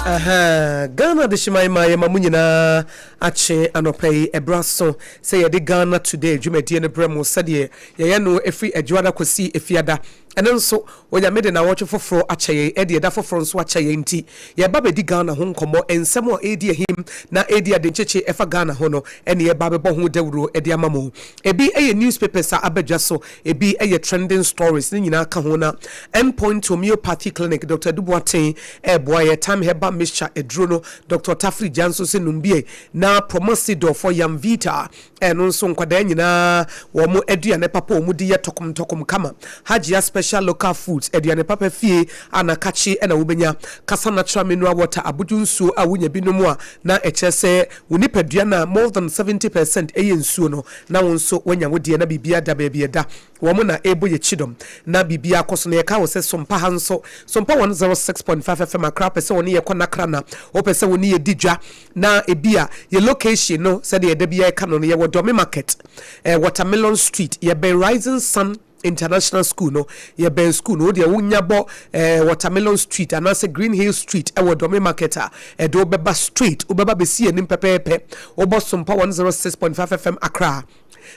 Ahaa, Ghana Adehyeman ma yɛma mo nyinaa akye anɔpa yi. Ɛberɛ aso sɛ yɛde Ghana Today dwumadie no brɛ mo sɛdeɛ yɛyɛ no ɛfiri Adwoada kɔsi Efiada. Ɛno nso, Onyame de nnawɔtwe foforɔ akyɛ yɛn, ɛde ɛda foforɔ nso akyɛ yɛn nti, yɛreba abɛdi Ghana ho nkɔmmɔ, nsɛm a ɛredi ahim na ɛredi adenkyekye ɛfa Ghana ho no ɛne yɛreba abɛbɔ ho dawuro de ama mo. Ebi yɛ newspapers a aba dwa so, ebi yɛ trending stories, ne nyinaa ka ho na Endpoint Homeopathy Clinic, Doctor Adu Boateng ɛreboa yɛn, Thyme Herbal Mixture aduro no, Doctor Tafiri Gya nso sɛ nom bi na Promosidor for Yamvita Ɛno nso nkwadaa nyinaa wɔn aduane papa a wɔn di yɛ tɔkom tɔkom kama. Hajia special local foods, aduane papa fie a na kakye na wobɛnya. Kasa natural mineral water, abodwo nsuo a wonya bi nom a na ɛkyerɛ sɛ wo nipadua no a more than 70% yɛ nsuo no na wo nso woanya wo deɛ na biribiara da baabi ɛda. Wɔn na ɛrebɔ yɛn kyidɔm na biribiara kɔ so. Na yɛka wo sɛ Sompa ha nso, Sompa 106.5 FM Accra, wopɛ sɛ wo ne yɛ kɔ Nakra na wopɛ sɛ wo ne yɛ di dwa na ebia yɛ location no sɛdeɛ da biara yɛka no no, yɛwɔ Dome Market, eh, Watermelon Street, yɛbɛn Rising Sun International School no, yɛbɛn school no. Wo deɛ wonya bɔ eh, Watermelon Street anaasɛ Green Hill Street ɛwɔ Dome Market a, ɛde wobɛba straight, wobɛba bɛsi anim pɛpɛɛpɛ. Wobɔ Sompa 106.5 FM Accra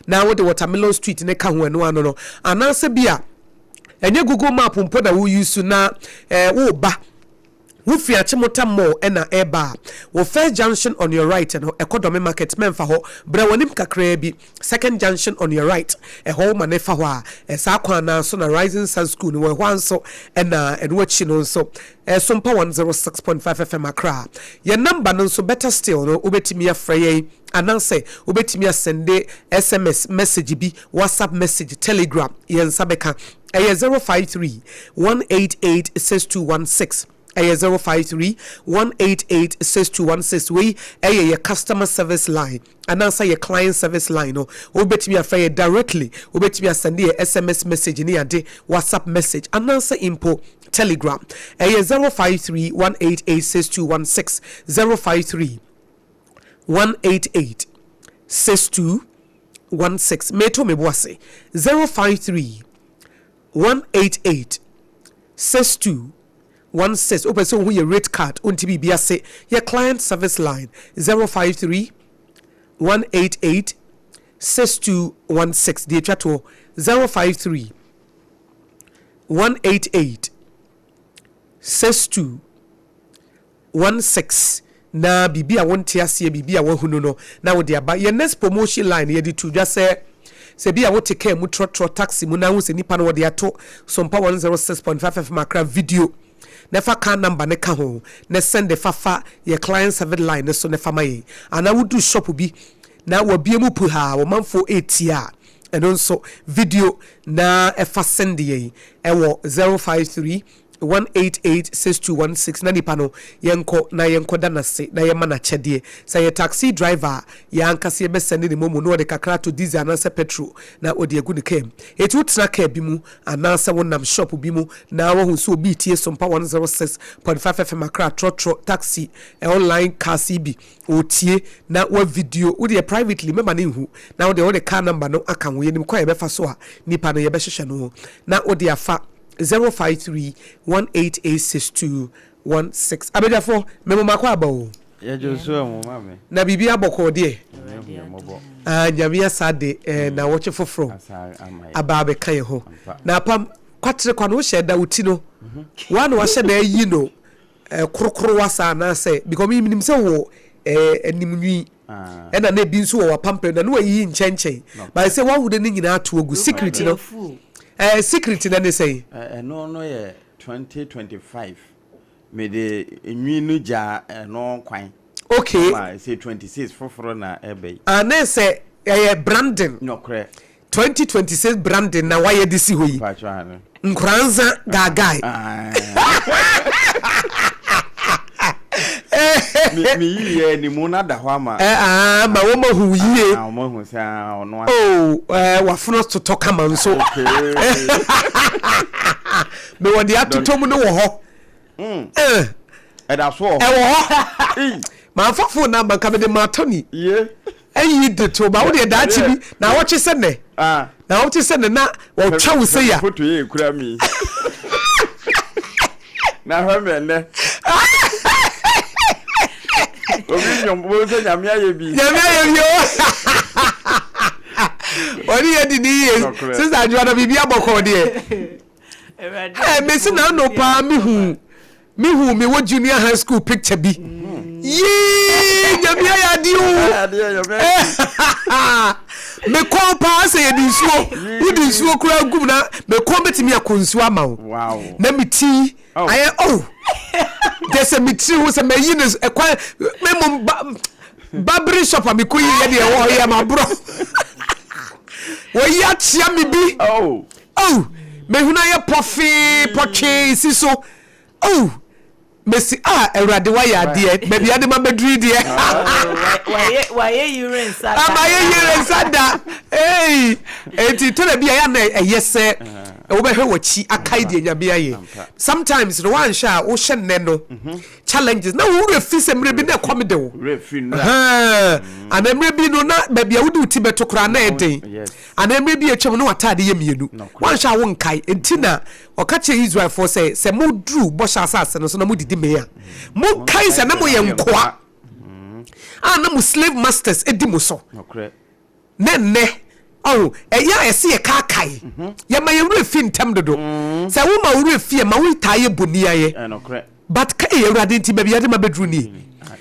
na wode Watermelon Street no ka ho ɛno ano no, anaasɛ bi a ɛnyɛ Google Map mpo na wo use na eh, woba wofi Achimota Mall ɛna ɛba a, wo first junction on your right no ɛkɔ Dome Market, mɛmfa hɔ, brɛ w'anim kakraa bi, second junction on your right, ɛhɔ woma no fa hɔ a, saa kwan no ara so na Rising Sun School no wɔ, ɛhɔ ara nso ɛna ɛno akyi no nso Sompa 106.5 FM Accra. Yɛn number no nso better still no wobɛtumi afrɛ yɛn anaasɛ wobɛtumi asɛnde sms message bi, WhatsApp message, Telegram, yɛn nsa bɛka. Ɛyɛ 053 188 6216. Ɛyɛ 053 188 6216. Wei ɛyɛ yɛ customer service line anaasɛ yɛ client service line no. Wobɛtumi afrɛ yɛ directly, wobɛtumi asɛnde yɛ sms message ne ade, WhatsApp message anaasɛ mpo Telegram. Ɛyɛ 053 188 6216. 053 188 6216. Meto me bo ase, 053 188 6216. Wopɛ sɛ wohu yɛ rate card, wonte biribi ase, yɛ client service line 053 188 6216. Deɛ ɛtwa toɔ, 053 188 6216. Na biribi a wonte aseɛ, biribi a woahunu no na wode aba. Yɛn next promotion line yɛde to dwa sɛ, sɛ bi a wote kaa mu, trɔtrɔ, taxi mu na wohu sɛ nipa no wɔde ato Sompa 106.5 FM Accra video na fa car number no ka ho na send fa fa yɛ client service line no so na fa ma yɛn, anaa wodu shop bi na wabue mu puhaa wɔmanfoɔ retie a, ɛno nso video na ɛfa send yɛn ɛwɔ 053 188 6216 na nipa no yɛnkɔ na yɛnkɔda no ase na yɛma no akyɛdeɛ. Sɛ ɛyɛ taxi driver a, yɛn ankasa yɛbɛsɛnde ne momo na ɔde kakra ato diesel anaasɛ petrol na ɔde agu ne kaa mu. Enti wotena kaa bi mu anaasɛ wonam shop bi mu na woahu sɛ obi retie Sompa 106.5 FM Accra trɔtrɔ, taxi, online cars yi bi, ɔretie na woavideo, wo deɛ privately mɛma no nhu na wo deɛ wode car number no aka ho, yɛnim kwan a yɛbɛfa so a nipa no yɛbɛhwehwɛ no na wode afa 053 188 6216. Abadwafoɔ, memo makɔ aba o. Yɛgye wo so ɛmo ma me. Na biribi abɔkɔɔ deɛ. Nyame ahu yɛn mmɔbɔ. Ah, Nyame asa de eh, nnawɔtwe foforɔ Asa ama yɛn. aba abɛka yɛn ho. Ampa. Na apam, kwatere kwa no wohyɛ da wo ti no, woa na wahyɛ da ayi no eh, korokorowa saa anaasɛ, because me menim sɛ wowɔ eh, anim nwi, Ah. ɛna na ebi nso wɔ w'apampam na ne wayiyi nkyɛnkyɛn, Nokorɛ. but sɛ woawo de ne nyinaa ato agu, secret no, eh, secret no ne sɛn? Ɛno no yɛ 2025 mede nwi no gyaa ɛno kwan. Okay. Ma sɛ 26 foforɔ na ɛbɛ yi. Ah, ne sɛ ɛyɛ branding. Nokorɛ. 2026 branding na wayɛ de si hɔ yi. Mpakyɛ ano. Nkoranza gaagae. Me yi yɛ animu na da hɔ ama. Eh, ah, ma wɔn ahu yie. Ah, wɔn ahu sɛ ah, ɔno. Oh, eh, wafono totɔ kama nso. Okay. Mewɔ deɛ atotɔ mu no wɔ hɔ. Eh. Ɛda so wɔ hɔ. Ɛwɔ hɔ. Mamfa phone number nka mede maa Tony. Ye. Ɛyi de to ba wo deɛ daakye bi na awɔtwe sɛ nɛ. Ah. Na wote sɛ ne na wɔtwa wo sei a. Foto yɛ ekura mi. Na hwɛ me ɛnɛ. Obi nnwom bo sɛ nyame ayɛ bi. Nyame ayɛ bi o. Wɔne yɛ di ne yie. Sista Adwoa na biribi abɔkɔɔ deɛ. Ɛ mesi na ano paa mehu Mehu me wɔ junior high school picture bi. Yee, nyame ayɛ adeɛ o. Me kɔn paa sɛ yɛde nsuo, wode nsuo koraa gum na me kɔn bɛtumi akɔ nsuo ama wo. Na me ti oh. ayɛ oh. Deɛ sɛ me tiri ho sɛ mayi no ɛkwan me mmom ba babere shop a mekɔ yi yɛ deɛ ɔyɛ maborɔ. Wɔyi akyea me bi. Oh. Oh, mehunu ayɛ pɔfee pɔtwee si so. Oh, mesi ah Awurade wayɛ adeɛ baabi ade ma bɛduru yi deɛ. Wayɛ yere nsa da. Ama yɛ yere nsa da. Hey, eti tɔrɔ bi a yɛ na ɛyɛ sɛ wobɛhwɛ w'akyi akae deɛ Nyame ayɛ. Sometimes no wanhwɛ a wohyɛ nnɛ no challenges na wo werɛ fi sɛ mmerɛ bi na ɛkɔm de wo. Anaa mmerɛ bi no na baabi a wode wo ti bɛto koraa na ɛden. Anaa mmerɛ bi a atwam na w'ataade yɛ mmienu. Woanhwɛ a wonkae. Enti na ɔka kyerɛɛ Israelfoɔ sɛ, Sɛ moduru Bɔhyɛ Asase no so na modidi mee a, monkae sɛ na moyɛ nkoa a na mo slave masters di mo so. Na ɛnnɛ, ɔho, ɛyɛ a ɛsɛ yɛkaakae. Yɛma yɛn werɛ fi ntɛm dodo. Sɛ woma wo werɛ fi a, ɛma wotaa yɛ boniayɛ. But kai Awurade nti baabi ade ma bɛduru nie.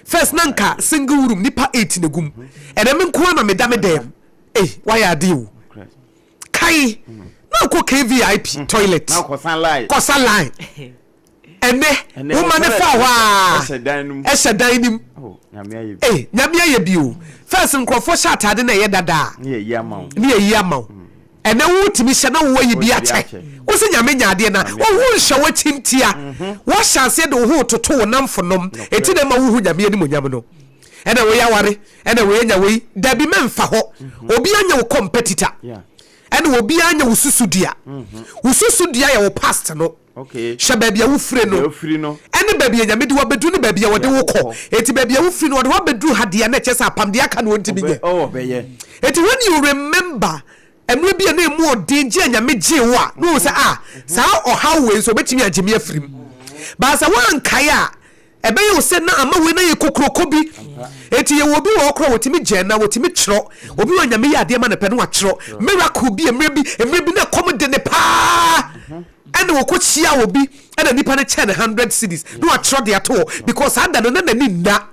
First na nka single room nipa 8 na gu mu. Ɛnɛ me nko ara na meda me dan mu. Ei wayɛ adeɛ o. Kai na wokɔ KVIP toilet. Na kɔsa line. Kɔsa line. Ɛnɛ woma ne fa hɔ a. Ɛhyɛ dan no mu. Ɛhyɛ dan no mu. Oh, nyame ayɛ bi. Ei nyame ayɛ bi o. First nkurɔfoɔ hyɛ ataade na ɛyɛ dada a. Ne yɛyi ama wo. Ne yɛyi ama wo. Ɛnɛ wotumi hyɛ na wowɔ yi bi akyɛ. Wo sɛ nyame nya adeɛ na wo ho nhyɛ w'akyi ntia. Woahyɛ aseɛ de wo ho retoto wo namfonom. Enti na ɛma wohu nyame animuonyam no. Ɛna wei aware, ɛna wei anya wei. Dabi mɛmfa hɔ. Obiara nyɛ wo competitor. Ɛna obiara nyɛ wo susudua. Wo susudua yɛ wo past no. Hwɛ baabi a wofire no. Ɛne baabi a Nyame de wo abɛduru ne baabi a wɔde wo kɔ. Enti baabi a wofiri no wɔde wo abɛduru ha deɛ na ɛkyerɛ sɛ apam deɛ aka no wɔntumi nyɛ. Enti when you remember mmerɛ bi a na ɛmu ɔden gye a Nyame gyee wo a, na wohu sɛ ah saa ɔhaw wei nso ɔbɛtumi agye me afiri mu. But sɛ woankae a, Ɛbɛyɛ wo sɛ na ama wei no ayɛ kokroko bi. Enti yɛwɔ obi wɔ hɔ koraa wɔtumi gyɛn na wɔtumi twerɛ. Obi wɔ Nyame yɛ adeɛ ma no pɛ na watwerɛ. Miracle bi mmerɛ bi mmerɛ bi na ɛkɔm de ne paa ɛna wɔkɔ hyia obi ɛna nipa no kyɛɛ no 100 cedis na watwerɛ de ato hɔ because saa da no na n'ani nna.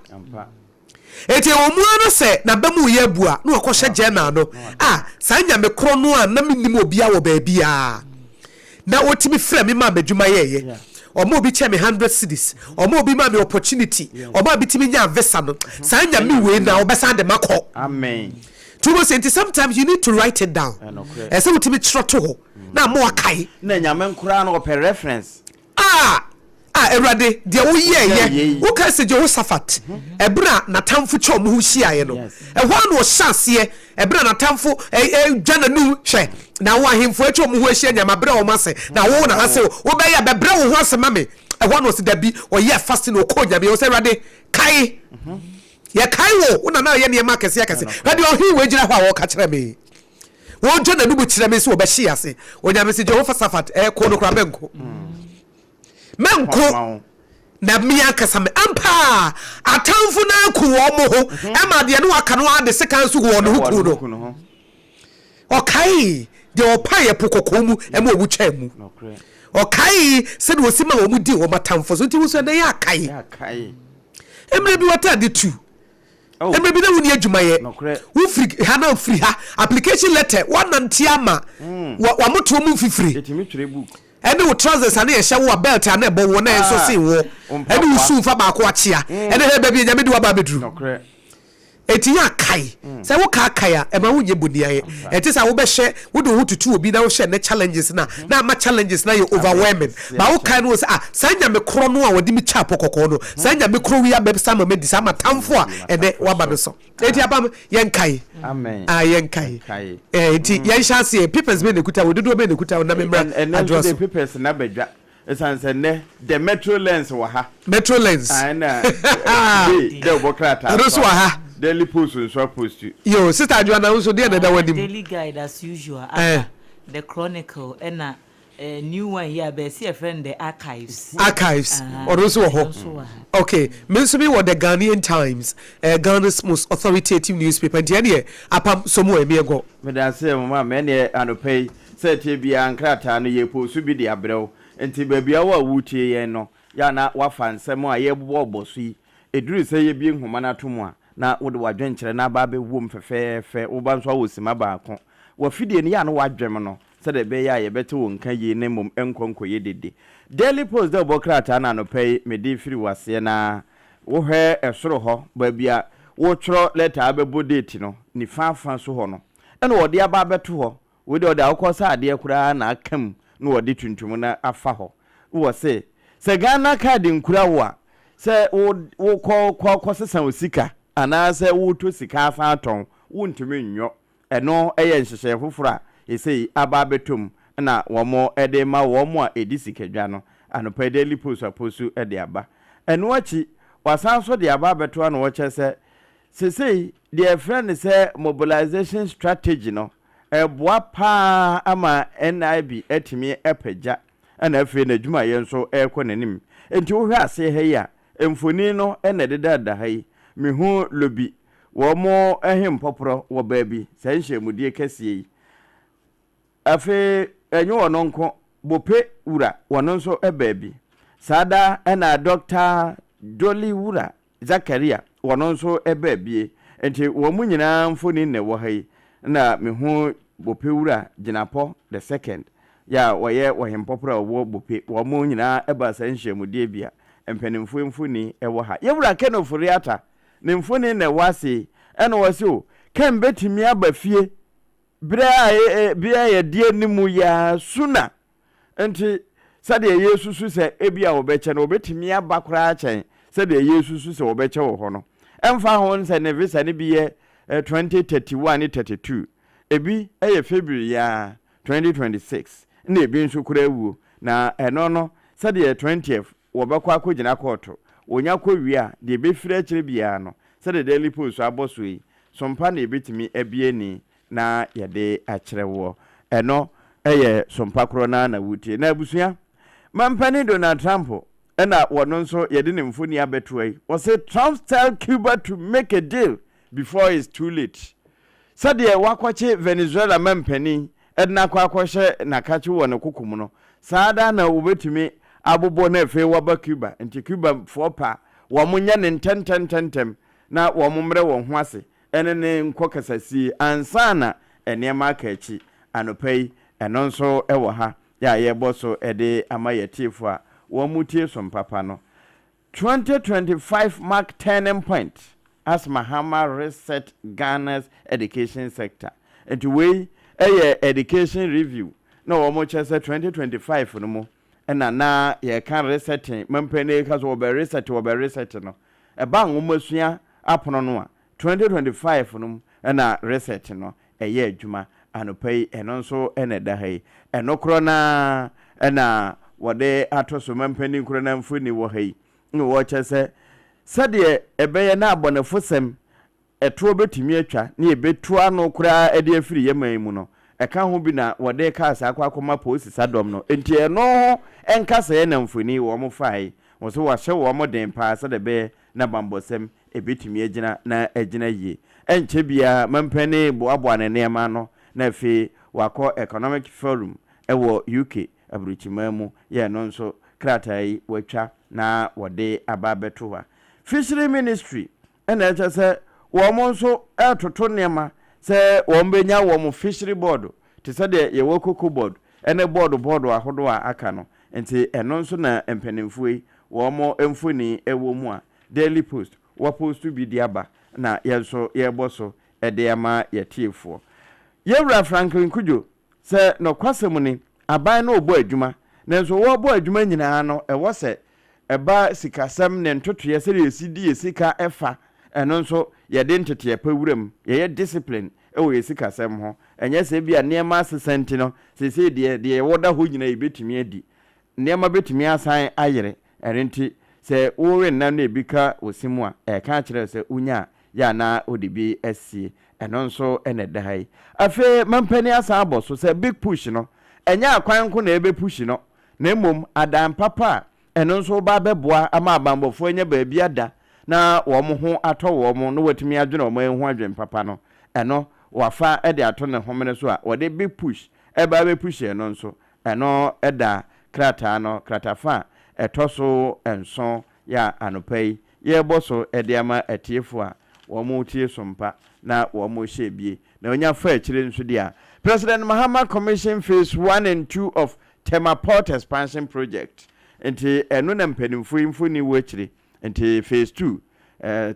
Enti ɛwɔ mu ara sɛ n'aba mu reyɛ abu a, na wakɔhyɛ journal no. A, saa Nyame korɔ no a na mennim obiara wɔ baabiara, na ɔtumi frɛɛ me maa m'adwuma yɛeɛ. Ɔma obi kyɛɛ me hundred cedis, ɔma obi maa me opportunity, ɔmaa metumi nyaa visa no. Saa Nyame wei na ɔbɛsan de makɔ. Amen. Nti wobɛhu sɛ, nti sometimes you need to write it down. Ɛsɛ sɛ wotumi twerɛ to hɔ na ama wakae. Na Nyame nkoraa no ɔpɛ reference. A, a, Awurade, deɛ woyɛeɛ. Wokae sɛ Jehoshaphat, ɛberɛ a n'atamfo twa wɔn ho hyiaeɛ no, ɛhɔ ara na ɔhyɛ aseɛ, ɛberɛ a n'atamfo dwa n'anum, hwɛ, na wo ahemfo atwa wɔn ho ahyia nyinaa, mabrɛ wɔn ase, na wo na ase wobɛyɛ a, bɛbrɛ wo ho ase ma me. Ɛhɔ ara na ɔse, dabi, ɔyɛɛ fasting na ɔkɔɔ Nyame hɔ sɛ, Awurade, kae, yɛkae wo, wo na na ɔyɛ nneɛma akɛseɛ akɛseɛ, hwɛ deɛ ɔhene wei gyina hɔ a ɔreka kyerɛ me. Wɔdwa n'anum kyerɛ me sɛ wɔbɛhye ase. Onyame se Jehoshaphat, eh, ko no koraa mɛnko. Mɛnko na me ankasa me. Ampa atamfo no aku wɔn mo ho mhm. ɛma deɛ no waka no ara de sekan nso gu wɔn ho ku no. Ɔkae deɛ ɔpae ɛpo kɔkɔɔ mu ɛma wɔn twaa mu. Ɔkae sɛdeɛ ɔsi ma wɔn di wɔn atamfo so nti wo nso ɛnɛ yɛ akae. Mmerɛ bi wɔtaa tu Oh. Mmerɛ bi na wonni adwuma yɛ. Nokorɛ. Wofiri ha na wofiri ha. Application letter, woanante ama Mm. wa wamotoɔ mu mfifire. Yɛtumi twerɛ book. Ɛne wo trousers a na yɛhyɛ wo a belt a na ɛbɔ woɔ na ɛnso Ah, sen woɔ. wo Ɛne wo mpaboa. shoe mfa baako akyea. Mm. Ɛne hwɛ baabi a Nyame de wo aba abɛduru. Nokorɛ. Enti yɛ akae. Sɛ wokaakae a, ɛma wonyɛ boniayɛ. Ɛnte sɛ wobɛhyɛ, wode wo ho tutu obi na wohyɛ nnɛ challenges no a, na ama challenges no ayɛ overwhelming. But wokae no wo sɛ, ah, saa Nyame korɔ no a ɔde me twaa po kɔkɔɔ no, saa Nyame korɔ wei abɛsa ama madi saa m'atamfo a ɛnnɛ wɔaba me so. Enti abam, yɛnkae. Amen. Ah, yɛnkae. Yɛnkae. Eh, enti yɛnhyɛ aseɛ. Papers bɛn na ɛkuta wo? Dodoɔ bɛn na ɛkuta wo? Na memmra Ɛnnɛ nso adwoa deɛ so. papers no abɛdwa. Ɛsiane sɛ nnɛ the metro lens wɔ ha. Metro lens. Ah, ɛna today dɛ wobɔ krataa Ɛno nso wɔ ha. Daily Post nso apost. Yo, Sister Adwoa, na wo nso deɛ na ɛda w'anim? Daily Guide as usual aba, The Chronicle ɛna new one yi a bɛɛsi yɛfrɛ no The Archives. Archives, ɔno nso wɔ hɔ. Ɛno nso wɔ ha. Okay, me nso mi wɔ The Ghanaian Times, Ghana's most authoritative newspaper, nti ɛneɛ apam so mu ɛmi ɛgɔ. Meda ase mama me ɛneɛ anɔpa yi sɛ ɛteɛ biara nkrataa no yɛpost bi de abrɛ wo nti baabi a wo a woretie yɛn no yɛ a na woafa nsɛm a yɛrebobɔbɔ so yi ɛduru sɛ yɛbue nhoma no ato mu a na wode w'adwenkyerɛ no aba abɛwom fɛfɛɛfɛ wo ba nso awɔ simma baako w'afidie no yɛ a na woadwem no sɛdeɛ ɛbɛyɛ a yɛbɛte wo nka yie na mmom ɛnkɔ nkɔyɛ dede. Daily Post dɛ wobɔ krataa no anɔpa yi mede refiri wo aseɛ na wohwɛ ɛsoro hɔ baabi a wotwerɛ lɛta a wobɛbɔ date no nifa afa so hɔ no ɛna wɔde aba abɛto hɔ. Wei deɛ wɔde akokɔ sradeɛ koraa na aka mu na wɔde tuntum no afa hɔ. Wɔ se sɛ Ghana card nkura wo a sɛ wo wokɔ kɔ kɔsesa wo sika anaasɛ wotɔ sika asan atɔn wontumi nyɔ. Ɛno yɛ nhyehyɛe foforo a seesei aba abɛtɔ mu na wɔde rema wɔn a ɛdi sikadwa no. Anɔpa yi Daily Post apostu de aba. Ɛno akyi, wɔasan nso de aba abɛto ano wɔkyerɛ sɛ seesei deɛ yɛfrɛ no sɛ mobilization strategy no, ɛreboa pa ara ama NIB atumi apagya na afei n'adwumayɛ nso rekɔ n'anim. Enti wohwɛ aseɛ ha yi a, mfonin no na ɛdedadeda ha yi. Mehu Lobi Wɔn hempɔporɔ wɔ baabi, saa nhyiamudie kɛseɛ yi. Afei, ɛnyɛ ɔno nko, Bope wura, ɔno nso baa bi. Saa da na Dɔkta Dolly wura Zakaria, ɔno nso baa bie. Nti wɔn nyinaa mfoni na ɛwɔ ha yi. Na mehu Bope wura Gyinapɔ the second, yɛ a ɔyɛ ɔhempɔporɔ a ɔwɔ Bope. Wɔn nyinaa baa saa nhyiamudie bi a mpanimfoɔ mfoni wɔ ha. Yɛwura Ken Ofori-Atta, Ne mfoni na ɛwɔ ase yi. Ɛna ɔse o, Ken bɛtumi aba fie berɛ a berɛ a yɛde anim yi ara sooner. Nti sɛdeɛ yɛsusu sɛ ebia wɔbɛkyɛ no, wɔbɛtumi aba koraa kyɛn sɛdeɛ yɛsusu sɛ wɔbɛkyɛ wɔ hɔ no. Ɛmfa ho sɛ ne visa no bi yɛ 2031 ne 32, ebi yɛ February yi ara 2026, ɛna ebi nso koraa awuo. Na ɛno no, sɛdeɛ 20th wɔbɛkɔ akɔgyina kɔɔto. Wɔnya kɔwie a, deɛ ɛbɛfiri akyire biara no, sɛdeɛ Daily Post abɔ soɔ yi, sompa na yɛbɛtumi abue ani na yɛde akyerɛ woɔ. Ɛno yɛ sompa korɔ no ara na woretie. Na abusua, Mampanin Donald Trump na wɔno nso yɛde ne mfoni abɛtoa yi. Wɔse Trump tell Cuba to make a deal before it's too late. Sɛdeɛ wɔakɔkye Venezuela mampanin de no akɔ akɔhyɛ n'akakye wɔ ne koko mu no, saa ara na wɔbɛtumi abobɔ no afei waba Cuba. Nti Cubafoɔ pɛ a, wɔnyɛ no ntɛntɛntɛntɛm na wɔmmrɛ wɔn ho ase ne no nkɔ kasasie ansa na nneɛma aka akyi. Anɔpa yi, ɛno nso wɔ ha a yɛrebɔ so de ama yɛn atiefoɔ a wɔtie som papa no. 2025 mark turning point as Mahama reset Ghana's education sector. Nti wei yɛ education review na wɔn kyerɛ sɛ 2025 no mu na na yɛka resetting, mampanin ka sɛ wɔbɛ reset wɔbɛ reset no, ɛba nwomasua apono no a, 2025 no mu na reset no ɛyɛ adwuma anɔpa yi, ɛno nso na ɛda ha yi. Ɛno korɔ no ara na wɔde ato so, mampanin korɔ no ara mfoni wɔ ha yi, na wɔrekyerɛ sɛ sɛdeɛ ɛbɛyɛ na abɔnefosɛm ɛtoɔ bɛtumi atwa na yɛbɛtu ano koraa de afiri yɛn man yi mu no, ɛka ho bi na wɔde cars akɔ akɔma polisi sadɔm no. Enti ɛno ho nkasɛɛ na mfoni wɔn fae. Wɔn nso wɔahyɛ wɔn den paa sɛdeɛ ɛbɛyɛ na bammɔsɛm ɛbɛtumi agyina na agyina yie. Ɛnkyɛ biara mampanin boaboa ne nneɛma ano na afei wakɔ Economic Forum wɔ UK aburokyiman mu yɛ ɛno nso krataa yi wɔatwa na wɔde aba abɛto hɔ a Fishery Ministry na ɛkyɛ sɛ wɔn nso retoto nneɛma sɛ wɔbɛnya wɔn Fishery Board te sɛ deɛ yɛwɔ Cocoa Board ne bɔɔdo bɔɔdo ahodoɔ a aka no. Nti ɛno nso na mpanimfoɔ yi wɔn mfoni wɔ mu a Daily Post wɔaposto bi de aba na yɛn nso yɛrebɔ so de ama yɛn atiefoɔ. Yɛn Wura Franklin Cudjoe, sɛ nɔkwasɛm ni, aban no rebɔ adwuma, nanso wɔrebɔ adwuma nyinaa no, ɛwɔ sɛ ɛba sikasɛm ne ntotoeɛ sɛdeɛ yɛsi di yɛn sika fa, ɛno nso yɛde nteteɛ pa wura mu, yɛyɛ discipline wɔ yɛn sikasɛm ho. Ɛnyɛ sɛ ebia nneɛma asesa nti no, seesei deɛ, deɛ yɛwɔ da hɔ nyinaa yɛbɛtumi adi. Nneɛma bɛtumi asan ayere. Ɛno nti, sɛ wowe nnam na ebi ka wo se mu a, ɛreka akyerɛ wo sɛ wonya a, yɛ a na wode bi asie. Ɛno nso na ɛda ha yi. Afei mampanin asan abɔ so sɛ big push no, ɛnyɛ akwan nko na ɛbɛpushi no, na mmom adan papa a ɛno nso reba abɛboa ama abanbɔfoɔ anya baabi ada na wɔn ho atɔ wɔn na wɔatumi adwene wɔn ho adwene papa no, ɛno wafa de ato ne homene so a wɔde big push ɛreba abɛpushi ɛno nso. Ɛno da krataa no kratafa a ɛtɔ so nson yɛ a anɔpa yi yɛrebɔ so de ama atiefo a wɔretie Sompa na wɔrehyɛ bie na wɔnya fa akyire nso deɛ a, President Mahama Commission Phase One and Two of Tema Port Expansion Project nti ɛno na mpanimfoɔ yi mfoni wɔ akyire nti Phase Two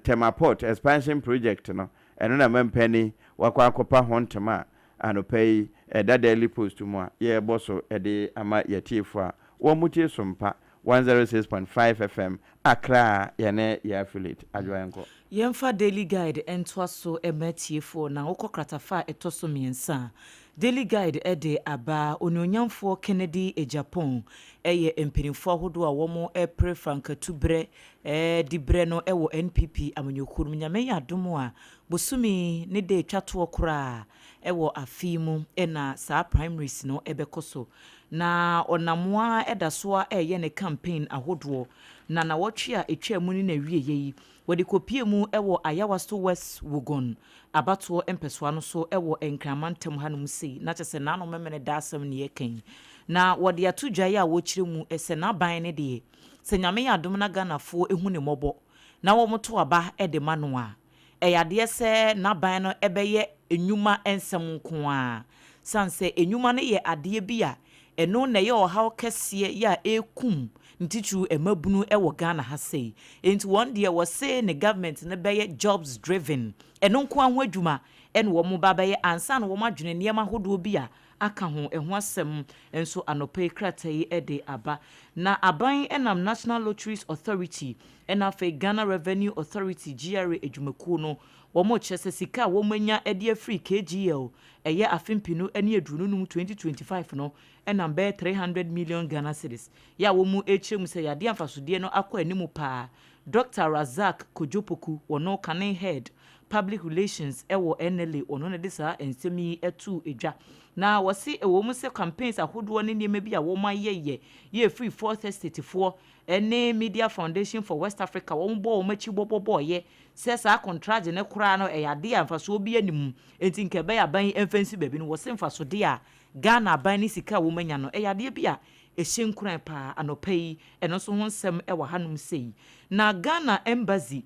Tema Port Expansion Project no ɛno na mampanin wakɔ akɔpa ho ntoma a anɔpa yi ɛda Daily Post mu a yɛrebɔ so de ama yɛatiefo a wɔtie Sompa 106.5 FM Accra yɛne yɛ affiliate Adwoa yɛnkɔ. Yɛmfa Daily Guide ntoa so mma atiefoɔ na wokɔ kratafa a ɛtɔ so mmiɛnsa a, Daily Guide de aba, Onuonyamfoɔ Kennedy Agyapong yɛ mpanimfoɔ ahodoɔ a wɔrepere frankatuberɛ diberɛ no wɔ NPP amanyɔkuo no mu. Nyame yɛ adom a, bosome yi ne da ɛtwa toɔ koraa wɔ afe yi mu na saa primaries no bɛkɔ so. Na ɔnam ara da so ara reyɛ ne campaign ahodoɔ, na nawɔtwe a ɛtwaa mu ne n'awieɛ yi, wɔde kɔpuee mu wɔ Ayawaso West Wuogon abatoɔ mpɛsoa no so wɔ Nkran mantam hanom sei, na kyerɛ sɛ n'ano memene da asɛm ne yɛreka yi. Na wɔde ato dwa yi a wɔrekyerɛ mu sɛ n'aban no deɛ, sɛ Nyame yɛ adom na Ghanafoɔ hu ne mmɔbɔ na wɔto aba de ma no a, Ɛyɛ adeɛ sɛ n'aban no bɛyɛ nnwuma nsɛm nko ara, sane sɛ nnwuma no yɛ adeɛ bi a ɛno na ɛyɛ ɔhaw kɛseɛ yɛ a ɛrekum ne titiriw mmabunu wɔ Ghana ha sei. Enti wɔn deɛ wɔse ne government no bɛyɛ jobs driven, ɛno nko ara ho adwuma na wɔn ba bɛyɛ ansa na wɔn adwene nneɛma ahodoɔ bi a aka ho, ɛho asɛm nso anɔpa yi krataa yi de aba. Na aban nam National Lotteries Authority Ɛna afei Ghana Revenue Authority, GRA, adwumakuo no, wɔrekyerɛ sɛ sika a wɔanya de afiri KGL, ɛyɛ afe mpenu ne aduonu num, 2025 no, nam bɛyɛ 300 million Ghana cedis, yɛ a wɔrekyerɛ mu sɛ yadeɛ a mfasodeɛ no akɔ anim paa. Dɔkta Razak Kojo Poku, ɔno kane Head, Public Relations wɔ NLA, ɔno na ɛde saa nsɛm yi too dwa. Na wɔse ɛwɔ mu sɛ campaigns ahodoɔ ne nneɛma bi a wɔayɛyɛ yɛ ɛfiri Fourth Estate foɔ ne Media Foundation for West Africa wɔn bɔɔ wɔn akyi bɔbɔbɔeɛ sɛ saa kɔntragye no koraa no ɛyɛ adeɛ a mfasoɔ biara nni mu enti nka ɛbɛyɛ aban yi mfa nsi baabi no wɔse mfasodeɛ a Ghana aban ne sika a wɔn anya no ɛyɛ adeɛ bi a ɛhyɛ nkuran paa anɔpa yi ɛno nso ho nsɛm ɛwɔ hanom sei na Ghana Embassy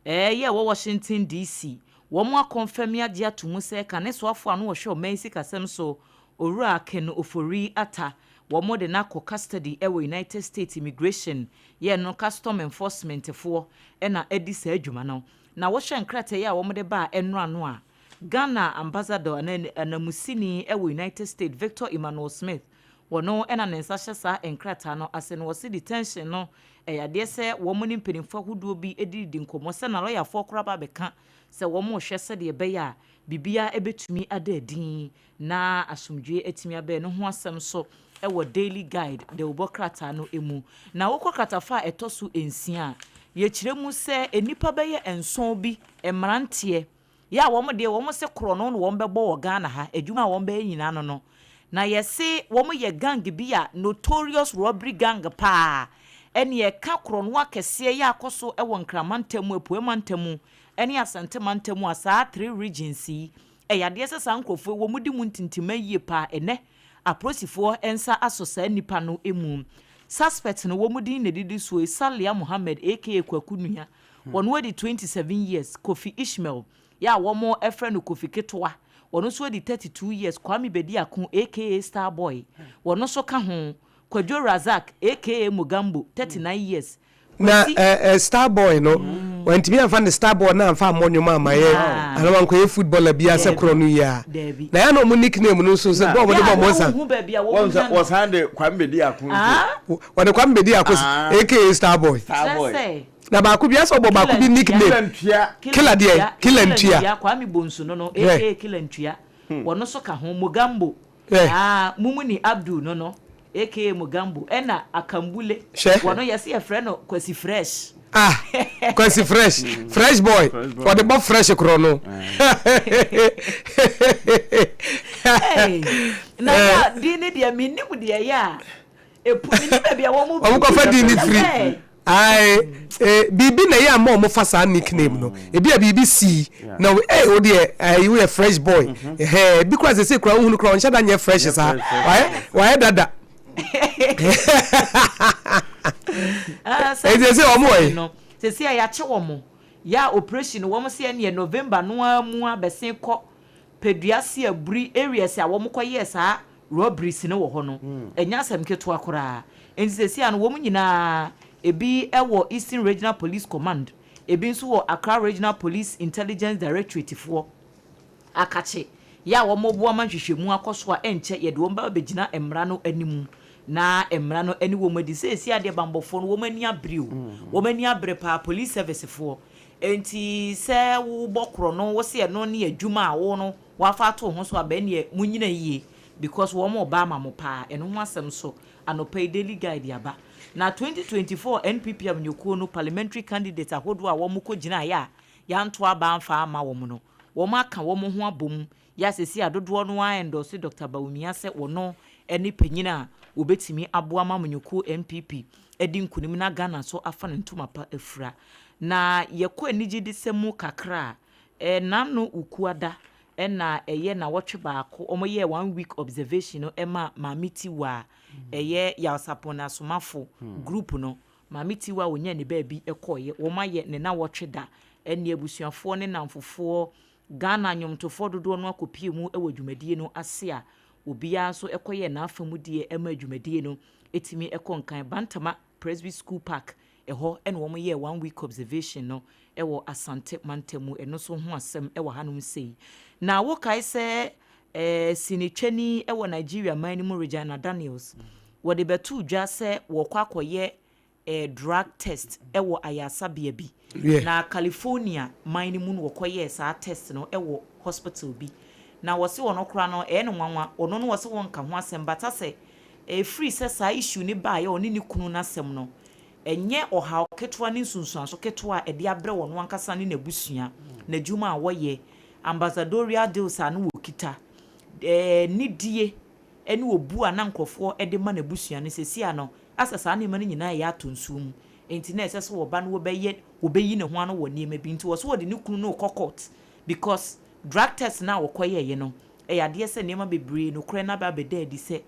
Ɛɛ yɛ wɔ Washington DC. Wɔn akɔnfɛme agye ato mu sɛ kane soafoɔ a na ɔhwɛ ɔman yi sikasɛm so, Owura Ken Ofori Atta, wɔn de no akɔ custody wɔ United States Immigration yɛ no Custom Enforcement foɔ na adi saa adwuma no. Na wohwɛ nkrataa yi a wɔn de baa ɛnora no a, Ghana Ambassador anaa ananmusini wɔ United States Victor Emmanuel Smith Wɔno na ne nsa hyɛ saa nkrataa no ase no wɔse detention no ɛyɛ adeɛ sɛ wɔn ne mpaninfoɔ ahodoɔ bi dididi nkɔmmɔ sɛ na lɔyafoɔ koraa ba abɛka sɛ wɔn rehwɛ sɛdeɛ ɛbɛyɛ a biribiara bɛtumi ada adi na asomdwoeɛ atumi aba ɛno ho asɛm nso wɔ Daily Guide dawubɔ krataa no mu. Na wokɔ kratafa a ɛtɔ so nsia a, yɛkyerɛ mu sɛ nnipa bɛyɛ nson bi, mmeranteɛ, Yɛ a wɔn deɛ wɔn se korɔno na wɔn bɛbɔ wɔ Ghana ha, adwuma a wɔn bɛyɛ nyinaa no no. Na yɛse wɔn yɛ gang bi a notorious robbery gang paa. Ɛne ɛka korɔno akɛseɛ yɛ akɔ so wɔ Nkran mantam mu, Apueɛ mantam mu ɛne Asante mantam mu a saa three regions yi, ɛyɛ adeɛ sɛ saa nkorɔfoɔ yi wɔn di mu ntintima yie paa. Ɛnɛ apolisifoɔ nsa asɔ saa nnipa no mu. Suspect no wɔn din na ɛdidi soɔ yi, Salia Mohammed aka Kwaku Nua, Wɔn adi 27 years, Kofi Ishmael, yɛ a wɔn frɛ no Kofi Ketewa, wɔn nso adi 32 years, Kwame Bediako aka Star Boy, wɔn nso ka ho, Kwadwo Razak aka Mogambo, 39 years, Na Kwasi. eh, eh, Star Boy no, wantumi amfa ne Star Boy no amfa ammɔ nnwom amma yɛ, anaa wankɔyɛ footballer biara sɛ Daabi, korɔ no yi a. daabi. Na ɛyɛ na wɔn nickname no nso sɛ Na. bɔ a wɔde Yɛ bɔ a wɔn na nsa. wonhu baabi a Wɔn wɔn sɛ nya no. wɔsan de Kwame Bediako nso. Ah. Wɔde Kwame Bediako Ah. aka Star Boy. Star Kyerɛ Boy. sɛ. Na baako bi asɛ ɔbɔ baako bi nickname. Killer Ntua. Killer deɛ, Killer Ntua. Kwame Bonsu no no, Hwɛ. aka Killer Ntua, wɔno nso ka ho, Mogambo, Hwɛ. ah, Mumuni Abdul no no, aka Mogambo, ɛna Akambule, Hwɛ. wɔno yɛse yɛfrɛ no Kwasi Fresh. Ah, Kwasi fresh, fresh boy. Ɔde bɔ fresh korɔ no. Hey, na ya din ne deɛ menim deɛ ɛyɛ a ɛpu menim baabi a wɔn Wɔn kɔfa din ne firi. Ae, eh, biribi na ɛyɛ ama wɔn fa saa nickname no. Ebi a biribi sii na wo eh wo deɛ ayi woyɛ fresh boy. Ɛhɛn, ebi kura sese kura wohunu kura ɔnhyɛ da nyɛ fresh saa. Wayɛ wayɛ dada. Ah, Eti ese wɔn wɔ yi. No, sese a yɛakye wɔn yɛ a operation no wɔn se ɛneɛ November no ara mu abɛsen kɔ Peduase Aburi areas a wɔn kɔ yɛɛ saa robberies no wɔ hɔ no, ɛnyɛ asɛm ketewa koraa. Enti seesei ano wɔn nyinaa, ebi wɔ Eastern Regional Police Command, ebi nso wɔ Accra Regional Police Intelligence Directorate foɔ akakye yɛ a wɔreboa ma nhwehwɛmu akɔ so a ɛnkyɛ yɛde wɔn bɛba abɛgyina mmara no anim na mmara no ne wɔn adi. Seesei adeɛ banbɔfoɔ no wɔn ani abere o, wɔn ani abere paa, police service foɔ. Enti sɛ wobɔ korɔno wo se ɛno ne adwuma a wo no Wafa ato wo ho so aba ɛneɛ monyina yie because wɔn reba ama mo paa ɛno ho asɛm nso anɔpa yi Daily Guide aba. Na 2024 NPP amanyɔkuo no parliamentary candidates ahodoɔ a wɔn kɔ gyinaeɛ a yanto aba amfa amma wɔn no wɔn aka wɔn ho abom yɛ a seesei a dodoɔ no ara endorse Doctor Bawumia sɛ wɔno ne panyin a wɔbɛtumi aboa ma amanyɔkuo NPP adi nkunim na Ghana nso afa ne ntoma pa afira. Na yɛkɔ anigyedesɛm mu kakra a N'ano Wukuada na ɛyɛ nawɔtwe baako, wɔyɛɛ one week observation no ma Maame Tiwa a ɛyɛ Yawsapon Asomafo group no. Maame Tiwa a ɔnyaa ne baabi kɔeɛ, wɔayɛ ne nawɔtwe da ne abusuafoɔ ne nnamfofoɔ, Ghana nnwomtofoɔ dodoɔ no akɔpue mu wɔ dwumadie no ase a obiara nso kɔyɛɛ n'afa mu deɛ ma dwumadie no tumi kɔ nkan. Bantama Presby School Park, ɛhɔ na wɔyɛɛ one week observation no wɔ Asante mantam mu, ɛno nso ho asɛm wɔ hanom sei. Na wokae sɛ eh, sinitwani wɔ Nigeria man no mu Regina Daniels, wɔde bɛtoo dwa sɛ wɔkɔ akɔyɛ eh, drug test wɔ ayaresabea bi. Yeah. Na California man no mu na wɔkɔyɛɛ saa test no wɔ hospital bi. Na wɔse ɔno koraa no ɛyɛ no nwanwa, ɔno no wɔse wɔnka ho asɛm but asɛ Ɛfiri sɛ saa issue no baeɛ a ɔne ne kunu no asɛm no, ɛnyɛ ɔhaw ketewa ne nsunsuanso ketewa a ɛde abrɛ ɔno ankasa ne n'abusua, n'adwuma a wɔyɛ, ambassadorial deals a na wɔkita, nidie ne obu a na nkurɔfoɔ de ma n'abusua no, seesei a no, asɛ saa nneɛma no nyinaa reyɛ atɔ nsuo mu. Enti na ɛsɛ sɛ ɔba no wɔbɛyɛ, wɔbɛyi ne ho ano wɔ nneɛma bi nti. Wɔse wɔde ne kunu no rekɔ court because drug test no a wɔkɔyɛeɛ no, ɛyɛ adeɛ sɛ nneɛma bebree nokorɛ no aba abɛda adi sɛ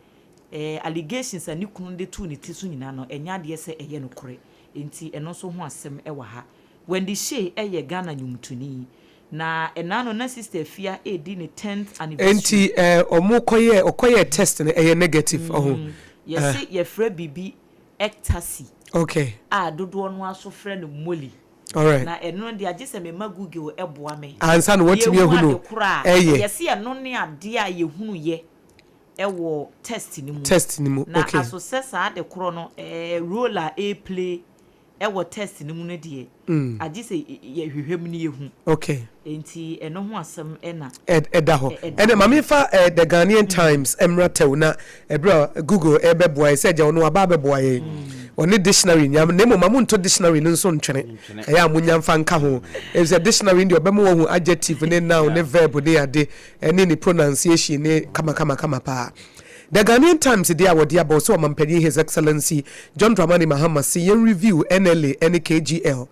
eh, allegations a ne kunu de too ne ti so nyinaa no, ɛnyɛ adeɛ sɛ ɛyɛ nokorɛ. Enti ɛno nso ho asɛm wɔ ha. Wendy Shay yɛ Ghana nnwomtoni, na ɛnaa no na Sister Afia redi ne tenth anniversary. Enti eh, ɔmo kɔyɛɛ, ɔkɔyɛɛ test no, ɛyɛ negative, ɔho. Mm, yɛse yɛfrɛ biribi ecstasy. Okay. A dodoɔ no ara nso frɛ no molly. Alright. Na ɛno no deɛ agye sɛ mema Google boa me. Ansa na watumi Yɛhu ahu no ade korɔ a, ɛyɛ. yɛse ɛno ne adeɛ a yɛhunuiɛ wɔ test no mu. Test no mu, Na okay. aso sɛ saa ade korɔ no ɛɛ role a ɛreplay wɔ test no mu no deɛ, agye sɛ yɛhwehwɛ mu na yɛhu. Okay. Enti ɛno ho asɛm na. Ɛda hɔ. Ɛda Ɛnna hɔ. ma memfa eh, The Ghanaian Times mmra tɛw na ɛberɛ a Google ɛrebɛboa yɛn sɛ agya ɔno waba abɛboa yɛn. Ɔne dictionary nya, na mmom ma monto dictionary no nso ntwene. Ɛyɛ a monya mfa nka ho. Efisɛ dictionary no deɛ ɔbɛma woahu adjective ne noun ne verb ne ade ne ne pronunciation ne kamakamakama paa. The Ghanaian Times deɛ a wɔde aba ɔsɛ Ɔmanpanin His Excellency John Dramani Mahama se yɛn review NLA ne KGL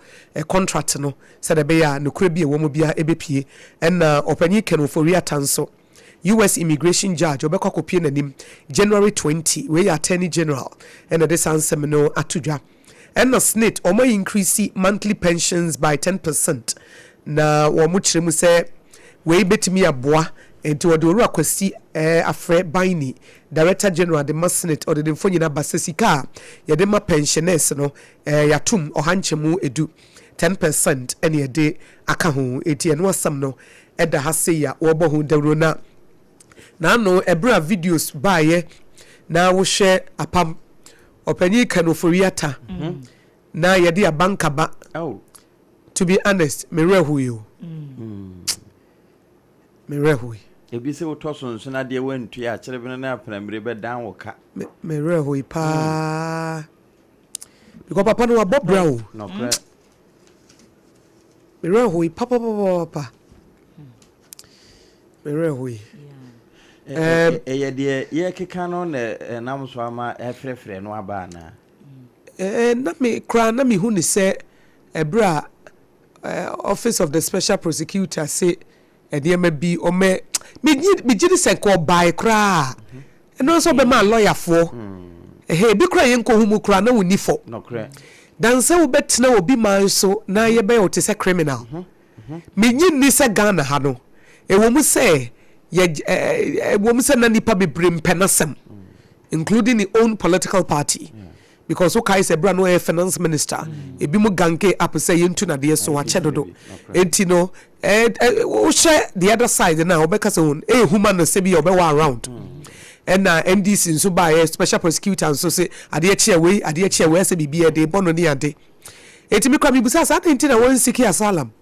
contract no sɛdeɛ ɛbɛyɛ a nokorɛ bi a ɛwɔ mu biara ɛbɛpue. Ɛna Ɔpanyin Ken Ofori-Atta nso, US Immigration Judge, ɔbɛkɔ akɔpue n'anim January 20, wei yɛ Attorney General ɛna ɛde saa nsɛm no ato dwa. Ɛna SSNIT, wɔn a increase monthly pensions by 10 percent, na wɔn kyerɛ mu sɛ wei bɛtumi aboa, nti wɔde Owura Kwasi Afrɛ Baini, Director General de ma SSNIT, ɔde ne mfonyin aba sɛ sika a yɛde ma pensioners no yɛatom ɔha nkyɛmu edu, 10%, ɛne yɛde aka ho, nti ɛno asɛm no ɛda ha sei a wɔrebɔ ho dawuro. Na n'ano ɛberɛ a videos baeɛ na wohwɛ apam Ɔpanyin Ken Ofori-Atta na yɛde aba nkaba. To be honest, me werɛ hoe o. Me werɛ hoe. Ebi sɛ wotɔ sonsono adeɛ wantua a, kyerebene ne apenammire bɛdan wo ka. Me me werɛ hoe paa. Because papa no wabɔ bra o. Nɔkorɛ. Me werɛ hoe papapapapa. Me werɛ hoe. Ɛyɛ deɛ yɛkeka no na ɛnam so ama ɛfrɛfrɛ no aba anaa? Na me koraa na mehu ne sɛ ɛberɛ a Office of the Special Prosecutor se nneɛma bi ɔmɛ megye di sɛ nka ɔbae koraa a ɛno nso ɔbɛma lɔyafoɔ ɛhɛ ebi koraa yɛnkɔhu mu koraa na wonni fɔ dan sɛ wobɛtena obi man so na yɛbɛyɛ wo te sɛ criminal. Menye nni sɛ Ghana ha no ɛwɔ mu sɛ yɛ ɛwɔ mu sɛ na nipa bebree mpɛ n'asɛm, including the own political party, because wokae sɛ berɛ a na ɔyɛ finance minister, ebi mu ganke up sɛ yɛntu nadeɛ so akyɛ dodo. Enti no wohwɛ the other side no a, wɔbɛka sɛ ɛyɛ ma no sɛ bi a ɔbɛwɔ around. Ɛna NDC nso baeɛ, special prosecutor nso sɛ adeɛ kyeɛ wei, adeɛ kyeɛ wei, ɛsɛ biribi ɛde bɔ no ne ade. Enti mekora mebusa sɛ adɛn nti na wɔnseek asylum?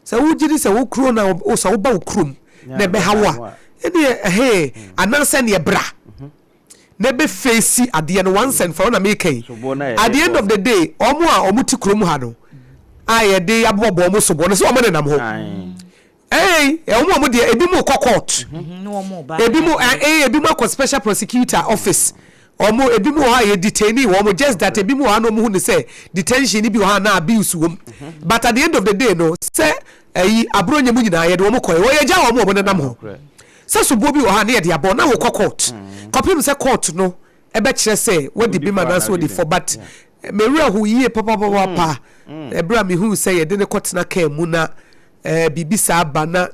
Sɛ wogye di sɛ wo kuro na sɛ woba wo kurom na ɛbɛha wo a, ɛneɛ ɛhe anaasɛ neɛ bra na ɛbɛ face adeɛ no once and for all. Na meka yi, at the end of the day, ɔmo a ɔmo te kurom ha no a yɛde aboɔbɔ ɔmo soboɔ no sɛ ɔmo nenam hɔ ɛɛ ɔmo a ɔmo deɛ, ebi mu kɔ court, ebi mu ebi mu akɔ special prosecutor office. Ɔmo ebi mu wɔ hɔ a yɛ detainee wɔn, just that ebi mu wɔ hɔ a na ɔmo hu ne sɛ detention ni bi wɔ hɔ a na abuse wɔm, but at the end of the day no, sɛ ɛyi Abronye mu nyinaa yɛde wɔn kɔ yɛ wɔyɛ gya wɔn a wɔn nenam hɔ sɛ soboɔ bi wɔ hɔ a ne yɛde abɔ na wɔkɔ court kɔpem sɛ court no ɛbɛkyerɛ sɛ wɔdi bi ma anaasɛ wɔdi fɔ. But mewura ho yie papapapa ɛberɛ a mehu sɛ yɛde ne kɔtena kaa mu na biribi saa ba. Na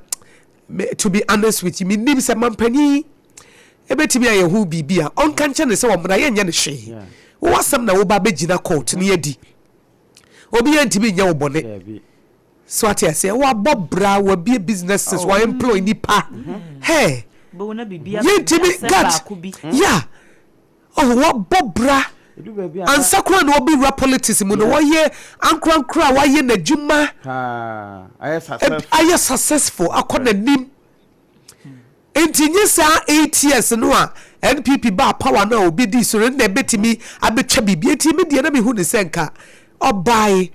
to be honest with you, menim sɛ mampanyin ebɛtumi ayɛ ho biribi a ɔnka nkyɛn ne sɛ ɔmmra, yɛnyɛ no hwee. Wowɔ asɛm na woba bɛgyina court ne yɛdi obi yɛ ntumi nyɛ wo bɔne so ate aseɛ. Wabɔ bra, wabie businesses, wa employ nipa hey, yɛntumi gat ya ɔho. Wabɔ bra ansa koraa na wɔbɛwura politics mu no, wɔyɛ ankorankora a wayɛ n'adwuma ayɛ successful akɔ n'anim. Nti nye saa 8 years no a NPP ba power no a obi di so no na ɛbɛtumi abɛtwa biribi. Eti mi deɛ na mi hu ne sɛ nka ɔbae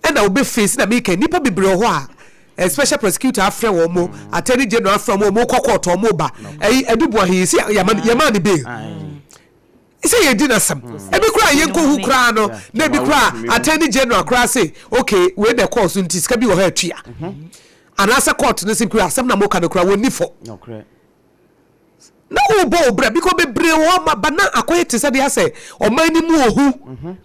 ɛna obe face na mi kɛ nipa bebree wɔ hɔ a special prosecutor afrɛ wɔn mo, attorney general afrɛ wɔn, wɔn kɔ court, wɔn ba ɛyi ɛdubu ahenyi si yamma yamma ne bail sɛ yɛdi n'asɛm. Ebi koraa yɛn nkohu koraa no na ebi koraa attorney general koraa say okay, wei na ɛkɔɔ so nti sika bi wɔ hɔ atua, anaasɛ court no sɛ kura asɛm na mo ka no koraa wɔn ni fɔ na wɔbɔ wo brɛ because bebree wɔ hɔ ma ba na akɔyɛ te sɛ deɛ asɛ ɔman ni mu ohu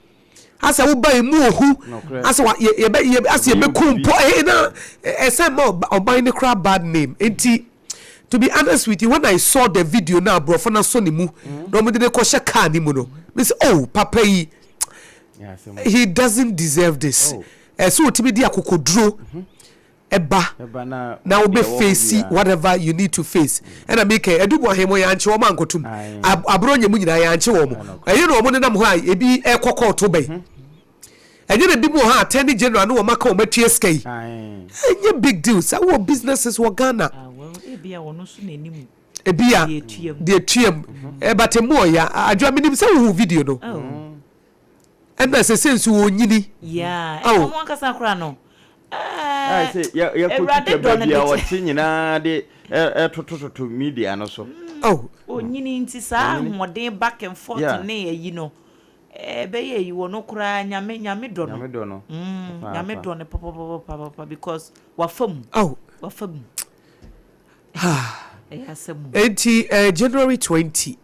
asɛ woba yi mu ohu asɛ wa yɛ yɛbɛ yɛ asɛ yɛbɛku mpo ɛyɛ na ɛsɛ ma ɔman ne koraa bad name. Nti to be honest with you, when I saw the video na aborɔfo na so ne mu na wɔn de ne kɔhyɛ car ne mu no, me sɛ, "Oh, papa yi, he doesn't deserve this." Ɛsɛ otimi di akokoduro ɛba na wobɛ face whatever you need to face. Ɛna mi kɛ ɛdubu ahemmo yɛankye wɔn ankotum Abronye mu nyinaa yɛankye wɔn. Ɛyɛ na wɔn nenam hɔ a ebi ɛkɔ kɔɔto bɛyi ɛnyɛ na ebi mu wɔ hɔ a attorney general ne wɔn aka wɔn atua sika yi, ɛnyɛ big deal sɛ wɔ businesses wɔ Ghana. Ebi a deɛ tuam ɛbata mu ɔya adwa minim sɛ wohu video no ɛna sɛ nso wɔ nyini. Ɔmo ankasa koraa no. Yɛkɔtwitwa baabi a ɔte nyinaa de ɛtotototo media no so. Oh. Onyini nti saa ahoɔden back and forth ne ayi no ɛbɛyɛ ayi wɔ no koraa. Nyame, Nyame dɔ no. Nyame dɔ no. Nyame dɔ no papapapapa because wafa mu. Oh. Wafa mu, ɛyɛ asɛm mu. Enti January 20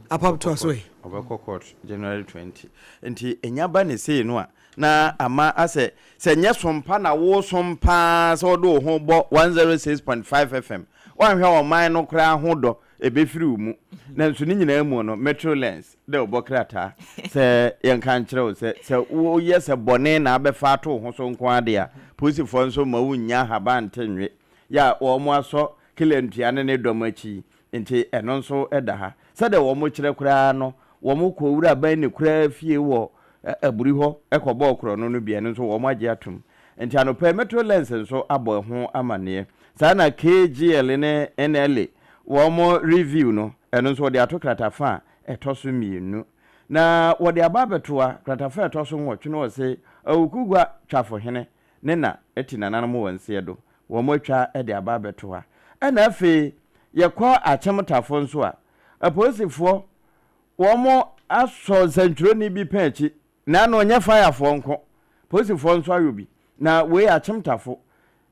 apam to aso yi. Ɔbɛkɔ court January 20. Nti ɛnya ba ne sei no a na ama asɛ sɛ nyɛ sompa na wo som paa sɛ wode wo ho bɔ 106.5 FM woanhwɛ ɔman no koraa ho dɔ ɛbɛfiri wo mu. Nanso ne nyinaa mu no, Metro Lens dɛ wobɔ krataa sɛ yɛnka nkyerɛ wo sɛ sɛ woyɛ sɛ bɔne na abɛfa ato wo ho so nko ade a, polisifoɔ nso ma wonnya ahaban nte nwe yɛ a wɔn asɔ kila ntua ne ne dɔm akyi. Nti ɛno nso da ha sɛdeɛ wɔn kyerɛ koraa no, wɔn kɔ wura ban ne koraa fie wɔ aburi hɔ kɔbɔɔ korɔ no bi. Ɛno nso wɔn agye atom. Nti anɔpɛ Metro Lens nso abɔ ɛho amanneɛ saa. Na KGL ne NLA wɔn review no, ɛno nso wɔde ato kratafa a ɛtɔ so mmienu na wɔde aba abɛtoa kratafa a ɛtɔ so 8 no. Wɔ se Awukugua Twafohene. ne na te nananom wɔn nseɛ do, wɔn atwa de aba abɛto ha. Ɛna afei yɛkɔ Akyem Tafo nso a, apolisifoɔ wɔn asɔ nsɛntwerɛni bi pɛn akyi, na ano nyɛ firefoɔ nko, polisifoɔ nso ayɔ bi. Na wei Akyem Tafo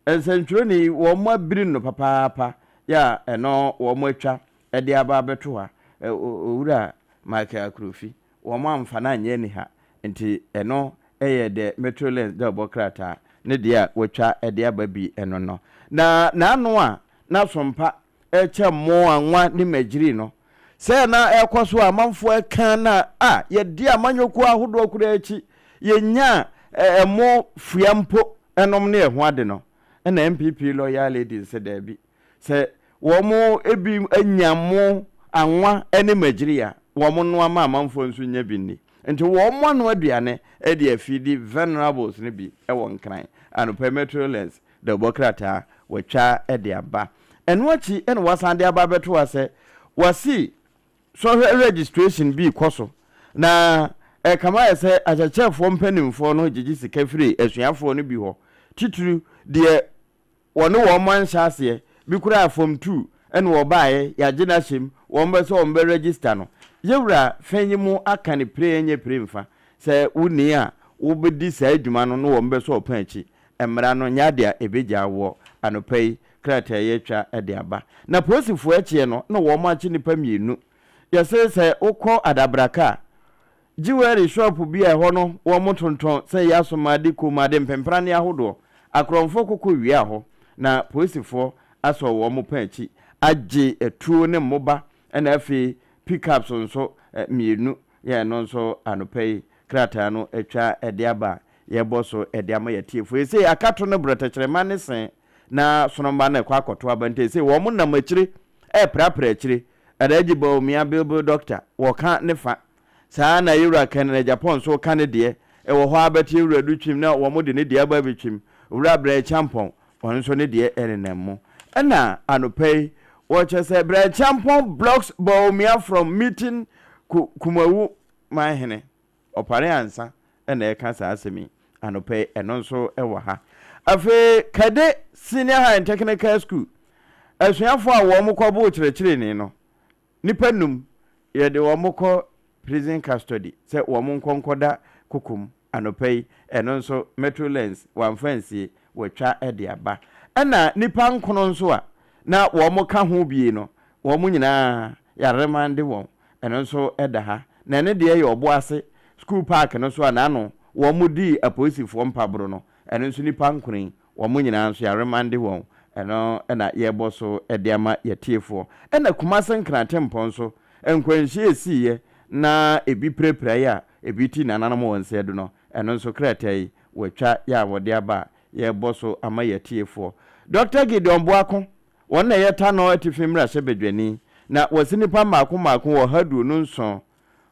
nsɛntwerɛni yi wɔn abiri no papaapa yɛ a ɛno wɔn atwa de aba abɛto ha. Owura Michael Akrofi, wɔn amfa no anyɛ aniha, nti ɛno yɛ The Metrolens dawubɔ krataa ne deɛ a wɔatwa de aba bi no no. Na n'ano a na sompa rekyɛ mmo, anwa ne magyiri no, sɛ na ɛrekɔ so a amanfoɔ reka na a yɛde amanyɔkuo ahodoɔ koraa akyi, yɛnyaa ɛmo fua mpo nom ne ɛho ade no, ɛna NPP Loyal Ladies sɛ daabi, Sɛ wɔn bi nya mo anwa ne magyiri a, wɔn noa ma amanfoɔ nso nya bi nni. Nti wɔn ano aduane de afidi venerables no bi wɔ Nkran. Anɔpa yi Metro Lens dawubɔ krataa wɔatwa de aba. Ɛno akyi na wɔasan de aba abɛto ha sɛ wɔasi sɔhwɛ registration bi rekɔ so na ɛrekame ayɛ sɛ akyerɛkyerɛfoɔ mpanimfoɔ no gyegye sika firi asuafoɔ no bi hɔ, titiriw deɛ Wɔne wɔn anhyɛ aseɛ, bi koraa form two ɛna wɔbaeɛ, yɛagye no ahyɛ mu, wɔn bɛ sɛ wɔn bɛ register no. Yɛwura fɛ yi mo aka no pire ɛnyɛ pire mfa, sɛ wo ni a wo bɛ di saa adwuma no na wɔn bɛ sɔ ɔpɔn akyi. Mmara no nyɛ adeɛ a ɛbɛgyaa woɔ. Anɔpa yi krataa yi atwa de aba. Na polisifoɔ akyeɛ no na wɔn akye nnipa mmienu. Yɛse sɛ wokɔ Adabraka a, Jewelry shop bi a ɛhɔ no wɔtontɔn sɛ ɛyɛ asomade, kɔnmuade, mpemprane ahodoɔ. Akorɔmfoɔ kɔ kɔ wiaa hɔ na polisifoɔ asɔ wɔn pɔn akyi agye atuo ne mmoba ɛna afei pickups nso mmienu yɛ ɛno nso anɔpa yi krataa no atwa de aba a yɛrebɔ so de ama yɛn atiefoɔ. Seesei akato no brɛ tɛkyerɛma ne se na sonomba no rekɔ akɔto aba nti seesei wɔn nam akyire reprapra akyire. Alhaji Bawumia Bilbil Doctor wɔka ne fa. Saa ara na Yewura Ken Agyapong nso ka ne deɛ. Ɛwɔ hɔ ara bɛte Yewura Du twim na wɔn de ne deɛ aba abɛtwim. Owura Brɛ Kyampɔn, ɔno nso ne deɛ nenam mu. Ɛna anɔpa yi, wɔkyerɛ sɛ Brɛ Kyampɔn blocks Bawumia from meeting Ku Kumawu Manhene. Ɔpare Ansa na ɛreka saa asɛm yi anɔpa yi, ɛno nso wɔ ha. Afei Kade Senior High and Technical School asuafoɔ a wɔn kɔboo kyerɛkyerɛni no, Nnipa num, yɛde wɔn kɔ prison custody sɛ wɔn nkɔ nkɔda koko mu anɔpa yi, ɛno nso Metro Lens wamfa ansie, watwa de aba. Ɛna nnipa nkono nso a na wɔn ka ho bie no, wɔn nyinaa yɛaremande wɔn, ɛno nso da ha. Na ɛno deɛ yɛ Ɔboase school park no so a n'ano wɔn dii apolisifoɔ mpaboro no, ɛno nso nnipa nkono yi Wɔn nyinaa nso yɛaremande wɔn, ɛno na yɛrebɔ so de ama yɛatiefoɔ. Ɛna Kumase Nkranatempɔn nso, nkwanhyia a ɛsiiɛ na ebi pirapiraeɛ a ebi ti nananom wɔn nsa adu no, ɛno nso krataa yi wɔatwa yɛ a wɔde aba a yɛrebɔ so ama yɛatiefoɔ. Dɔkta Gideon Boako, wɔn na ɛyɛ Tanɔ Atifi Mmarahyɛbadwani, na wɔasi nnipa mmaako mmaako 127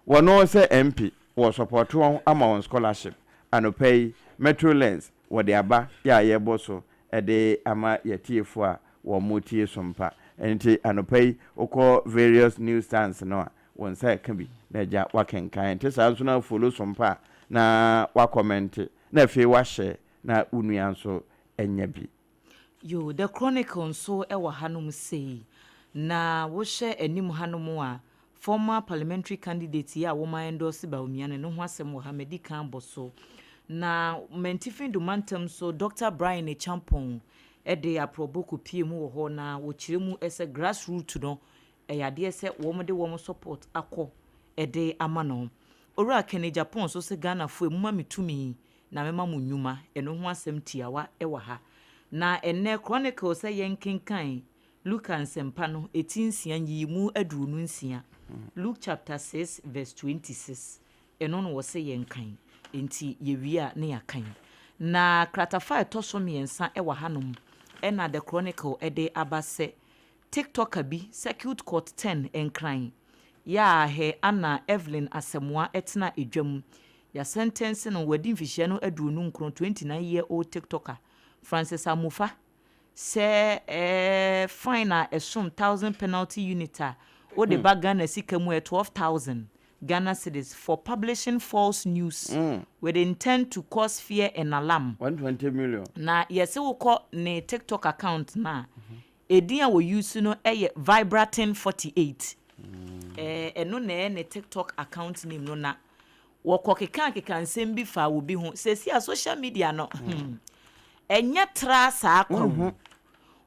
Wɔno sɛ MP wɔ sɔpɔto wɔn ama wɔn scholarship anɔpa yi Metro Lens wɔde aba yɛ a yɛbɔ so de ama yɛatiefo a wɔn tie sompa ɛno nti anɔpa yi wokɔ various news stands no a wo nsa ɛka bi na agya wakenkan ɛnte saa nso na follow sompa a na wakɔmɛnte na afei wahyɛ na wo nua nso anya bi. Yoo, The Chronicle nso wɔ hanom sei. Na wohwɛ anim hanom a, former parliamentary candidate yi a wɔn endorse Bawumia no, ne ho asɛm wɔ ha, madi kan abɔ so. Na Mantifi Do mantam nso, Doctor Brian Acheampong de aprɔbɔ kɔpie mu wɔ hɔ, na wɔkyerɛ mu sɛ grassroot no, ɛyɛ adeɛ sɛ wɔde wɔn support akɔ de ama no. Owura Kenny Agyapong nso sɛ Ghanafoɔ, momma me tumi na mɛma mo nnwuma, ɛno ho asɛm tiawa wɔ ha. Na ɛnnɛ Chronicle sɛ yɛnkenkan Luka Nsɛmpa no eti nsia nyiyimu 26, Luke chapter 6 verse 26, ɛno na wɔse yɛnkan, enti yɛwie a na yɛakan. Na kratafa a ɛtɔ so mmiɛnsa wɔ hanom na The Chronicle de aba sɛ TikToker bi, Circuit Court Ten, Nkran, Yaa hɛ ana Evelyn Asamoah tena edwa mu. Yɛasɛntɛnse no, wadi mfehyia no 29, 29 year old TikToker, Francis Amofa, sɛ ɛɛ fine a ɛsom thousand penalty unit a wode ba Ghana sika mu a ɛyɛ 12,000. Ghana cedis for publishing false news with intent to cause fear and alarm. 120 million. Na yɛse wokɔ ne TikTok account no a, edin a wɔ use no yɛ Vibratin 48. Ɛɛ ɛno na ɛyɛ ne TikTok account name no na wɔkɔ keka keka nsɛm bi fa obi ho. Seesei a social media no, ɛnyɛ tra saa kwa o.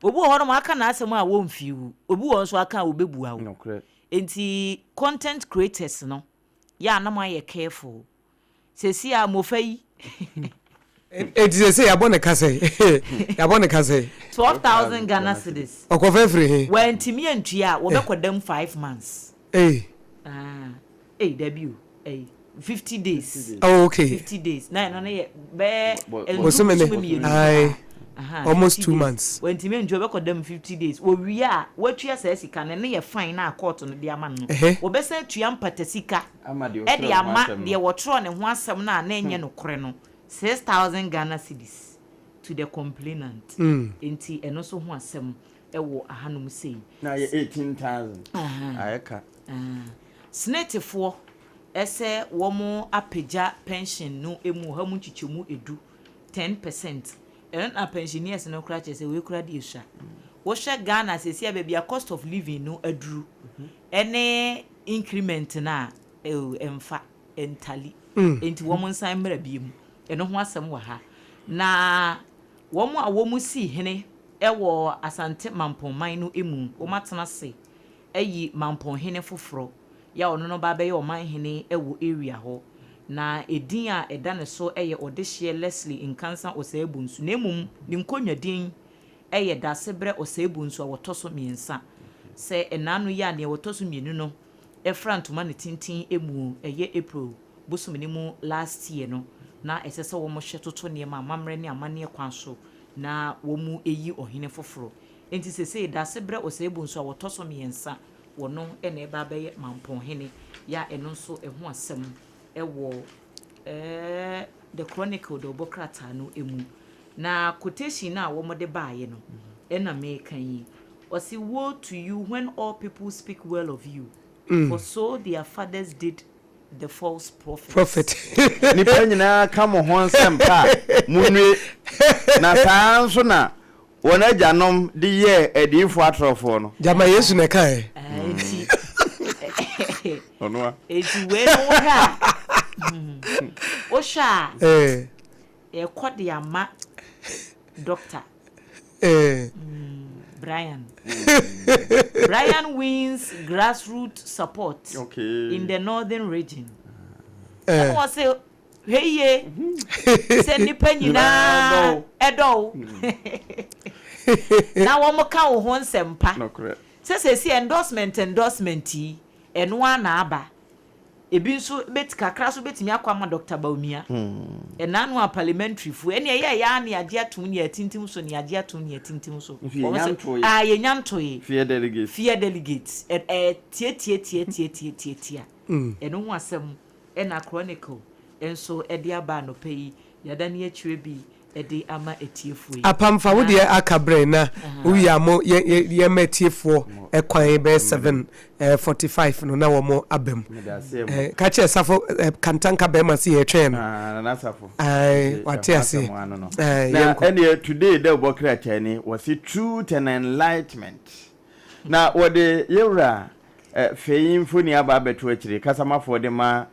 Obi wɔ hɔnom aka n'asɛm a wɔmfii wo. Obi wɔ hɔ nso aka a wɔbɛbua wo. Nokorɛ. Nti content creators no, yɛ a na moayɛ careful. Seesei a mmɔfra yi. Enti seesei yɛabɔ ne ka sɛn? Yɛabɔ ne ka sɛn? 12,000 Ghana cedis. Ɔkɔfa afiri he? Wantumi antua a, wɔbɛkɔ dam 5 months. Ei. Ah, ei, dabi o, ei, 50 days. Oh, okay. 50 days. Na ɛno no yɛ bɛɛ Bosome ne. 2. Aye. Almost 50 2 days. months. Wantumi antua, wɔbɛkɔ dam 50 days. Wɔwie a, watua saa sika no, ɛno yɛ fine na court no de ama no. Wɔbɛsan atua mpata sika Ama deɛ ɛde ɔtwerɛ ne ho ama asɛm no. Deɛ wɔtwerɛ ne ho asɛm no a na ɛnyɛ nokorɛ no, 6,000 Ghana cedis to the complainant. Nti ɛno nso ho asɛm ɛwɔ ahanom sei. Na yɛ 18,000. Ayɛ ka. SSNITfoɔ ɛsɛ wɔn apagya pension no mu ɔha mu nkyekyɛmu 10, 10%. Ɛno na pensioners no koraa kyerɛ sɛ wei koraa de esua. Wohwɛ Ghana seesei a, baabi a cost of living no aduru ɛne increment no a ɛo ɛmfa ɛntally. Nti wɔn nsan mmra bie mu. Ɛno ho asɛm wɔ ha. Na wɔn a wɔn si hene ɛwɔ Asante Mampɔnman no mu, wɔn atena ase ayi Mampɔnhene foforɔ yɛ a ɔno no ba bɛyɛ ɔmanhene ɛwɔ area hɔ. Na edin a ɛda ne so ɛyɛ Ɔdehyeɛ Leslie Nkansa Ɔsɛɛbonsu. Na mmom ne nkonnwa din ɛyɛ Dasebrɛ Ɔsɛɛbonsu a wɔtɔ so mmiɛnsa. Sɛ ɛnaano yi a nea wɔtɔ so mmienu no ɛfra ntoma ne tenten mu, ɛyɛ April bosome ne mu last year no, na ɛsɛ sɛ wɔn hyɛ toto nneɛma amammerɛ ne amanneɛ kwan so na wɔn eyi ɔhene foforɔ. Nti sesei Dasebrɛ Ɔsɛɛbonsu a wɔtɔ so mmiɛnsa, wɔno ɛna ɛba abɛyɛ Mampɔnhene yɛ a ɛno nso ɛho asɛm ɛwɔ The Chronicle de ɔbɔ krataa no mu. Na quotation no a wɔde baeɛ no ɛna meka yi, ɔsi, "Woe to you when all people speak well of you, for so their fathers did the false prophets." Prophet. Nipa nyinaa ka mo ho nsɛm pa a, munnue, na saa nso na wɔn agyanom de yɛɛ adiyifoɔ atorɔfoɔ no. Gyama Yesu na ɛka ɛ. Ah, enti Ɔno a. Enti wei no wohwɛ a ɛkɔ de ama Doctor Brian. Brian wins grassroots support in the northern region. Ɛna wɔ sɛ hwɛ yie sɛ nnipa nyinaa ɛdɔ wo na wɔn ka wo ho nsɛmpa. Nokorɛ. Sɛ sɛsi endorsement yi, ɛno ara na aba. Ebi nso bɛti kakra so bɛtumi akɔ ama Dr. Bawumia. Ɛna no a parliamentary fo ɛne ɛyɛ ɛyɛ a ne agye atom ne atintim so, ne agye atom ne atintim so. Nso Wɔn yɛnya sɛ ntoe. Ah, yɛnya ntoe. Fear delegates. Fear delegates ɛ ɛ tie tie tie tie tie tie tie. Ɛno ho asɛm ɛna Chronicle nso ɛde aba anɔpɛ yi, yɛada ne akyire bi ɛde ama etiefoɔ yi. Apamfa wo deɛ aka berɛ na wowie a mo yɛma atiefoɔ ɛkwan bɛyɛ 7:45 no na wɔn aba mu. Mede aseɛ mu. Ka kyerɛ Safo Kantanka bɛrima sɛ yɛtwɛn no. Ah, Nana Safo. Ae, Nti, wate ɛho ase. asɛm ano no. Na Na yɛnkɔ. ɛneɛ Today dɛ wobɔ krataa ni, wɔse truth and enlightenment. Na wɔde yɛwura fei mfoni aba abɛto akyire, kasamafoɔ de ma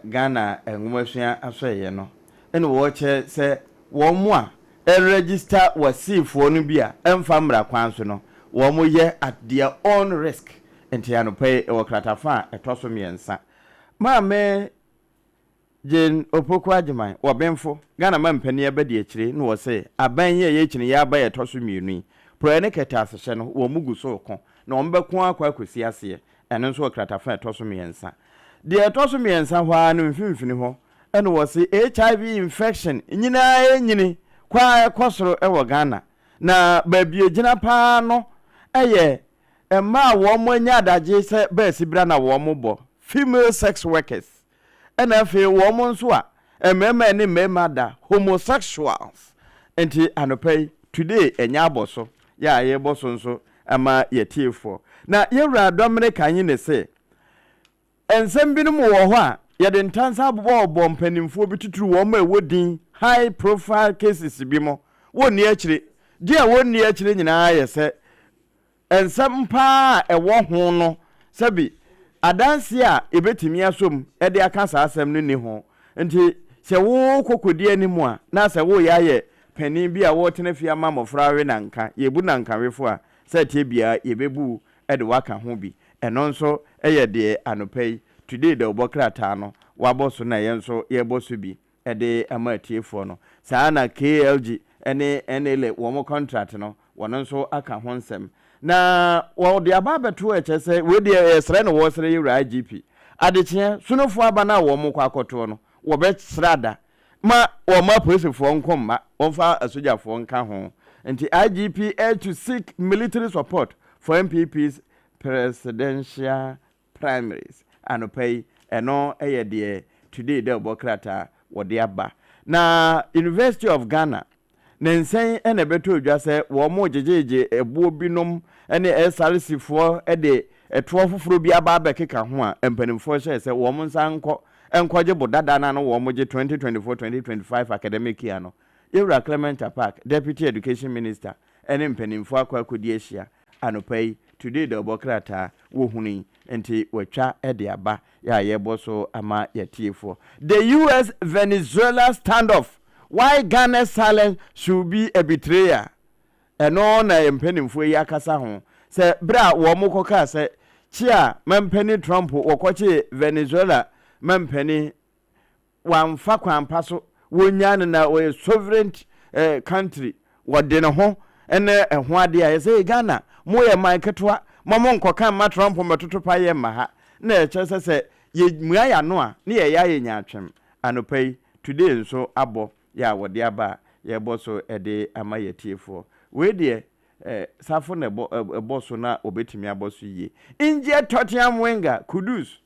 Ghana nwomasua asɔeɛ no, ɛna wɔkyerɛ sɛ wɔn mo a ɛregister wɔseefoɔ no bi a ɛmfa mmara kwan so no, wɔn yɛ at their own risk. Nti anɔpa yi ɛwɔ kratafa a ɛtɔ so mmiɛnsa. Maame Jane Opoku Agyeman, wɔbenfo, Ghana ma mpanin abɛdi akyire na wɔse aban yi a ɛyɛ kyini yɛ aba yɛ ɛtɔ so mmienu yi, porɔeɛ ne kɛtɛasehyɛ no wɔn mu gu so reko na wɔn bɛko akɔ akɔsi aseɛ. Ɛno nso wɔ kratafa a ɛtɔ so mmiɛnsa. Deɛ ɛtɔ so mmiɛnsa hɔ ara no mfimfini hɔ ɛna wɔse HIV infection nyinaa ɛnyini kɔ a ɛkɔ soro ɛwɔ Ghana, na baabi egyina paa no ɛyɛ mmaa a wɔn anya adagye sɛ bɛɛsi bra na wɔn bɔ, female sex workers, ɛna afei wɔn nso a mmarima ne mmarima da, homosexuals. Nti anɔpa yi Today ɛnyɛ abɔ so yɛ a yɛbɔ so nso ama yɛtiefoɔ. Na yɛwura Dɔmene Kanyi ne se Nsɛm binom wɔ hɔ a, yɛde ntansa abobɔbobɔ mpanimfoɔ bi titiriw wɔn a ɛwɔ din, high profile cases, bi mo, wɔnni akyire. Deɛ wɔnni akyire nyinaa yɛ sɛ nsɛm pa ara a ɛwɔ ho no, sɛbi adanseɛ a yɛbɛtumi asɔ mu de aka saa asɛm no nni ho. Nti sɛ worekɔ kɔdi anim a, na sɛ woreyɛ ayɛ panin bi a woretena fie ama mmɔfra awe nanka, yɛbu nankawefo a, sɛ ɛteɛ biara yɛbɛbu wo de wo aka ho bi. Ɛno nso yɛ deɛ anɔpa yi Today dawubɔ krataa no wɔabɔ so na yɛn nso yɛrebɔ so bi de ama atiefoɔ no. Saa ara na KLG ne NLA wɔn contract no wɔn nso aka ho nsɛm. Na wɔde aba abɛto ɛkyɛ sɛ wei deɛ yɛsrɛ na wɔresrɛ yɛwura IGP. Adekyeɛ, Sonofoɔ aba no a wɔrekɔ akɔtoɔ no wɔbɛsrɛ ada ma wɔmma apolisifoɔ nko mma, wɔmfa asogyafoɔ nka ho. Nti IGP urged to seek military support for NPP's presidential primaries. Anɔpa yi, ɛno yɛ deɛ Today dawubɔ krataa wɔde aba. Na University of Ghana Ne nsɛn na ɛbɛtɔɔ dwa sɛ wɔregyegyegye ɛboɔ binom ne SRC foɔ de ɛtoɔ foforɔ bi aba abɛkeka ho a, mpanimfoɔ hyɛɛ sɛ wɔn nsan nkɔ nkɔgye bo dada no a na wɔgye 2024-2025 academic year no. Yɛwura Clement Apaak, Deputy Education Minister ne mpanimfoɔ akɔ akɔdi ahyia anɔpa yi, Today dawubɔ krataa wɔhunui nti wɔatwa de aba yɛ a yɛbɔ so ama yɛatiefoɔ. The US Venezuela standoff, Why Ghana's silence should be a betrayal Ɛno na yɛn mpanimfoɔ yi akasa ho sɛ berɛ a wɔn kɔkaa sɛ kye a mampanin Trump wɔkɔkyee Venezuela mampanin wamfa kwan pa so, wɔnyaa no na ɔyɛ sovereign eh, country, wɔde ne ho ne ɛho adeɛ a yɛsɛ hey, Ghana moyɛ man ketewa ma mo nkɔka mma Trump mmɛtoto pa yɛ mma ha na ɛkyerɛ sɛ sɛ yɛmua yɛ ano a ne yɛyɛ ayɛ nyaatwem. Anɔpa yi Today nso abɔ yɛ a wɔde aba a yɛbɔ so de ama yɛatiefoɔ. Wei deɛ eh, safo na ɛbɔ, ɛbɔ so na wɔbɛtumi abɔ so yie. Injured Tottenham winger Kudus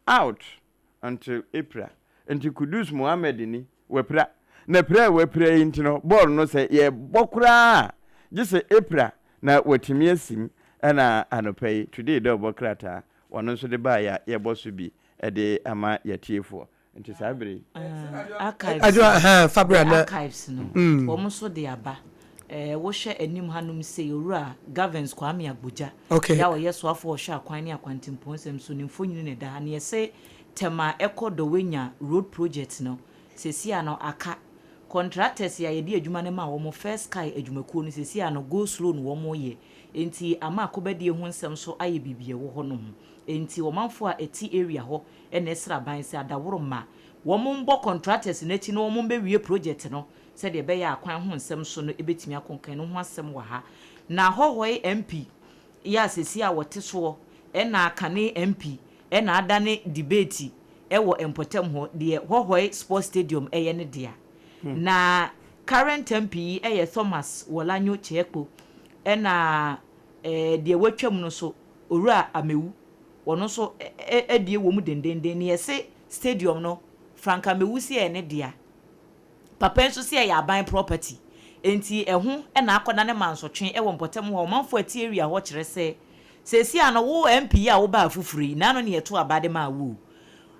out until April. Nti Kudus Mohammed ni, wapira. Na pira a wapira yi nti no, bɔɔl no sɛ yɛbɔ koraa a, gye sɛ April na watumi asim. Ɛna anɔpa yi, Today dɛ ɔbɔ krataa, ɔno nso de baeɛ a yɛbɔ so bi de ama yɛatiefoɔ. Nti saa bere yi. Archives Adwoa, no, ahaa, fa bra the na. archives no, wɔn nso de aba. Eh, wohwɛ anim hanom sei, Owura Gavins Kwame Agbodza, Okay. yɛ a ɔyɛ soafoɔ a ɔhwɛ akwan ne akwantempɔn nsɛm so, ne mfonini na ɛda ha. Neɛ ɛse Tema ɛkɔ Dɔwenya road project no, seesei ano aka. Contractors a yɛde adwuma no maa wɔn, First Sky adwumakuo no, seesei ano go slow na wɔreyɛ. Enti ama akobadie ho nsɛm nso ayɛ biribi ɛwɔ hɔnom. Enti ɔmanfoɔ a ɛte area hɔ na ɛsrɛ aban sɛ adaworoma wɔn mbɔ contractors no akyi na wɔn mbɛwie project no sɛdeɛ ɛbɛyɛ a akwan ho nsɛm so no bɛtumi akɔ nkan no ho asɛm wɔ ha. Na Hohoe MP yi a seesei a wɔte soɔ na kane MP na adane debate wɔ mpɔtam hɔ deɛ Hohoe Sports Stadium yɛ ne dea. Na current MP yi yɛ Thomas Worlanyo Kyekpo ɛna deɛ watwam no nso Owura Amewu wɔno nso adie wɔ mu dendenden. Neɛ ɛse stadium no Frank Amewu se ɛyɛ ne dea. Papa yi nso se ɛyɛ aban property enti ɛho na akɔdane mansotwe wɔ mpɔtam hɔ a ɔmanfoɔ a ɛte area hɔ kyerɛ sɛ seesei ano wo MP yi a wobaa foforo yi naano ne yɛtoo aba de maa wo o.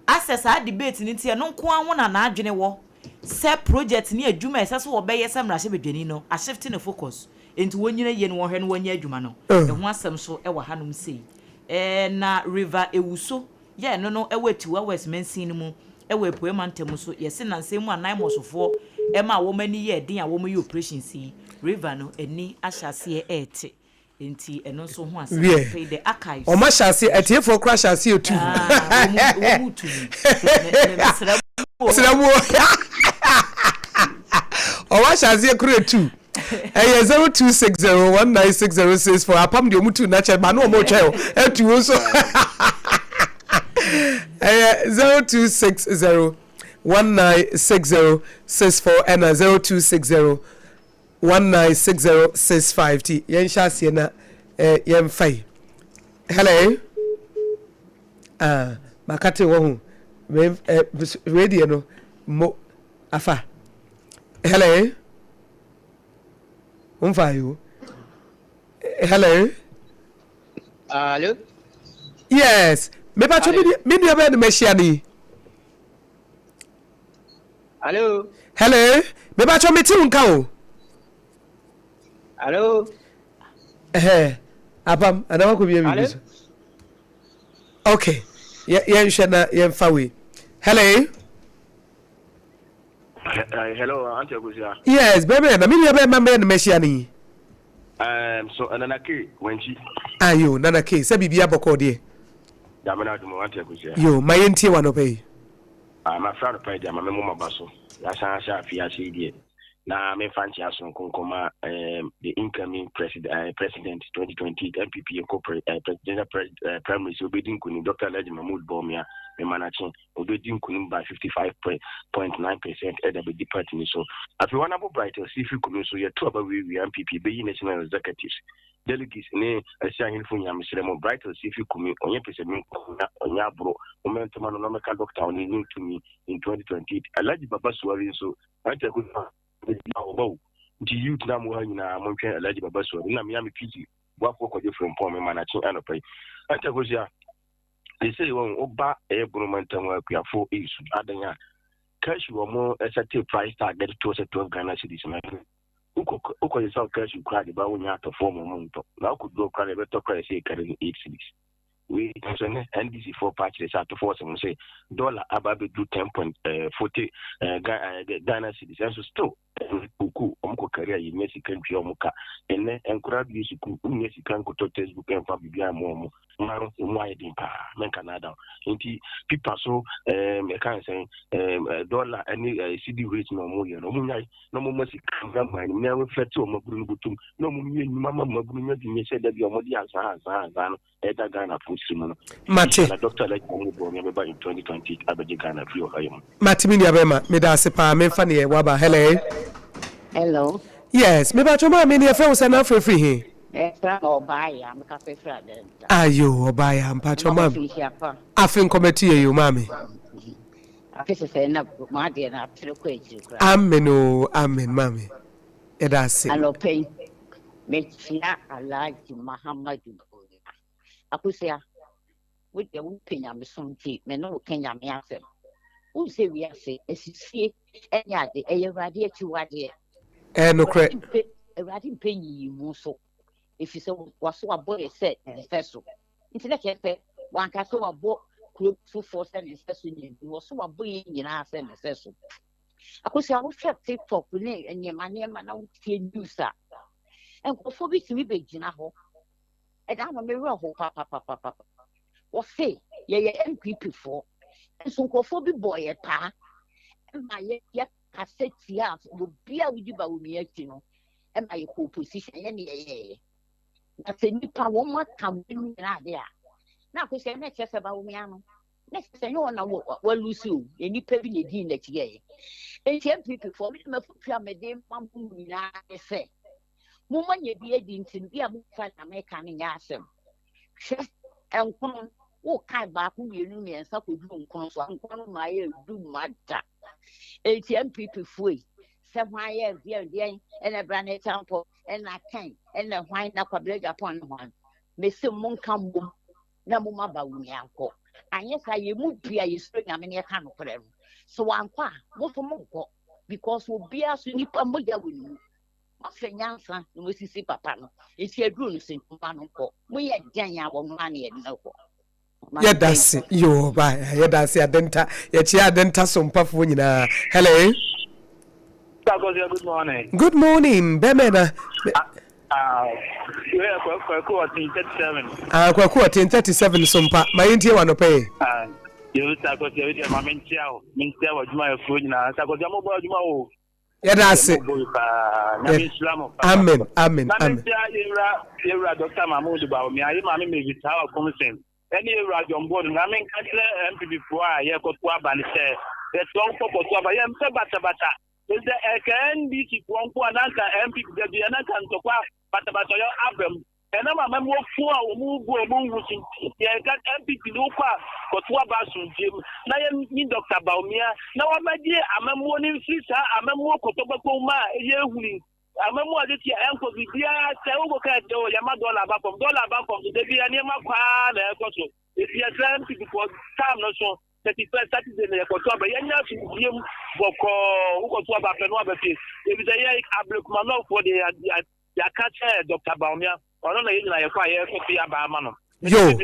Asɛ saa debate no nti ɛno nko ara ho na n'adwene wɔ sɛ project ne adwuma a ɛsɛ sɛ wɔbɛyɛ sɛ mmarahyɛbadwani no ashifte ne focus enti wɔnyina yie na wɔnhwɛ na wɔnyɛ adwuma no ɛho asɛm nso wɔ hanom sei. Na River Ewuso Yɛ ɛno no wɔ Atiwa West mansin no mu wɔ Apuei mantam mu so. Yɛse nnansa yi mu a Naimos foɔ maa wɔn ani yɛɛ den a wɔn yɛ operations yi, river no ani ahyɛ aseɛ ɛrete. Enti ɛno nso ho asɛm. Wiɛ, Afei the archives. wɔn ahyɛ aseɛ, atiefoɔ koraa ahyɛ aseɛ retu. Ah, wɔn, wɔn retu mu. Me, me, mesrɛ mo. Mesrɛ mo. Wɔn ahyɛ aseɛ koraa retu. Ɛyɛ 0260196064 apam deɛ ɔmo tu na kyɛ ba na ɔmo twɛn o atu wo nso. Ɛyɛ 0260196064 ɛna 0260196065 ti yɛn hyɛ aseɛ na eh, yɛn fa yi. Hello. Ah, makate wɔ ho. Wei eh, wei deɛ no mo afa. Hello. Womfa yi o. Hello. Hello. Yes. Mepakyɛ me nua bɛyɛ no mahyia no yi. Hello. Hello. Mepakyɛ mete wo nka o. Hello. Ɛhɛ apam anaa wakɔ bia biribi so. Okay. Yɛnhwɛ na yɛmfa wei. Hello. Hello, Auntie Akosua. Yes, bɛbɛ na me nua bɛyɛ ma bɛyɛ no mahyia no yi. So Nana K wankyi. Ayo Nana K sɛ biribi abɔkɔ deɛ. Nyame no adom o Auntie Akosua. Yo ma yɛntie wo anɔpa yi. Ah mafrɛ anɔpa yi deɛ ama me moma ba so. Yɛasan ahyɛ afe ase yi deɛ na memfa nkyea sononko nkɔma um, the incoming president, president 2028 NPP yɛkɔ pre, presidential pre, primaries obɛdi nkonim Dr. Alhaji Mahmood Bawumia memanakye Obedi nkunim by 55.9 percent ɛde abedi party no so. Afei Honourable Bright Osifi Kumi nso yɛto aba wie wie NPP beyi National Executives, Delegates ne Asi Ahenfo nyinaa mesrɛ mo Bright Osifi Kumi ɔnyɛ pɛsɛmenkominya ɔnyɛ aboro mommɛ ntoma no na ɔmmɛka Doctor ɔne ne tumi in 2028. Alhaji Baba Suwari nso Auntie Akosua ɔba o nti youth na mo ha nyinaa montwɛn Alhaji Baba Suwari na mea me PC boafoɔ Kwadwo Frimpong mema nakye anɔpa yi. Auntie Akosua Seesei wɔn woba ɛyɛ bono mantam a akuafo resu adan a cashew wɔn ɛsɛte price tag ɛde toɔ sɛ 12 Ghana cedis na wokɔ wokɔ sɛ sɛ cashew koraa de ba wonya atɔfoɔ ma wɔn ntɔ na wokɔ duro koraa na ɛbɛtɔ koraa ɛsɛ ɛkari no 8 cedis wei nso ne NDC foɔ paa kyerɛ sɛ atɔfoɔ sɛ wɔn sɛ dollar aba abɛduru 10.40 Ghana cedis ɛnso still Kookoo, wɔn kɔ kari a yɛnnya sika ntua wɔn ka. Ɛnnɛ, nkwadaa bue sukuu, wonnya sika nkɔtɔ textbook mfa biribiara mma wɔn. Mma no, emu ayɛ den paa, mɛnka nnaada wo. Nti, pipa so, ɛɛm, ɛka ne sɛn, ɛɛm, dɔla ne cedi rate na wɔyɛ no, wɔnnyae na wɔmma sika mmra man no mu na ɛreflɛte wɔn abunu no bɔtɔ mu, na wɔnyɛ nnwuma ma mmabunu nya bi nyɛ sɛ da bi a wɔde azaa azaa azaa no. Ɛda Ghana fo siri mu no. Mate. Na Doctor Alhaji Mahmood Bawumia bɛba in 2020 abɛgye Ghana afiri ɔhaw yi mu. Mate me nua bɛrima, meda ase paa, memfa neɛ waba, hello. Hello. Yes, mepakyɛw maame ne yɛfrɛ wo sɛn na wofrɛ firi he? Yɛfrɛ me Ɔbaaya, mekasa firi Adenta. Ayo Ɔbaaya, mpakyɛw maame. Afe nkɔmɛto yɛ yo maame. Afe sesɛɛ na mo adeɛ no atere kɔ akyiri koraa. Amen o, amen maame, yɛda ase. Anɔpa yi, Mekyia Alhaji Mahamadu Bawumia. Akosua, wo deɛ wopɛ nyamesom nti me ne wo ka nyame asɛm. Wohu sɛ wiase asisie ne ade, ɛyɛ Awurade akyiwadeɛ. Ɛyɛ nokorɛ. Awurade mpɛ nyiyimu so, ɛfiri sɛ waso wabɔ yɛ sɛ ne nsɛso. Nti na kyerɛ sɛ wanka sɛ wabɔ kuro foforɔ sɛ ne nsɛso nyɛ bi, wɔso wabɔ yɛn nyinaa sɛ ne nsɛso. Akosua wohwɛ tiktok ne nneɛma nneɛma na wotie news a, nkurɔfoɔ bi tumi bɛgyina hɔ. Ɛda no me werɛ ho papapapapa. Wɔse yɛyɛ NPP foɔ, nso nkurɔfoɔ bi bɔɔ yɛ paa ma yɛ yɛkasa tia obi a wodi Bawumia akyi no ma yɛkɔ opposition yɛ ne yɛyɛɛyɛ. Na sɛ nnipa wɔn aka wɔn nyinaa ade a, na akosua na ɛkyerɛ sɛ Bawumia no Na kyerɛ sɛ ɛnyɛ wɔn na wɔalusi o, na nnipa bi na edii n'akyi yɛeɛ. Enti NPP foɔ, me de m'afotu a mede ma mo nyinaa ne sɛ, momma nya bi adi nti no, bi a momfa nea meka no nyɛ asɛm. Hwɛ, nkono, wokae baako, mmienu, mmiɛnsa kɔduru nkono so a, nkono no mmaa yɛ du mma da. Enti NPP foɔ yi, sɛ hwan yɛ deɛn deɛn, ɛna bra ne tampɔ, ɛna kɛn, ɛna hwan, na Kwabena Agyapong ne hwan. Mese monka mmom na momma Bawumia nkɔ, anyɛ saa yɛn mu bi a yɛsuro Nyame na yɛka nokorɛ no, sɛ wankɔ a, mo nso monkɔ, because obiara so nipa mogya wɔ ne mu. Moafɛ nyansa na moasisi papa no, nti aduru no sɛ momma no nkɔ. Moyɛ dɛn a wɔno ara na yɛde no kɔ. Yɛda se yoo ba yɛda ase adenta yɛkyea adenta so mpafoɔ nyinaa hello. Good morning. Good morning bɛmɛ na. Ah, wei yɛ Kwaku Ɔten 37. Ah, Kwaku Ɔten 37 so mpa. Ma yɛntie w'anɔpɛ yi. Ah, yɛn Sakɔsi ɛbi deɛ ma menkyia o, menkyia w'adwumayɛfoɔ nyinaa. Sakɔsi mo bɔ adwuma o. Yɛda ase. Mo bɔ yi paa. Nyame nhyira mo. Amen, amen, Na amen. menkyia yɛwura yɛwura Dr. Mahmood Bawumia, yɛ maame Mavis Hawa Komsen, ɛne yɛwura John Boadu. Na menka kyerɛ NPP foɔ a yɛkɔto aba no sɛ, yɛsrɛ wo kɔ kɔto aba, yɛmpɛ basabasa. Sɛ ɛka NDC foɔ nko a na anka NPP da bi a na anka ntɔkwa basabasayɔ aba mu. Ɛnam amammuo ko a wɔn gu wɔn ho so nti, yɛka NPP no wokɔ a kɔto aba asomdwoeɛ mu na yɛnyi Dɔkta Bawumia na wabɛgye amammuo no mfiri saa amammuo kɔtɔbɛkɔ mu a yɛhunu yi. Amammuo a tete a ɛnkɔ biribiara sɛ wokɔka sɛ o yɛma dɔla aba fam, dɔla aba fam so da biara nneɛma kɔ ara na ɛkɔ so. Enti yɛsrɛ NPP foɔ time no so 31st Saturday no yɛkɔto aba yɛnyɛ asomdwie mu bɔkɔɔ wokɔto aba pɛ no aba fie efisɛ yɛ Ablekuma North foɔ deɛ yɛaka kyerɛ Dr. Bawumia ɔno na yɛn nyinaa yɛkɔ a yɛkɔto yɛ aba ama no. Yo,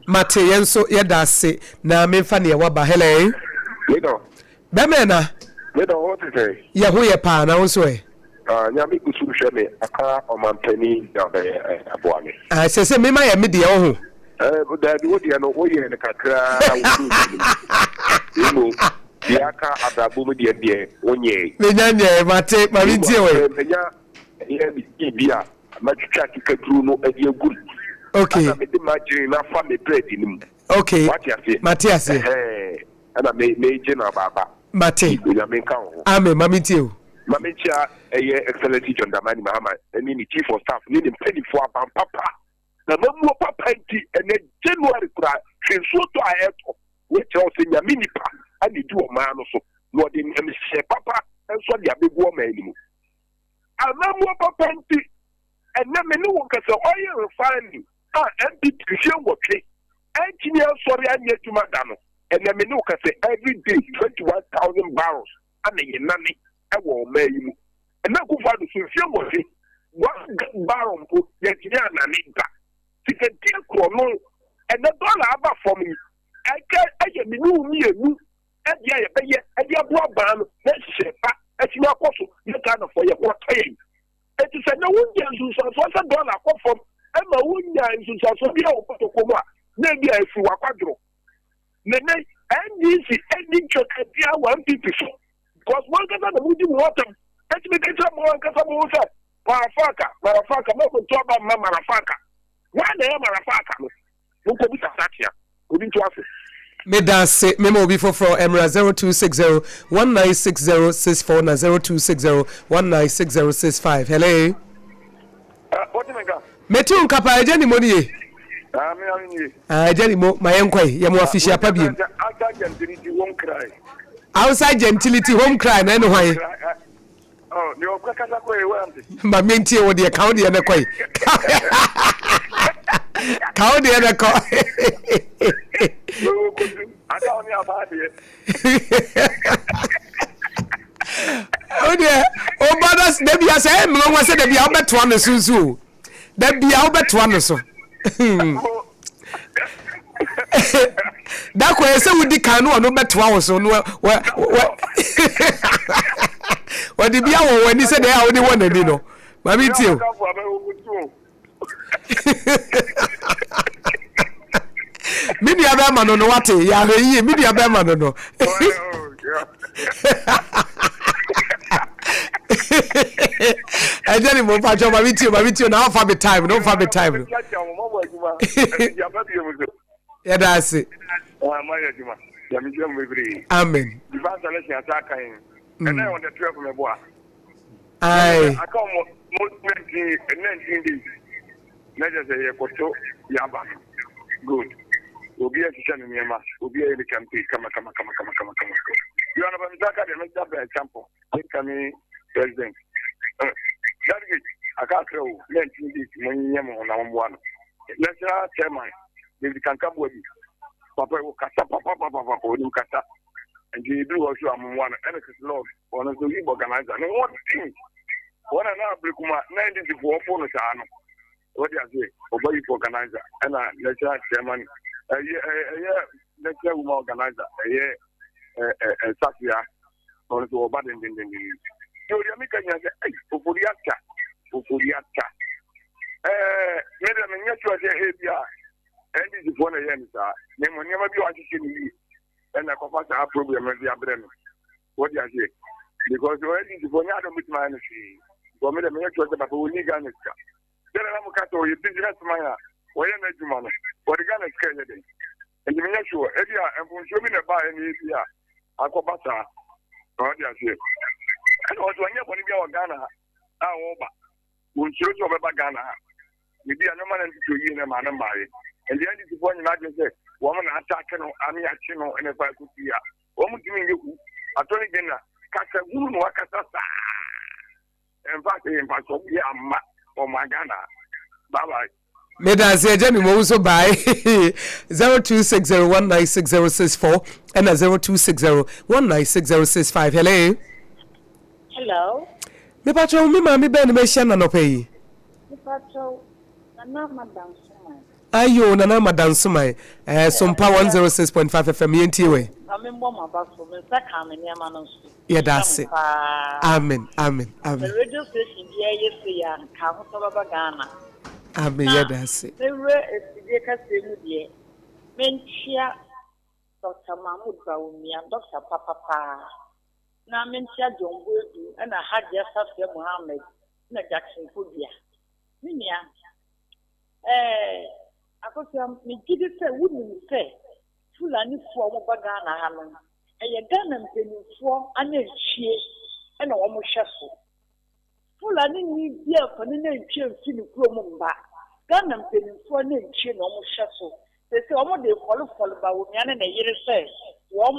mate yɛn nso yɛda ase na memfa neɛ waba. Hello. Medɔ. Bɛmɛ na. Medɔ ho te sɛn? Yɛ ho yɛ paa na wo nso ɛ? Ah, Nyame gu so hwɛ me aka ɔmampanin na ɔbɛyɛ aboa me. Ah, sɛ sɛ mema yɛ me deɛ wo ho. Eh, daabi wo deɛ no woyɛ no kakraa wo duu n'anim. Mmom deɛ aka abrabɔ mu deɛ deɛ wonyɛe. Menya nyɛe, mate, ma mentie wo ɛ. Menya ɛyɛ me tea bi a matwitwa akekaduro no de agu mu. Okay. Ɛna mede margarine no afa me bread no mu. Okay. Wate aseɛ? Mate aseɛ. Ɛhɛn. Ɛna me megye no abaaba. Mate. Onyame nka wo ho. Amen. Ma mentie o. Ma menkyia ɛyɛ Excellency John Dramani Mahama ɛne ne Chief of Staff ne ne mpanimfoɔ aban papa. Na mamuo papa nti ɛnɛ January koraa hwɛ nsuo tɔ a ɛretɔ. Wei kyerɛ wo sɛ Nyame nipa na ɛdi ɔman no so na ɔde nhyehyɛɛ papa nso de abɛgu ɔman no mu. Amammuo papa nti, ɛnnɛ me ne wo nkasa oil refinery a NPP mfeɛ nwɔtwe antumi ansɔre anyɛ adwuma da no, ɛnnɛ me ne wo kasa every day 21,000 barrels ana yɛnane wɔ ɔman yi mu. Ɛnnɛ Akufo Addo so mfeɛ nwɔtwe, one barrel mpo yɛntumi anane da. Sikadie korɔno, ɛnnɛ dɔla aba fam yi, ɛka ɛyɛ me ne wo mmienu ɛdeɛ a yɛbɛyɛ ɛde aboa aban no na nhyehyɛe pa atumi akɔ so na Ghanafoɔ yɛ ho atɔ yɛn. Enti sɛ nnɛ wonya nsunsuansoɔ sɛ dɔla akɔ fam ɛma wonya nsunsuansoɔ bi a wɔ kotoko mu a, na ebi a ɛfiri w'akwadworɔ. Na nnɛ NDC ɛnni ntwaka biara wɔ NPP so because mo ankasa na modi mo ho atɛm. Enti meka kyerɛ mo ankasa mo ho sɛ Marafaka, Marafaka, mo nto aba mma Marafaka. Hwan na ɛyɛ Marafaka no? Monkɔbisa Satea, obi nto ase. Meda ase. Mema obi foforɔ mmra 0260 196064 na 0260 196065. Hello. Wote me nka? Mete wo nka paa, Agya Nimo nie. Ah, me ara nie. Ah, Agya Nimo, ma yɛnkɔ yi, yɛ mo afihyia pa biem. Outside gentility home cry. Outside gentility home cry na ɛne hwan? Oh, deɛ ɔkɔ kasa kɔ yi wante. Ma me ntie wo deɛ, ka wo deɛ ne kɔ yi. Ka wo deɛ ne kɔ. Aka wo ne aba deɛ. Wo deɛ, ɔba na dabi asɛ ɛyɛ mmerɛ nwa sɛ dabi a wobɛtoa ne so nso o. Dabi a wobɛtoa ne so. Da kɔ yɛ sɛ wodi kan no ɔno bɛtoa wo so no wɔ wɔ wɔde bi awɔ w'ani sɛ deɛ a wode wɔ n'ani no maame tie o. Me nua bɛrima no no wate yɛ ahwɛ yie me nua bɛrima no no. Ɛnyɛ ne mo mpatsɔ maame tie maame tie na ɔfa me time na ɔfa me time no. Yɛda ase. Amen. Aye. Na kyerɛ sɛ yɛkɔto yaba no good obi ahyehyɛ ne nneɛma obi ayɛ ne campaign kama kama kama kama kama kama yɛ ɔnaba mi saka deɛ mɛsa bɛn champo incoming president delegate aka akyerɛ o 19 days mo nyɛ mo ho na mo mmoa no national chairman David Kankaboa bi papa wɔ kasa papa papa papa onim kasa nti ebi wɔ so a mo mmoa no ɛna sisi lord ɔno nso yi organizer ne ho den Wɔn a na Ablekuma na NDC foɔ fo no saa no, wɔde ase ɔba youth organizer ɛna national chairman ɛyɛ ɛyɛ national woman organizer ɛyɛ ɛɛ Safia ɔno nso ɔba dendendenden. Yɛ ɔdi mi ka nyina sɛ ɛyi ofori ata ofori ata ɛɛ mi dɛ mi nyɛ sure sɛ ebi a NDC foɔ na ɛyɛ no saa na mmom nneɛma bi a wahyehyɛ no yie ɛna kɔfa saa problem no de abrɛ no. Wɔde aseɛ because NDC foɔ nyɛ adɔm bɛtumi ayɛ no hwee because me dɛ meyɛ sure sɛ papa wɔnni Ghana sika sɛdeɛ na moka sɛ ɔyɛ business man a wɔyɛ n'adwuma no wɔde Ghana sika ɛyɛ dɛn nti menyɛ sure ebi a mfomsoɔ bi na ɛbaeɛ no ebi a akɔba saa na wɔde aseɛ ɛna wɔsɛ ɔnyɛ bɔne bi a wɔ Ghana ha a wɔba wɔnsuro sɛ ɔbɛba Ghana ha ebi a nneɛma na ntete yie na ɛma no mmaeɛ nti NDC foɔ nyinaa adwene sɛ wɔn na atake no ame akye no ɛna ɛfa akɔsi a Wɔn ntumi nyɛ hu. Attorney General, kasa hunu na wakasa saa. Ɛmfa hwee mfasoɔ bi amma ɔman Ghana. Bye bye. Meda ase agya mi mo nso bye. 0260196064 ɛna 0260196065. Hello. Hello. Mepakyɛw me maame bɛn na mahyia no anɔpa yi? Mepakyɛw Nana Ama Dansoman. Ayo Nana Ama Dansoman. Eh, Sompa 106.5 FM yɛntie wɛ. Ma me mmɔ m'aba so, me nsa kaa me nneɛma no nso. Yɛda ase. Amen, amen, amen. Sɛ radio station biara yɛ sei a, nka ahotɔ bɛba Ghana. Amen, yɛda ase. Na mewura afidie kaseɛ mu deɛ, menkyea Doctor Mahmood Bawumia, doctor papa paa. Na menkyea John Boadu ɛna Hajia Safia Mohammed ɛna Jackson Kodua. Me nua, ɛɛ Akosua, megye di sɛ wonim sɛ Fulanifoɔ a wɔba Ghana ha no, ɛyɛ Ghana mpanimfoɔ anantwie na wɔhwɛ so. Fulanini biara mfa ne nantwie mfi ne kurom mma. Ghana mpanimfoɔ anantwie na wɔhwɛ so. Seesei wɔde rekɔlefɔle Bawumia ne ne yere sɛ wɔn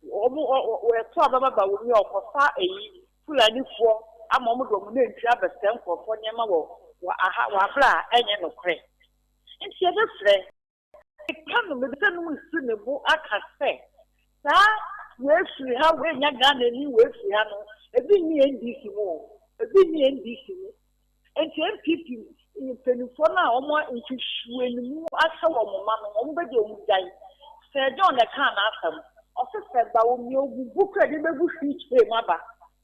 wɔn wɔto aba ma Bawumia ɔkɔfa ayi Fulanifoɔ ama wɔde wɔn nantwie abɛsɛe nkurɔfoɔ nneɛma wɔ wɔ aha wɔ abere a ɛnyɛ nokorɛ. Nti yɛbɛsrɛ. Meka no mebisa no mu si ne bo aka sɛ saa wei firi ha wei nya Ghana ni wei firi ha no ebi nni NDC mu o ebi nni NDC mu nti NPP mpanimfoɔ no a wɔn nhwehwɛnimu ahyɛ wɔn ma no wɔn bɛgye wɔn gyae Sir John na ɛkaa n'asɛm ɔse sɛ Bawumia obubu kora de bɛgu wheelchair mu aba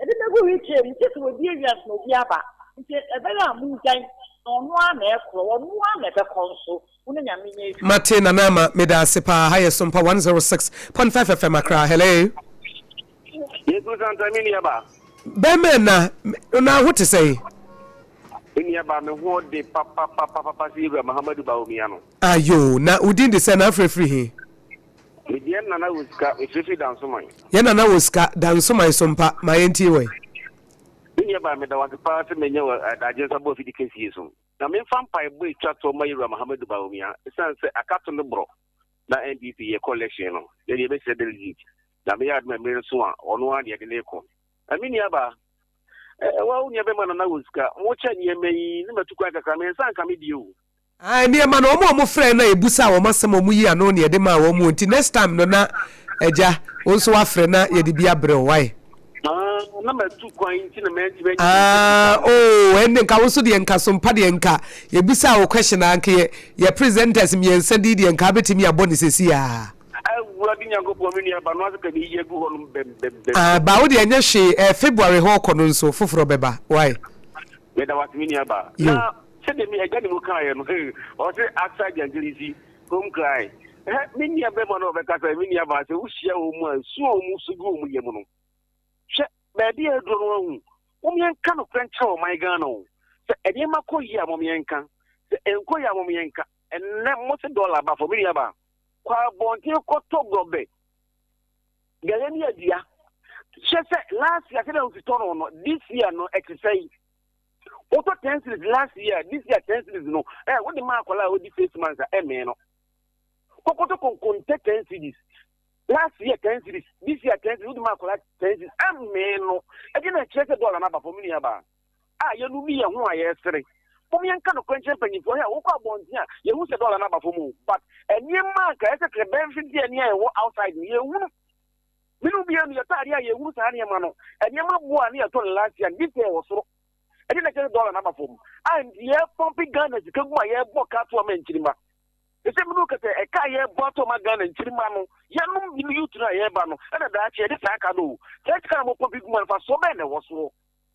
yɛde bɛgu wheelchair mu kyɛ sɛ wɔdi awiase na obi aba nti ɛbɛyɛ a mongyae na ɔno ara na ɛkorɔ ɔno ara na ɛbɛkɔ nso. Wo ne Nyame nyɛ adwuma. Mate Nana Ama meda ase paa ha yɛ Sompa 106.5 FM Accra hello. Yesu Santa me nua ba. Bɛmɛ na na ho te sɛn. Me nua ba me ho de papapapapa sɛ Yewura Mahamadu Bawumia no. Ayoo na wo din de sɛn na afrɛ firi he? Me deɛ Nana wɔ sika me frɛ firi Dansoman. Yɛ Nana wɔ sika Dansoman Sompa ma yɛntie wɛ. Me nua ba meda wo ase paa sɛ manya wo adagye nsa bɔ afidi kɛsie so. Na memfa mpaebɔ a etwa toɔ mma Yewura Mahamadu Bawumia, esiane sɛ akato no borɔ na NPP yɛkɔ election no, yɛde yɛbɛsrɛ delegate, na meyɛ adom a mmere no so a, ɔno ara na yɛde no rekɔ. Na me nuabaa, ɛ, wo nua bɛma Nana wɔ sika, mokyɛ nneɛma yi, ne matu kwan kakra, me nsa nka me deɛ o. Ae nneɛma no wɔn a wɔfrɛɛ no a yɛbusaa wɔn asɛm a wɔyii ano na yɛde maa wɔn o nti next time no na agya wo nso woafrɛ na yɛde bi abrɛ wo wai. Ah, na matu kwan nti na mantumi anyi Ah, oh, ɛnde nka wo nso deɛ nka so mpa deɛ nka yɛbisaa wo question a nka yɛ yɛ presenters mmiɛnsa din deɛ nka abɛtumi abɔ ne sɛsi a. Awurade Nyankopɔn me nua ba no ase ka ne yi agu hɔ nom bɛm bɛm bɛm. Ah, ba wo deɛ ɛnyɛ hwee eh, February hɔ kɔ no nso foforɔ bɛba wai. Meda wo ase me nua ba. Yo. Na sɛdeɛ me agya ne mu kaeɛ no, ɔse outside Jangelisi, home cry. Hɛ, me nua bɛma no ɔbɛkasa, me nua baa sɛ wohyia wɔn mu a, su a wɔn su gu wɔn yam no. Hwɛ, baabi a aduro no ahu. Mom yɛnka nokorɛ nkyerɛ ɔman Ghana o. Sɛ nneɛma kɔ yie a mom yɛnka. Sɛ ɛnkɔ yie a mom yɛnka. Ɛnnɛ mo se dɔla ba fam, me nua baa. Kɔ abɔnten kɔtɔ gɔbɛ. Gɛyɛ ne adua. Hwɛ sɛ last year sɛdeɛ wosi tɔ no no, this year no ɛte sɛn. Wotɔ 10 cedis last year, this year 10 cedis no, eh, wode ma akwadaa a ɔdi 6 months a ɛmmee no. Kɔkɔtɔ konkonte 10 cedis. Last year 10 cedis, this year 10 cedis, wode ma akwadaa 10 cedis, ɛmmee no. Ɛdeɛ na ɛkyerɛ sɛ dɔla no aba fam, me nua baa. A yɛnu bi yɛn ho a yɛresere. Mom yɛnka nokorɛ nkyerɛ mpanyinfoɔ, hɛ, wokɔ abɔnten a, yɛhu sɛ dɔla no aba fam o, but nneɛma a nka ɛsɛ sɛ ɛbɛnfiti yɛn a yɛwɔ outside no, yɛnhunu. Me ne wo mmienu yɛtɔ adeɛ a yɛhunu saa nneɛma no. Nneɛma bo a ne yɛtɔ no last year no, this year ɛwɔ soro. Ɛdeɛ na ɛkyerɛ sɛ dɔla no aba fam. A nti yɛpɔmpe Ghana sika gu mu a yɛbɔ ka to ama nkyirimma. Ɛsɛ me ne wo ka sɛ ɛka a yɛbɔ ato ama Ghana nkyirimma no, yɛnom bi no youth no a yɛreba no, ɛna daakye yɛde saa ka no o. Saa sika no a mopɔmpe gu mu no, mfasoɔ bɛn na ɛwɔ soɔ?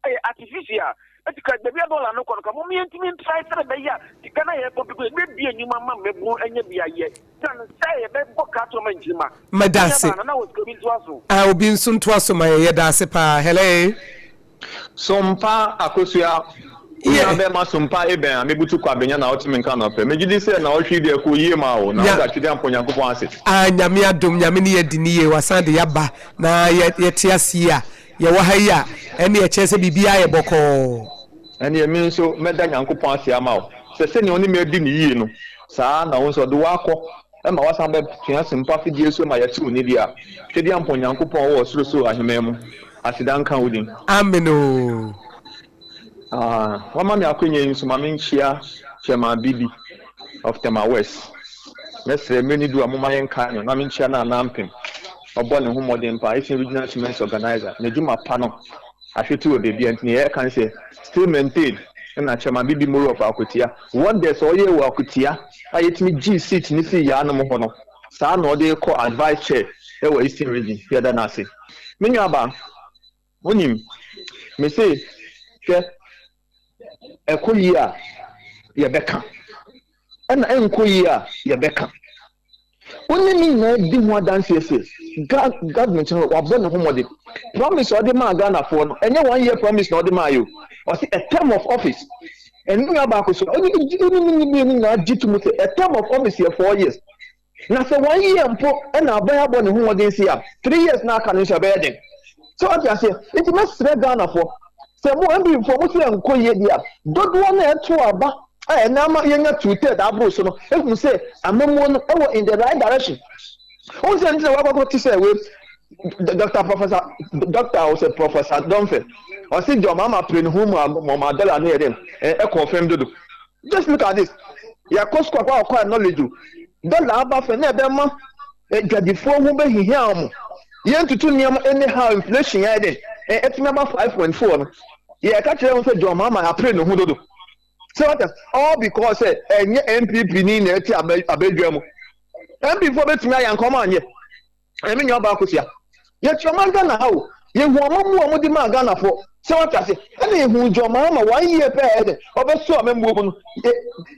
Ɛyɛ artificial. Eti ka baabi a dɔla no kɔ no ka mom yɛntumi ntrae sɛdeɛ ɛbɛyɛ a sika no a yɛpɔmpe gu yɛbɛbie nnwuma ma mmabunu anya bi ayɛ than sɛ yɛbɛbɔ ka ato ama nkyirimma. Meda ase. Nua baa Nana wɔ sika obi ntoa so. Ah obi nso ntoa so ma yɛn yɛda ase paa hello. Sompa Akosua, wo nua bɛɛma Sompa Ebɛn a mebutu Kwabenya na wote me nka anɔpɛ. Megye di sɛ naɔtwe yi deɛ ɛkɔɔ yie maa wo na woda Twedeampɔ Nyankopɔn ase. Ah Nyame adom Nyame ne yɛ adi ne yie wasan de yaba na yɛ yɛte ase yi a Yɛwɔ ha yi a, ɛnneɛ ɛkyerɛ sɛ biribiara yɛ bɔkɔɔ. Ɛnneɛ me nso mɛda Nyankopɔn ase ama wo, sɛ sɛnea ɔne me adi no yie no, saa ara na wo nso ɔde wo akɔ ma woasan abɛtua asɛmpa afidie so ma yɛate wo nne bi a, Twedeampɔn Nyankopɔn a ɔwɔ ɔsorosoro aheman mu, aseda nka wo din. Amen oo. Ah, wama me akwanya yi nso ma menkyia Chairman Bibi. of Tema West. Mɛsrɛ mmerɛ no du a momma yɛnkae no na menkyia no anaa mpem. Ɔbɔ ne ho mmɔden paa, Eastern Regional Women's Organiser. N'adwuma pa no ahwete wɔ baabiara nti nea yɛka ne sɛ still maintain ɛna Chairman Bibi Moro of Akwatia. Wonders a ɔyɛɛ wɔ Akwatia a yɛtumi gyee seat no fii Yaanom hɔ no, saa na ɔde rekɔ as Vice Chair wɔ Eastern Region. Yɛda no ase. Me nuabaa, wonim, mese hwɛ, ɛkɔ yie a yɛbɛka, ɛna ɛnkɔ yie a yɛbɛka. Wo ne ne nyinaa di ho adanseɛ sɛ government no wabɔ ne ho mmɔden. Promise a ɔde maa Ghanafoɔ no, ɛnyɛ one year promise na ɔde maa yɛ o. Ɔse a term of office. Ɛno nua baako so, ɔne ne ne mmienu nyinaa gye to mu sɛ a term of office yɛ 4 years. Na sɛ one year mpo ɛna aban abɔ ne ho mmɔden si a, 3 years na aka no nso ɛbɛyɛ den. Sɛ wate aseɛ, nti mɛsrɛ Ghanafoɔ sɛ mo NPP foɔ mo sɛ ɛnkɔ yie deɛ a, dodoɔ no a ɛto aba a ɛna ama yɛnya 2/3 aboro so no, ehu sɛ amammuo no ɛwɔ in the right direction. Wohu sɛ nti na wakɔkɔ te sɛ wei Dr. Professor Doctor ɔsɛ Professor Domfe ɔsi John Mahama pere ne ho mu a ɔma dollar no yɛ dɛ ɛkɔ fam dodo. Just look at this. Yɛkɔ sukuu akɔ akɔ knowledge o. Dollar aba fam na ɛbɛma adwadifoɔ ho bɛhihia wɔn. Yɛntutu nneɛma anyhow, inflation yɛ dɛ ɛtumi aba 5.4 no. Yɛka kyerɛ wɔn sɛ John Mahama apere ne ho dodo. Sɛ wata all because sɛ ɛnyɛ NPP ni na ɛte abadwa mu. NPP foɔ bɛtumi ayɛ anka wɔn anyɛ. Ɛmi nua baako sia. Yɛte ɔman Ghana ha o. Yɛhu ɔman mu a wɔde maa Ghanafoɔ. Sɛ wate ase, ɛna yɛhu John Mahama one year pɛ a ɛdɛ ɔbɛso amammuo mu no.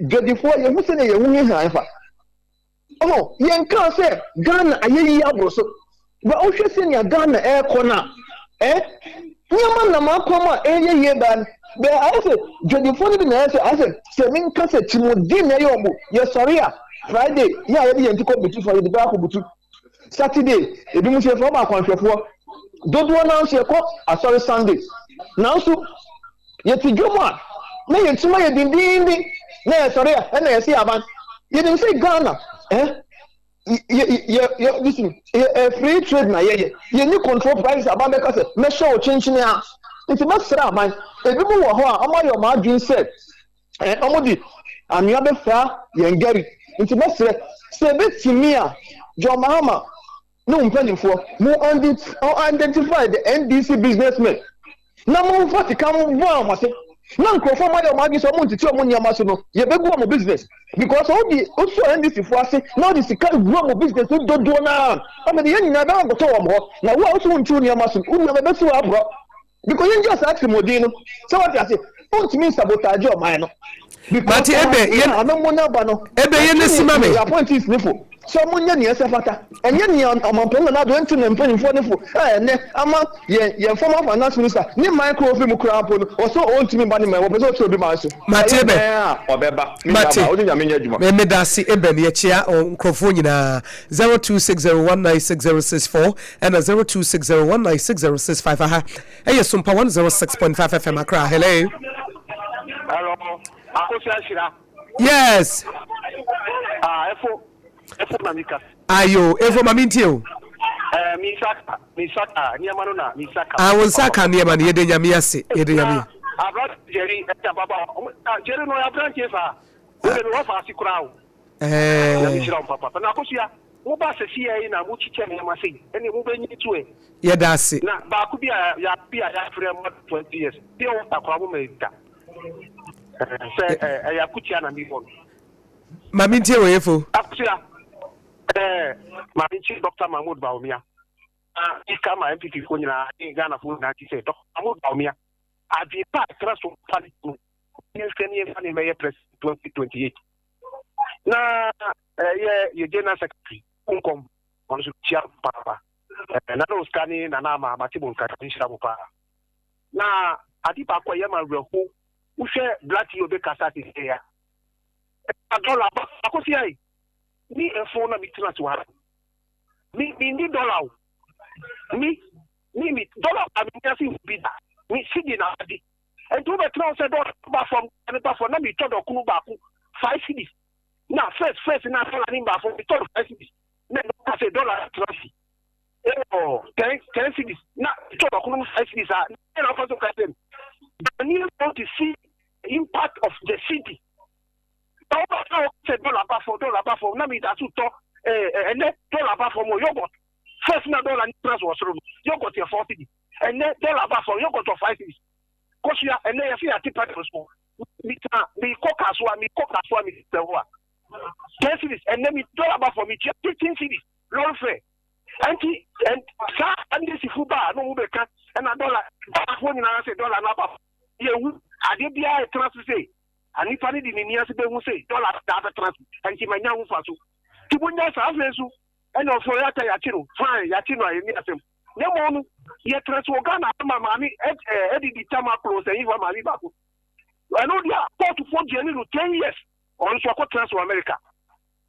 Dwadifoɔ yɛhu sɛnea yɛn ho hihia fa. Ɔho yɛnkaa sɛ Ghana ayɛ yie aboro so. Ba wohwɛ sɛnea Ghana ɛrekɔ no a, nneɛma nam akwan mu a ɛyɛ yie baa no. Bɛɛ ayɛ sɛ dwadifoɔ no bi na ɛyɛ sɛ ayɛ sɛ sɛ menka sɛ tirimuɔden na ɛyɛ wɔn. Yɛsɔre a Friday yɛ a yɛde yɛn ti kɔ butu fa yɛde bɛ akɔ butu. Saturday ebinom nso yɛfrɛ wɔn akwanhwɛfoɔ. Dodoɔ no ara nso yɛkɔ asɔre Sunday. Nanso yɛte dwam a na yɛn tirim ayɛ dendenden na yɛsɔre a ɛna yɛse aban. Yɛnim sɛ Ghana yɛ yɛ yɛ listen yɛ free trade na yɛyɛ. Yɛnni control prices, aban bɛka sɛ mɛhyɛ wo kyenkyene a. Nti mɛsrɛ aban. Ebinom wɔ hɔ a wɔayɛ wɔn adwene sɛ wɔde anwea bɛfra yɛn gari. Nti mɛsrɛ sɛ ɛbɛtumi a John Mahama ne wo mpanimfoɔ mo identify the NDC businessmen na momfa sika mbɔ wɔn ase na nkurɔfoɔ mo ayɛ wɔn adwene sɛ wɔn ntete wɔn nneɛma so no yɛbɛgu wɔn business because wode wosɔ NDC foɔ ase na wode sika wura wɔn business no dodoɔ no ara afei de yɛn nyinaa bɛma nkɔtɔ wɔn hɔ na wo a wosɛ wontu nneɛma so wo nneɛma bɛsi wɔ aborɔ because yɛn gye saa tirimɔden no sɛ wate ase wontumi nsabotage ɔman no because Mate ebe yɛn amammuo no aba no ebe yɛn nesi ma me. Appointees ne fo sɛ ɔmo nyɛ nea ɛsɛ fata ɛnyɛ nea ɔmampanin Nana Addo nti ne mpanyinfoɔ ne fo a ɛnɛ ama yɛn former finance minister ne man koro ofiri mu koraa mpo no ɔsɛ ɔntumi mba ne man wɔpɛ sɛ ɔkyerɛ obi man so Mate ɛyɛ ebe dɛn a ɔbɛba me nua Mate ba wode Nyame nyɛ adwuma. Me meda ase Eben yɛkyea nkurɔfoɔ nyinaa 0260196064 ɛna 0260196065 aha ɛyɛ Sompa 106.5 FM Accra. Hello. Hello, Akosi Ashira. Yes. Ah, efo, efo na mika. Ayo, efo ma mintie o. Mi nsa ka nneɛma no na mi nsa ka. Ah, wo nsa ka nneɛma no, yɛde Nyame ase, yɛde Nyame. Abrante Jerry ɛna baba, ah, Jerry no ɔyɛ aberanteɛ saa. Wo de no wɔfa ase koraa o. Nyame nhyira wo papa. Na Akosua, mo ba sɛsi yɛ yi na mo kyikyɛ nneɛma sei, ɛne mo bɛ nyi to ɛ. Yɛda ase. Na baako bi a ya bi a yɛafrɛ mo 20 years, pure water koraa mo ma da. Sɛ ɛyɛ akutia na mi bɔ no. Ma mintie wɔ efo. Akosua, ma menkyi Dr. Mahmoud Bawumia. Na ika ma NPP fo nyinaa ne Ghana fo nyinaa ti sɛ Dr. Mahmoud Bawumia adwene pa a ɛtra so pa ne no yɛnhwɛ ne yɛmfa ne mmɛyɛ president 2028. Na ɛyɛ yɛ general secretary nkɔm ɔno nso kyia paapa. Nana Oscar ne Nana Ama mate mo nka, nhyira mo paa. Na ade baako a ɛyɛ ma awerɛho, wohwɛ Black yi obɛkasa te sɛ ya dɔla ba akosi ayi ni ɛfon na mi tena ase wɔ ha mi ni dɔla o mi dɔla ba mi ase hu bi da mi sidi na adi nti wobɛtena wo sɛ dɔla ba fam ne ba fam na mi tɔ dɔkono baako 5 cedis na first na dɔla ne ba fam mi tɔ no 5 cedis na ɛno ka sɛ dɔla tena si ɛwɔ 10 cedis na mi tɔ dɔkono mu 5 cedis a ɛna ɔfa so ka sɛ Ghanaians want to see the impact of the cedi. Na wobɛtena wo sɛ Sɛ dɔla ba fam, dɔla ba fam, na meda so tɔ eh, ɛnɛ dɔla ba fam o, yogurt. First na dɔla ne price wɔ soro no, yogurt yɛ 4 cedis. Ɛnɛ dɔla ba fam, yogurt wɔ 5 cedis. Kosua, ɛnɛ yɛse yɛate petrol so. Mita, mekɔ Kasoa, mekɔ Kasoa, mesɛ hɔ a. 10 cedis, ɛnɛ me dɔla ba fam, metua 15 cedis, lorry fare. Ɛnti, saa NDC fo ba a na wɔn bɛka, ɛna dɔla, Ghanafoɔ nyinaa sɛ dɔla no aba fam. Yɛhu, adeɛ biara ɛtena so sei. A Nipa no de n'ani ase bɛhu se dɔla daa bɛtena ase, ɛnti manya ho mfaso. Nti monyae saa. Afei nso ɛna ɔfrɛ ɔyata yɛakye no, fine, yɛakye no a ɛnni asɛm. Na mmom no, yɛtena ase wɔ Ghana ha ma maame ɛdidi tam akoro sɛ hefa maame baako. Ɛno deɛ a, kɔɔtofoɔ gyɛne no 10 years, ɔno nso ɔkɔtena ase wɔ Amerika.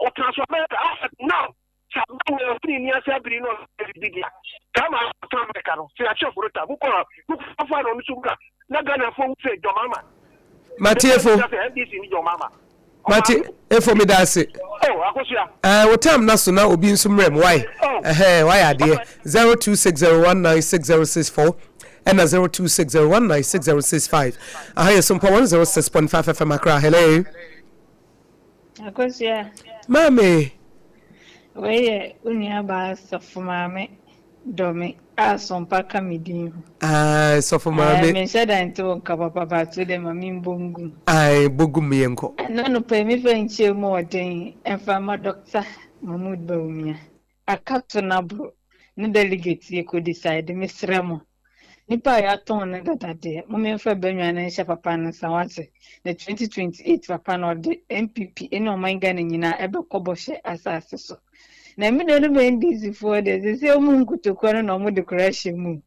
Ɔtena ase wɔ Amerika, as at now, Sɛ aban wei ɔte ne ni ase abiri na ɔyɛ biribi di a, saa maa ɔtena Amerika no, sɛ yɛakyɛ forota, mokɔ a, mokɔ fa na ɔno nso bra, na Ghanafoɔ hu sɛ John Mahama. Matiefo. Sɛ NDC ne John Mahama. Mate efo meda ase. Oh, Akosua. Eh, wo time na so na obi nso mmerɛ mu why? Oh. Ɛhɛn, wayɛ adeɛ. 0260196064 ɛna 0260196065. Aha yɛ Sompa 106.5 FM Accra. Hello. Akosua. Maame. Wei yɛ wo nuabaa Sɔfo Maame Dɔme a Sompa ka me din ho. Ae, Sɔfo Maame. Ae, menhyɛ da nte wo nka papa but wo deɛ ma membɔ ngu mu. Ae, bɔ gu mu yɛnkɔ. Ɛnnɛ anɔpa yi mefa nkyia mu ɔden mfa mma Dɔkta Mahmood Bawumia. Aka to no aboro ne delegate yɛ kɔ decide mesrɛ mo nipa a yɛatɔn no dada deɛ mom yɛmfa bɛnwa no nhyɛ papa no nsa wate na 2028 papa no ɔde NPP ne ɔman Ghana nyinaa ɛbɛkɔ bɔhyɛ asase so na me nuanom NDC foɔ deɛ sese ɔmo nkotokuo no na ɔmo de kora hyɛ mu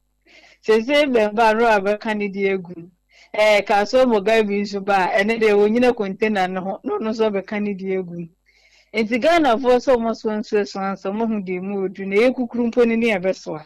Seesei bɛn ba no a bɛka ne deɛ agu mu. Ɛɛ Kasoa Mugabe nso ba a, ɛno deɛ wɔnyina container no ho na ɔno nso ɔbɛka ne deɛ agu mu. Nti Ghanafoɔ sɛ wɔn asoa nsuo soa ansa wɔn ahu deɛ emu ɔduru na ɛyɛ kukuru mpo no ne ɛbɛsoa.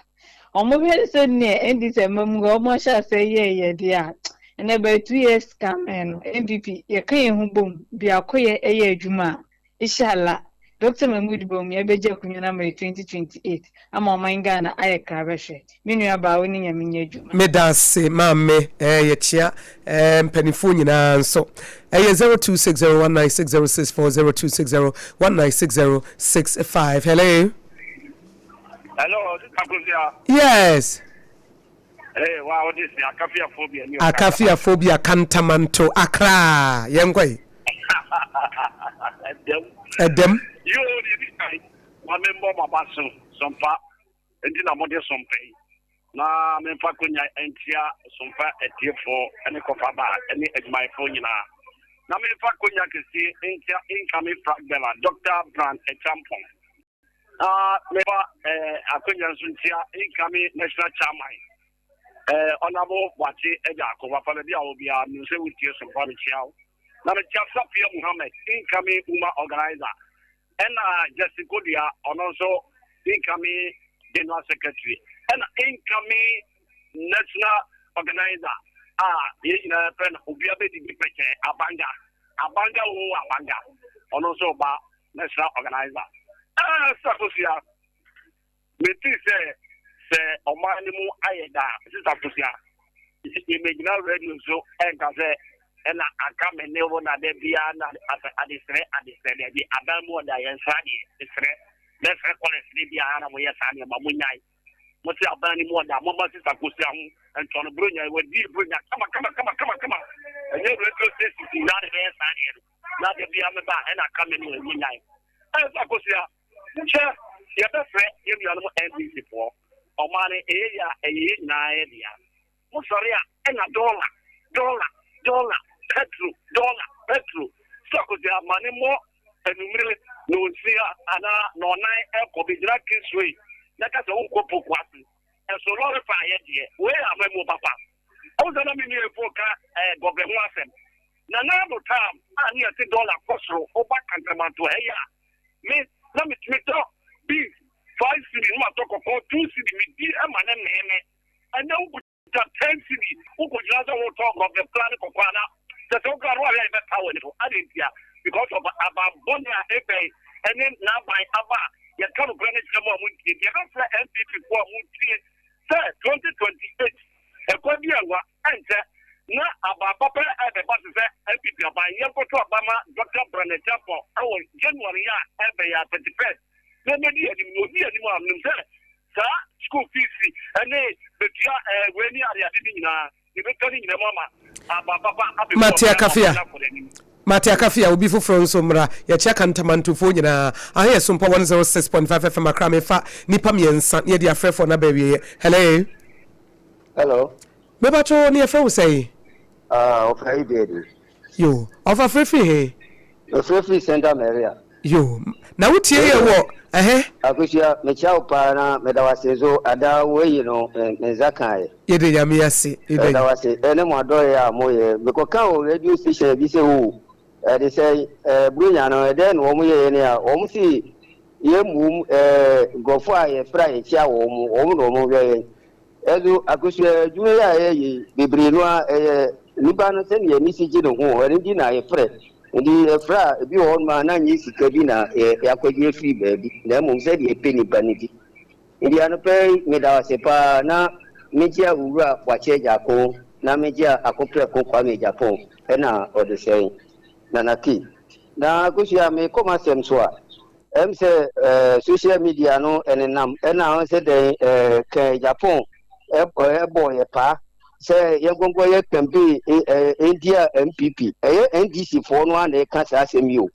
Wɔn hwɛ sɛ neɛ NDC amamuo a wɔn ahyɛ aseɛ yɛɛyɛ deɛ a, ɛnɛ by 2 years coming no NPP yɛka yɛn ho bom biakoyɛ ɛyɛ adwuma a, Ishallah, Doctor Mahmood Bawumia bɛgye akonwa no ama yɛ 2028 ama ɔman Ghana ayɛ krabɛhwɛ. Me nua baa wo ne Nyame nyɛ adwuma. Medase maame eh yɛkyea eh mpaninfoɔ nyinaa nso. Ɛyɛ 0260196064 0260196065 hello. Hello, Sister Kosia. Yes. Hey, wa wo de se akafia phobia ni ɔkasa. Akafia phobia kantamanto Accra. Yɛn kɔ yi. Ɛdɛm. Ɛdɛm. Yoo, deɛ di kan, ma membɔ m'aba so sompa nti na mode sompa yi na memfa konya ntia sompa atiefoɔ ne kɔfaba ne adwumayɛfoɔ nyinaa na memfa konya kɛseɛ ntia incoming flag bearer Dr. Brand Acheampong Na mefa eh, akwanya nso ntia incoming national chairman eh, Honorable Boakye Agyarko. Papa baabi a wɔ biara, menim sɛ wotie so mpa mekyia wo. Na mekyia Safia Muhammad, incoming woman organizer. Ɛna Justin Kodua, ɔno nso incoming general secretary. Ɛna incoming national organizer a yɛn nyinaa fɛ no obia bɛdidi pɛkyɛ Abanga. Abanga o Abanga. Ɔno nso ba National organizer. Ah, Sister Fosia, metee sɛ sɛ ɔman no mu ayɛ da a, Sister Fosia, yɛmɛgyina radio so ɛnka sɛ ɛna aka me ne wo na da biara na adesrɛ adesrɛ daabi aban mu ɔda yɛnsrɛ adeɛ mesrɛ mɛsrɛ kɔlɛs de biara na moyɛ saa nneɛma monyae mo se aban no mu ɔda momma Sister Fosia ho ntɔ no bronya wadi bronya kama kama kama kama kama ɛnyɛ radio station nyinaa na ɛbɛyɛ saa adeɛ no na da biara meba a ɛna aka me no ɛnyɛ nyan. Ɛyɛ sɛ Akosua, hwɛ yɛbɛfrɛ yɛn nuanom NDC foɔ, ɔman no ɛyɛ yie a ɛyɛ yɛn nyinaa yɛ dea. Mo sɔre a ɛna dɔla, dɔla, dɔla, petro, dɔla, petro. Sɛ Akosua ma ne mmɔ anumere nɔnsia anaa nɔnan ɛkɔ bɛgyina Kingsway na ka sɛ wonkɔ Pokuase. Ɛso lɔre fa yɛ deɛ, wei yɛ amammuo papa. Ɛwo sɛ na me nua Efo ka ɛɛ gɔbɛ ho asɛm. Nana Addo tam a ne yɛte dɔla kɔ soro woba Kantamanto ha yi a, me na metumi tɔ beans 5 cedi na matɔ kɔkɔɔ 2 cedi medi ma ne mee me. Ɛnɛ wokuta 10 cedi wokɔgyina sɛ wotɔ gɔbɛ koraa ne kɔkɔɔ a na kyɛ sɛ wokora no woahwɛ a yɛbɛpa w'ani so. Adɛn ntia? Because of aban bɔne a ɛbɛn ɛne n'aban aba a yɛka nokorɛ no kyerɛ mo a montie. Nti yɛbɛfrɛ NPP foɔ a montie sɛ 2028 ɛkwan bi a ɛwa ɛnkyɛ. Na aba papa ɛrebɛba te sɛ NPP aban. Yɛnkɔto aba ma Dɔkta Bryan Acheampong wɔ January yi a ɛreba yi ara, 31st, na ɔmmɛdi yɛn anim. Na ɔdi yɛn anim a, menim sɛ saa school fees ne bɛtua wei ne adeade no nyinaa, yɛbɛtua ne nyinaa mu ama aba papa abɛgu Mate ɔman ama Akafia. ɔman no akɔ n'anim. Mate Akafia, obi foforɔ nso mmra. Yɛkyea Kantamantofoɔ nyinaa. Aha yɛ Sompa 106.5 FM Accra. Mefa nnipa mmiɛnsa na yɛde afrɛfoɔ no aba awieɛ. Hello. Hello. Mepakyɛw ne yɛfrɛ wo sɛn? Ah, ɔfa yi deɛ de. Yo, ɔfa frɛ firi he? Ɔfrɛ firi Santa Maria. Yo, na wo tie yɛ wɔ ɛhɛ? Akosua, mekyia wo paa na meda wo ase nso ada woayi no me nsa kaeɛ. Yɛda Nyame ase. Yɛda wo ase ɛne mo adɔeɛ a moyɛ. Mekɔka wɔ radio station bi sɛ o, ɛde sɛ Buronya no ɛdɛn na wɔn yɛeɛ ne a, wɔn se yɛn mmom nkurɔfoɔ a yɛfrɛ a yɛkyia wɔn, wɔn na wɔn hwɛ yɛn. Ɛso akosua adwuma yi a yɛyɛ yi, bebree no ara ɛyɛ nnipa no sɛnea ani si gye ne ho, ɛno nti na yɛfrɛ. Nti yɛfrɛ a, ebi wɔ hɔnom a na nyɛ sika bi na yɛakɔgye afiri baabi, na mmom sɛdeɛ yɛpɛ nnipa no nti. Nti anɔpa yi, meda wo ase paa, na mekyia Owura Boakye Agyarko, na mekyia Akoprɛko Kwame Agyapong, ɛna Ɔdesɛe Nana Kay. Na akosua, mekɔ m'asɛm so a, Ɛm sɛ eh, social media no ɛnenam ɛna ɔn sɛ dɛn eh, kɛn Japan ɛbɔ yɛ paa sɛ yɛnkɔnkɔ yɛ campaign eh, ntia NPP. Ɛyɛ NDC foɔ no ara na ɛka saa asɛm yi o.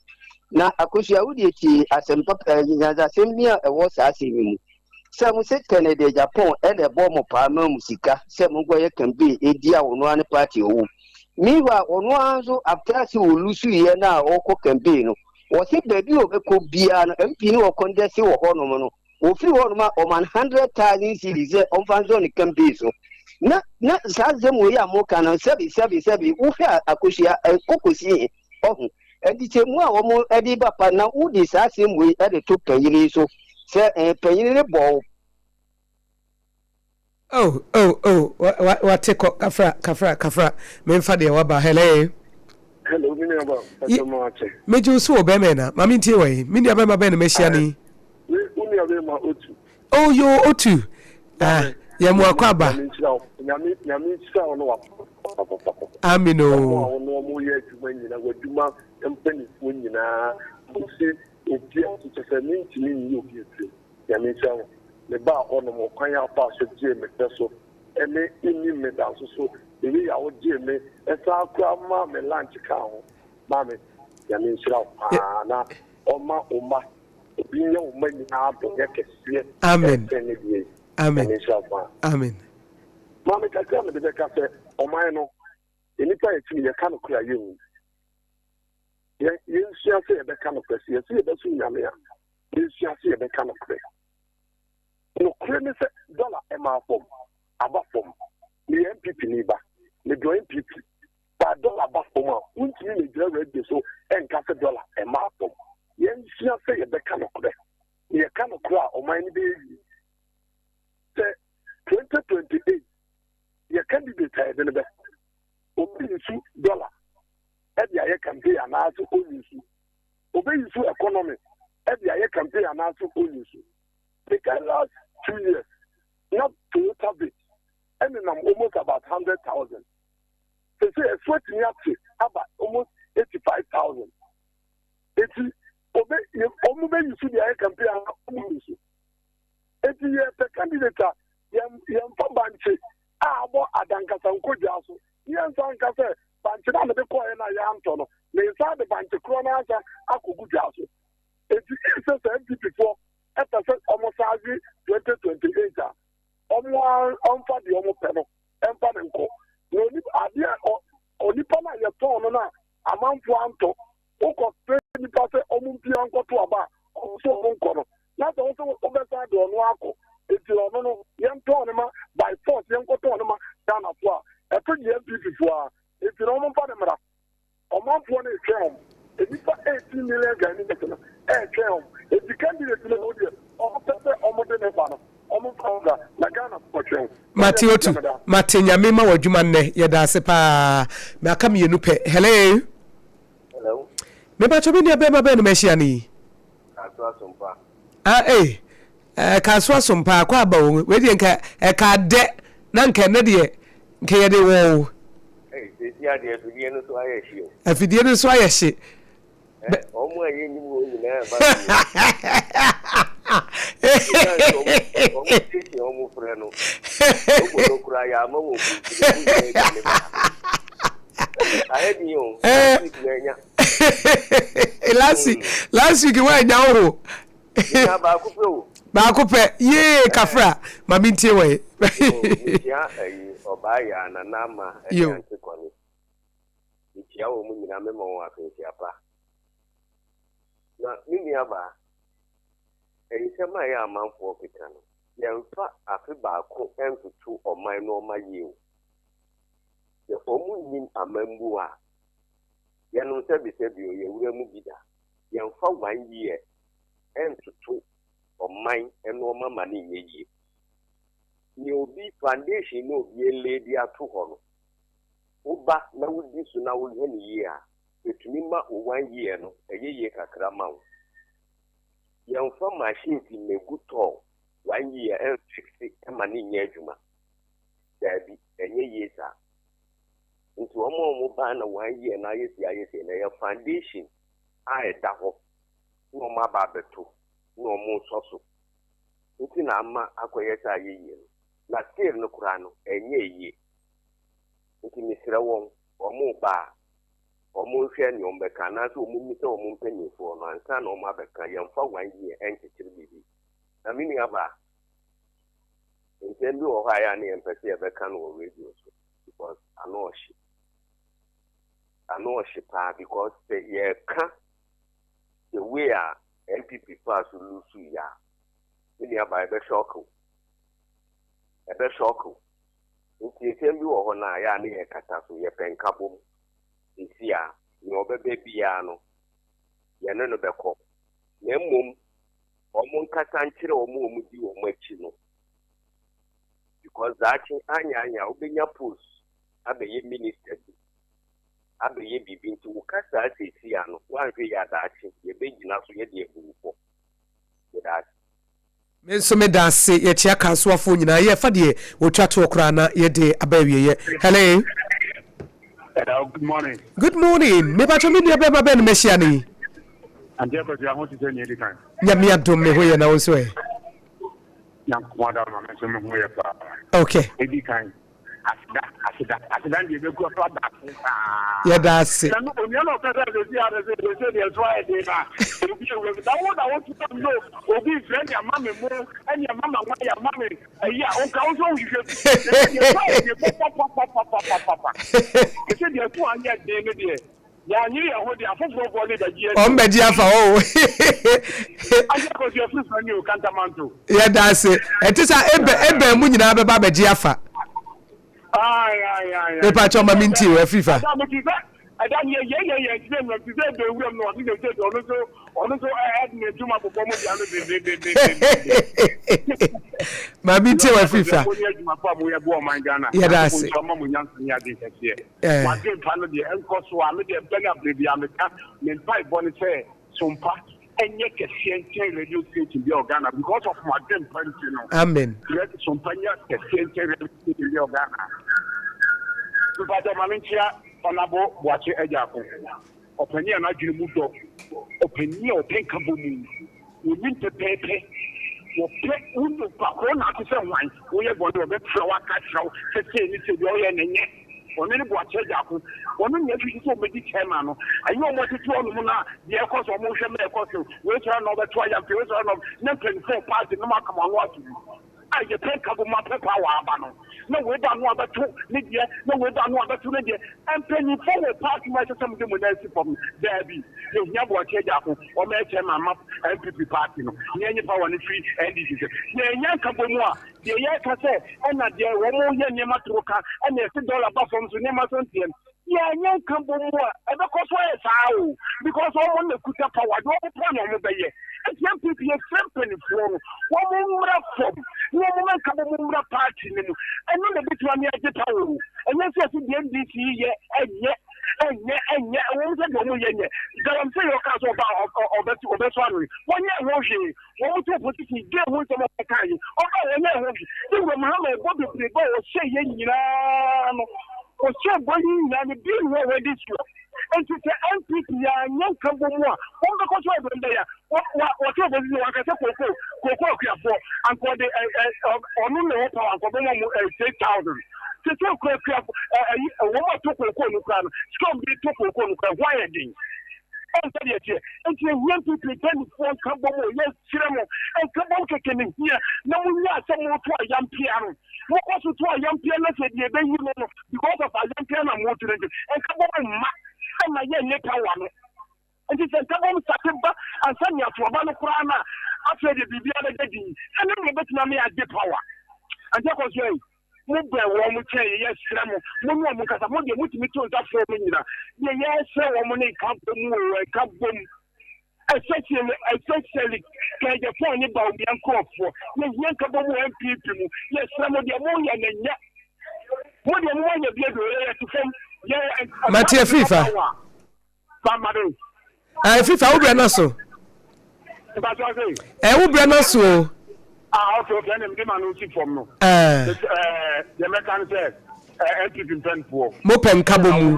Na Akosua wo deɛ tie asɛm papa eh, nyansasɛm bi a ɛwɔ saa asɛm yi mu. Sɛ mo se Kennedy Agyapong ɛna ɛbɔ mo paa ma mo sika sɛ monkɔ yɛ campaign ɛdia ɔno ara ne party ɔwɔ mu. Meanwhile ɔno ara nso after sɛ ɔlusu yɛ no a ɔkɔ campaign no wɔse baabi a ɔbɛkɔ biara no MP no ɔkɔndɛse wɔ hɔnom no wɔfiri hɔnom a ɔma no 100,000 cedis sɛ ɔmfa nsɔ ne campaign so. Na na saa asɛm wei a moka no sɛbi sɛbi sɛbi wohwɛ a Akosua ɛkɔ kɔsi he? Ɔho? Nkyekyɛmu a wɔde ba pa na wode saa asɛm wei de to panyin yi so sɛ eh, panyin no bɔ wo. Oh oh oh wa wa wate kɔ kafra kafra kafra memfa deɛ waba hello. Hello, me nua ba, pàtó ma wate. Megye wo so wɔ bɛrima na ma mentie wɔ yi. Me nua bɛrima bɛn na mahyia no yi? Me wo nua bɛrima Otu. Oh yo Otu. Ah, yɛ mo akɔ aba. Nyame nhyira wo. Nyame nyame nhyira wo no wa papapapa. Amen o. Ɔmo a wɔn ɔmo yɛ adwuma nyina w'adwuma mpanimfoɔ nyinaa mo se obi a kyerɛ sɛ mentumi nyi obi mfiri mu. Nyame nhyira wo. Me baa hɔ nom ɔkwan a wofaa so gyee me pɛ so ɛne wonim me da nso so the way a wogyee me ɛsan koraa maa me lunch kaa ho. Maame Nyame nhyira wo paa na ɔma wo mma Obi nyɛ wo mma nyinaa adɔeɛ kɛseɛ Amen. ɛsen ne deɛ yi. Amen. Nyame nhyira wo paa. Amen. Maame kakra a mede bɛka sɛ ɔman no nnipa a yɛtumi yɛka nokorɛ a yɛnwu. Yɛ yɛnsua sɛ yɛbɛka nokorɛ sɛ yɛsɛ yɛbɛsom Nyame a yɛnsua sɛ yɛbɛka nokorɛ. Nokorɛ ne sɛ dɔla ɛmaa fam aba fam. Meyɛ NPP ni ba medɔ NPP Ba dɔla ba fam a, wontumi mmegyina radio so nka sɛ dɔla mmaa fam. Yɛnsua sɛ yɛbɛka nokorɛ. Na yɛka nokorɛ a, ɔman no bɛyɛ yie. Sɛ 2028 yɛ candidate a yɛde no bɛkɔ, ɔbɛyusu dɔla de ayɛ campaign anaasɛ ɔnyusu? Ɔbɛyusu economy de ayɛ campaign anaasɛ ɔnyusu? Mekae last 2 years na Toyota Vitz ɛnenam almost about 100,000. Sese ɛso atumi ate aba almost 85,000. Eti obe yɛ wɔn bɛ yi so de ayɛ campaign a wɔn yi so. Eti yɛ pɛ candidate a yɛn yɛn fa bankye a abɔ adankasa nkodwa so. Yɛn nsa nka sɛ bankye na mede kɔɔ yɛ na yɛantɔ no. Ne nsa de bankye korɔ no asa akɔgu dwa so. Eti sɛ sɛ NPP foɔ ɛpɛ sɛ wɔn san we 2028 a wɔn a wɔmfa deɛ wɔn pɛ no ɛmfa ne nkɔ. Na onipa adeɛ ɔ onipa no a yɛtɔn no no a amanfoɔ antɔ wokɔ fɛ nipa sɛ ɔmo mpia nkɔto aba a ɔmo sɛ ɔmo nkɔ no na sɛ wo sɛ wobɛsan de ɔno akɔ eti ɔno no yɛntɔn no ma by force yɛnkɔtɔn no ma Ghanafoɔ a ɛto gye NPP foɔ a eti na ɔmo mfa ne mmara. Ɔmanfoɔ no retwɛn wɔn. Nnipa 18 million Ghanaians no retwɛn wɔn. Enti candidate no deɛ wɔn pɛ sɛ wɔn de no ba no, wɔn mfa no mmra na Ghanafoɔ twɛn wɔn. Mate otu mate nyame ma wadwuma nnɛ yɛda ase paa maka mienu pɛ hello. Hello. Mepakyɛ me nua bɛɛma bɛn na mahyia no yi. Kaso asompa. Ah eh eh kaso asompa akɔ aba o wei deɛ nka ɛka dɛ na nka ɛnɛ deɛ nka yɛde wɔ o. Hey. Sisi adeɛ afidie no so ayɛ hye o. Afidie no so ayɛ hye. Wɔn a yɛnnim wɔn nyinaa ɛba fie. Wɔn station wɔn frɛ no. Logo no koraa yɛama wɔn bi nti wɔn nyinaa adwane ba. Ayɛ den o. Last week manya. Last week last week woannya wo ho. Menya baako pɛ o. Baako pɛ yee kafra ma mentie wɔ yi. Mekyia ayi ɔbaa yaa nana ama ɛne ante kɔne. Mekyia wɔn nyinaa mema wɔn afenhyia pa. Na me nua baa, nsɛm a ɛyɛ amanfoɔ keka no, yɛmfa afe baako ntoto ɔman nnoɔma yie o. Sɛ wɔn nnim amambuo a, yɛnom sɛbesɛbe o, yɛwura mu bi da. Yɛmfa one year ntoto ɔman nnoɔma ma no nyɛ yie. Nea obi, foundation no obi alay de ato hɔ no, woba na wodi so na wohwɛ no yie a, ɛtumi ma wo one year no ɛyɛ yie kakra ma wo. Yɛmfa machines mmɛgu tɔɔ one year ɛmfixe ma no nyɛ adwuma. Daabi, ɛnyɛ yie saa. Nti wɔn a wɔn ba na one year na ayɛ sei ayɛ sei no, ɛyɛ foundation a ɛda hɔ na wɔn aba abɛto na wɔn resɔ so. Nti na ama akɔyɛ sɛ ayɛ yie no. Na still no koraa no, ɛnyɛ yie. Nti mesrɛ wɔn, wɔn reba a, wɔn nhwɛ nea wɔn bɛka anaasɛ wɔn mmisa wɔn mpanyinfoɔ no ansa na wɔn abɛka. Yɛmfa one year ɛnkyekyere biribi. Na me nua baa, nsɛm bi wɔ hɔ a ɛyɛ a na yɛmpɛ sɛ yɛbɛka no wɔ radio so because ano ɔhye. Ano ɔhye paa because sɛ yɛka the way a NPP faa so lose yɛ a, me nua baa ɛbɛ shock wo. Ɛbɛ shock wo. Nti nsɛm bi wɔ hɔ no a ɛyɛ a na yɛkata so, yɛpɛ nkabom. Seesei a, nea ɔbɛba biara no, yɛne no bɛkɔ. Na mmom, wɔn nkasa nkyerɛ wɔn a wɔdi wɔn akyi no. Because daakye anyɛ anyɛ a wobɛnya post abɛyɛ minister bi, abɛyɛ biribi nti wo kasaa seesei a no, woanhwɛ yie a daakye yɛbɛgyina so yɛde abu wo fɔ. Meda ase. Me nso meda ase. Yɛkyea Kasoafoɔ nyinaa. Yɛ fa deɛ wɔtwa toɔ koraa na yɛde aba awieɛ. Hello. Hello, good morning. Good morning. Mepakyɛ me nua bɛrima bɛn na mahyia no yi? Auntie Akosua, ho te sɛ nea edi kan. Nyame adom me ho yɛ na wo nso ɛ? Nyankopɔn adom ma me nso me ho yɛ paa. Okay. Edi kan, aseda, aseda, aseda no deɛ ɛbɛgu afa baako paa. Yɛda ase. Na no onua na ɔka sɛ sɛsi ara sɛ sɛ deɛ so ayɛ den na obi ewura mu. Na wo na wo tena mu no obi mfrɛ ne ama me mo ɛne ama ma nwa yɛ ama me ɛyi a ɔnka wo nso wohwehwɛ bi. Sɛ deɛ so ayɛ den papapapapapapa. Sɛ deɛ so anyɛ den no deɛ yɛanyere yɛn ho deɛ afoforɔfoɔ ne bɛgye adi. Wɔn bɛgye afa hɔ o. Agye akɔsi afiri fɛ ne o kantamanto. Yɛda ase. Ɛte sɛ ebɛ ebɛn mu nyinaa bɛba abɛgye afa. Ayi ayi ayi. Mepa kyɛw ma mi nti o afiri fa. Ɛda mi ti sɛ ɛda ni yɛ yɛ yɛ yɛ nti sɛ ti sɛ ebɛ wuram no ɔsi sɛ sɛ ɔno nso ɔno nso ɛde ne ntoma bobɔ mu bia no dendendendenden. Ma mi nti o afiri fa. Mo ni adwuma pa mo yɛ bɔ ɔman Ghana. Yɛda ase. Ɔma mo nyansa ne adwene kɛseɛ. W'adwene pa no deɛ ɛnkɔ so a, me deɛ bɛ ne aberɛ biara meka me mpaebɔ ne sɛ Sompa ɛnyɛ kɛseɛ nkyɛn radio station biara wɔ Ghana because of mo adwene pa nti no. Amen. Sompa nyɛ kɛseɛ nkyɛn radio station biara wɔ Ghana. Mpakyɛw ma menkyea Honourable Boakye Agyarko. Ɔpanin a n'adwene mu dɔ, ɔpanin a ɔpɛ nkabɔmu, ɔnim pɛpɛɛpɛ, wɔpɛ wo nipa korɔ na ate sɛ hwan, woyɛ bɔne ɔbɛfrɛ wo aka akyerɛ wo sɛ sei ne sei deɛ ɔyɛ no nyɛ. Ɔno ne Boakye Agyarko, ɔno na yɛhwehwɛ sɛ ɔbɛdi chairman no, ɛnyɛ wɔn a wɔtete hɔnom no a deɛ ɛkɔ so wɔhwɛ ma ɛkɔ so, wei sɔre na ɔbɛto ayampe, wei sɔre na na mpanimfoɔ party no aka mo ano ato mu. a yɛpɛ nkabom apɛ power aba no, na wei ba no abɛto ne deɛ, na wei ba no abɛto ne deɛ. Mpanyinfoɔ wɔ party mu a ɛsɛ sɛ mode mo nan si fam no, daabi. Yɛhia Boakye Agyarko, ɔmmɛyɛ chairman ma NPP party no, na yɛnye power no firi NDC nsam. Yɛannya nkabom a, deɛ yɛreka sɛ ɛna deɛ wɔyɛ nneɛma toro ka, ɛna yɛse dollar ba fam so nneɛma so nteɛ no, Yɛanyɛ nkabom a, ɛbɛkɔ so ayɛ saa o, because wɔn na kuta power, deɛ wɔn pɛ na wɔn bɛyɛ. Nti NPP yɛsrɛ mpanimfoɔ no, wɔn mmra fam na wɔn mma nkabom mmra party no mu. Ɛno na ɛbɛtumi ama yɛagye power o. Ɛnyɛ sɛ yɛse deɛ NDC yɛ ɛnyɛ, ɛnyɛ, ɛnyɛ, ɛwɔ mu sɛ deɛ wɔn yɛ nyɛ. Galamsey yɛ ɔkaa sɛ ɔba a ɔbɛsɔ ano yi, wɔnyɛ ho hwee. Wɔn to opposition dwen ho nsɛm a wɔkaa yi, ɔba a wɔnyɛ ho hwee. Ne wura Mahama ɛbɔ bebrebe a ɔhyɛ yɛ nyinaa no. Ɔhyɛɛ bɔ yi nyinaa no bi nni hɔ a wadi soɔ. Enti sɛ NPP anyɛ nkabom a, wɔn bɛkɔ so ayɛ deɛ wɔn bɛyɛ. Wɔ wɔ wɔte opposition wɔn ankasa kooko kooko akuafoɔ anka ɔde ɛ ɛ ɔno na ɛwɔ power anka ɔbɛma wɔn ɛ 6000. Sese kura akuafo ɛ ɛyi wɔn a to kooko no kura no sika wɔn de to kooko no kura ho ayɛ den. Ɔn sɛdeɛ ɛteɛ. Enti ehia NPP mpanimfoɔ nkabom o yɛsrɛ mo nkabom kɛkɛ na ehia na mo nyaa sɛ moto ayampea no. Mokɔ so to ayampeɛ na sɛ deɛ ɛbɛyi no no because of ayampeɛ na moto no nti nkabom mma ɛma yɛnyɛ power no. Nti sɛ nkabom sate ba ansa ne ato aba no koraa no a afei deɛ biribiara bɛda din. Ɛno na ɛbɛtumi ama yɛagye power. Anti Akosua yi, mo bɛn wɔn mo kyɛn yɛ, yɛsrɛ mo, mo ne wɔn nkasa, mo deɛ motumi to nsa frɛ wɔn nyina. Deɛ yɛsrɛ wɔn ne nkabom o, nkabom. Especially especially Kɛngyɛfoɔ ne Bawumia nkurɔfoɔ. Yɛhia nkabom wɔ NPP mu. Yɛsrɛ mo deɛ moyɛ no nyɛ. Mo deɛ mo ayɛ bi adu yɛ yɛte fam. Yɛ Mate afifa. Afifa wo brɛ no so. Ɛ wo brɛ no so o. Ah okay okay ɛna mede ma no si fam no. Ɛɛ deɛ mɛka no sɛ NPP mpɛnfoɔ. Mo pɛ nkabɔ mu.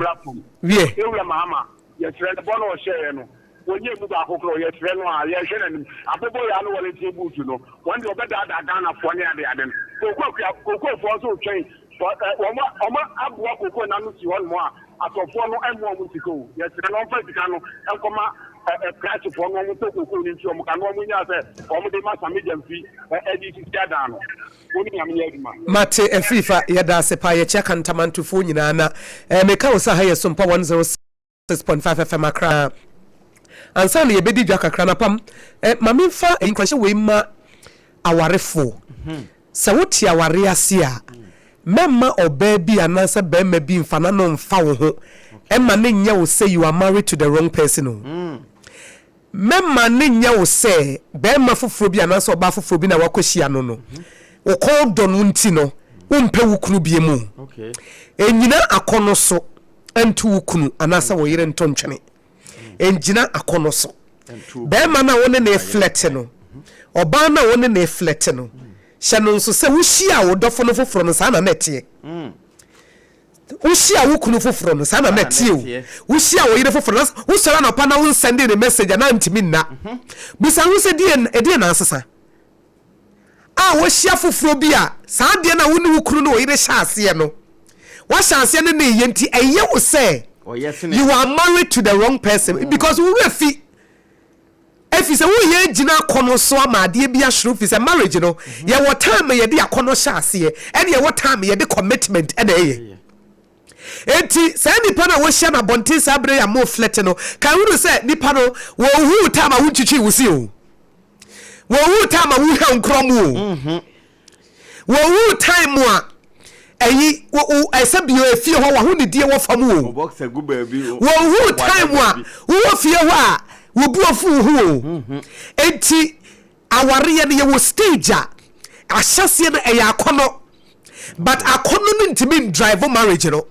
Wie. Ewura Mahama yɛsrɛ no bɔ no ɔhyɛɛ no wɔnyɛ mu baako korɔ yɛsrɛ no a yɛhwɛ n'anim aboboyaa no wɔlɛntie buutu no wɔn deɛ ɔbɛdaadaa Ghanafoɔ ne ade ade no kooko akua kookofoɔ nso retwɛn wɔn wɔn aboa kooko n'ano si hɔ nom a atɔfoɔ no ɛmmoa wɔn sika o yɛsrɛ no ɔmfa sika no nkɔma krakyefoɔ no wɔn tɔ kooko no nti wɔn ka no wɔn nyaa sɛ wɔn de ma Sammy Gyamfi ɛde sisi adan no wɔn ne nyame nyɛ adwuma. Mate Afrifa yɛda ase paa yɛkyia Kantamantofoɔ nyinaa na eh, meka wo sɛ ha yɛ Sompa 106.5 FM Accra. Ansa na yɛbɛdi dwa kakra no apam eh, ma memfa nkuranhyɛ wei ma awarefoɔ. Sɛ wote awareɛ ase a, mɛmma ɔbaa bi anaasɛ barima bi mfa n'ano mfa wo ho ɛma no nyɛ wo sɛ you are married to the wrong person o. Mɛma no nyɛ wo sɛ barima foforɔ bi anaasɛ ɔbaa foforɔ bi na woakɔhyia no no, wo kɔn dɔ no nti no, wompɛ wo kunu bio o. Ɛnnyina akɔnnɔ so nto wo kunu anaasɛ wo yere nto ntwene. Ɛngyina akɔnnɔ so. Barima no a wo ne no reflɛte no, ɔbaa no a wo ne no reflɛte no, hyɛ no nso sɛ wohyiaa wo dɔfo no foforɔ no, saa na na ɛteɛ. Wohyia wo kunu foforɔ no, saa na na ɛteɛ o. Wohyia wo yere foforɔ no, wosɔre anɔpa na wonsɛnde ne message a na ntumi nna. Bisa ho sɛ ɛdeɛn na asesa? A wohyia foforɔ bi a, saa adeɛ no a wo ne wo kunu ne wo yere hyɛ aseɛ no, woahyɛ aseɛ ne no reyɛ nti ɛyɛ wo sɛ you are married to the wrong person because wo werɛ fi. Efisɛ woyɛ agyina akɔnɔ so ama adeɛ bi ahwere wo fisɛ marriage no yɛwɔ time yɛde akɔnɔ hyɛ aseɛ ɛne yɛwɔ time yɛde commitment ɛna ɛyɛ. Enti saa nipa no a wohyia no abɔnten saa berɛ yi a mo flirt no ka hunu sɛ nipa no wɔnhuu time a wontwitwii wo se o. Wɔnhuu time a wohwɛ nkorɔ mu o. Wɔnhuu time a ɛyi ɛsɛ bio efie hɔ w'ahonidie wɔ fam o. Wɔnhuu time a wowɔ fie hɔ a wo bo afu wo ho o. Enti awareɛ no yɛwɔ stage a ahyɛseɛ no ɛyɛ akɔnɔ but akɔnɔ no ntumi ndrive marriage no.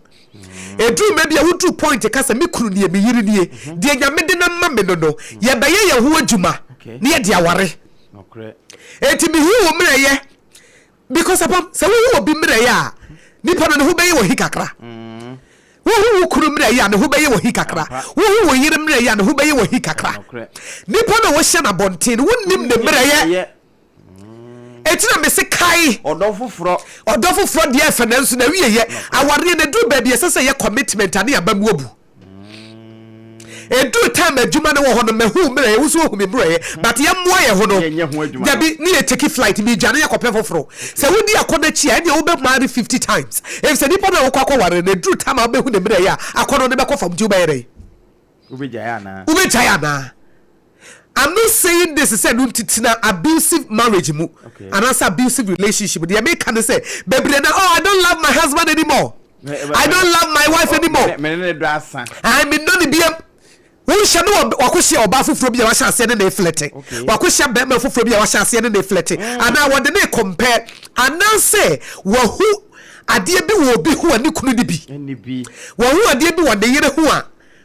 Ɛduru mmerɛ bi a woduru point ka sɛ me kunu nie me yere nie deɛ Nyame de no ama me no no yɛbɛyɛ yɛn ho adwuma na yɛde aware. Enti mehu wo mmerɛyɛ because apam sɛ wohu obi mmerɛyɛ a nipa no ne ho bɛyɛ wɔ hi kakra. Mm. Wohu wo kunu mmerɛyɛ a ne ho bɛyɛ wɔ hi kakra. Wohu wo yere mmerɛyɛ a ne ho bɛyɛ wɔ hi kakra. Nipa no a wɔhyɛ no abɔnten no wonim ne mmerɛyɛ. Eti na mese kae. Ɔdɔ foforɔ. Ɔdɔ foforɔ deɛ ɛfɛ nanso na wieyɛ. Awareɛ no ɛduru baabi ɛsɛ sɛ yɛ commitment a ne aba mu abu. Ɛduru time adwuma no wɔ hɔ no mahu mmerɛyɛ wo nso wahu me mmerɛyɛ but yɛmmoa yɛ ho no dabi ne yɛ take flight medwane akɔpɛ foforɔ. Sɛ wodi akɔnnɔ akyi a ɛnneɛ wobɛ marry 50 times efisɛ nipa no a wokɔ akɔware no ɛduru time a wobɛhu ne mmerɛyɛ a akɔnnɔ no bɛkɔ fam nti wobɛyɛ dɛn? Wobɛgyae anaa? Wobɛgyae anaa? I'm not saying this sɛ no nti tena abusive marriage mu anaasɛ abusive relationship deɛ meka ne sɛ bebree na oh I don't love my husband anymore I don't love my wife anymore mene ne dɔ asa I mennɔ ne biam wonhyɛ no wakɔhyia ɔbaa foforɔ bi a wahyɛ aseɛ ne ne flɛte wakɔhyia bɛrima foforɔ bi a wahyɛ aseɛ ne ne flɛte mm. anaa wɔde ne compare anaasɛ wahu adeɛ bi wɔ obi ho a ne kunu ne bi wahu adeɛ bi wɔ ne yere ho a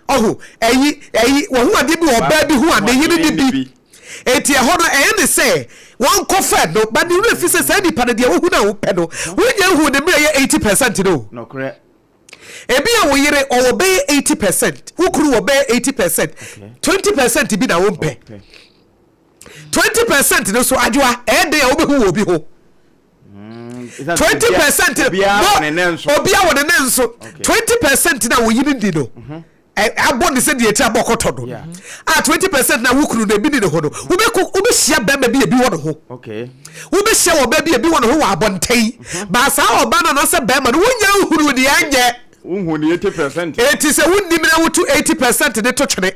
Ɔho, ɛyi, ɛyi, wahu adeɛ bi wɔ ɔbaa bi ho a ne yere ne bi. Enti ɛhɔ no, ɛyɛ ne sɛ wɔnkɔfɛ no, but ne werɛ fi sɛ saa nipa no deɛ wohu no a wopɛ no, wonya nhuu ne mmerɛ yɛ 80 percent no. Nokorɛ. Ebi a wo yere ɔwɔ bɛyɛ 80%, wo kunu wɔ bɛyɛ 80%, 20% bi na wompɛ. 20% no so adwoa ɛyɛ den a wobɛhu wɔ obi ho. 20% Obiara wɔ ne ne nso. Obiara wɔ ne ne nso. 20% na wo yere di no. Abɔ ne sɛ deɛ ti abɔ kɔtɔ no. A 20% na wo kunu no ebi ni ne ho no. Wobɛkɔ wobɛhyia bɛrima bi ebi wɔ ne ho. Wobɛhyia wɔ baa bi ebi wɔ ne ho wɔ abɔnten. Baa saa ɔbaa no anaasɛ bɛrima no wonya nhunu deɛ anyɛ. Wohu ne 80%. Enti sɛ wonnim na wotu 80% no to twene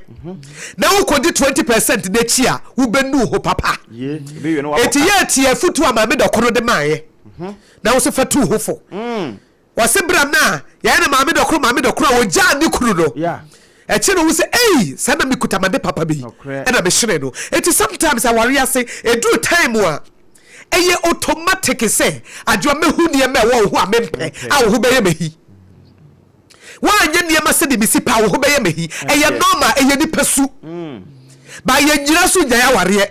na wokɔdi 20% no akyi a, wobɛnu wo ho papa. Enti yɛ tie afotuo a Maame Dɔkono de maeɛ na wo nso fa tu wo ho fo. Ɔse berɛ no a yɛyɛ no Maame Dɔkono Maame Dɔkono a ɔgyaa ne kunu no, akyire no ɔhu sɛ ei, saa na mekuta m'ade papa bi ɛna mehyeree no. Enti sometimes awareɛ ase, ɛduru time a, ɛyɛ automatic sɛ adwoa mɛhu nneɛma ɛwɔ wo ho a mempɛ a wo ho bɛyɛ mahi. Woanyɛ nneɛma sɛdeɛ mesi pɛ a wo ho bɛyɛ mahi. Ɛyɛ normal, ɛyɛ nipa su. Ba yɛnyina so nyae awareɛ.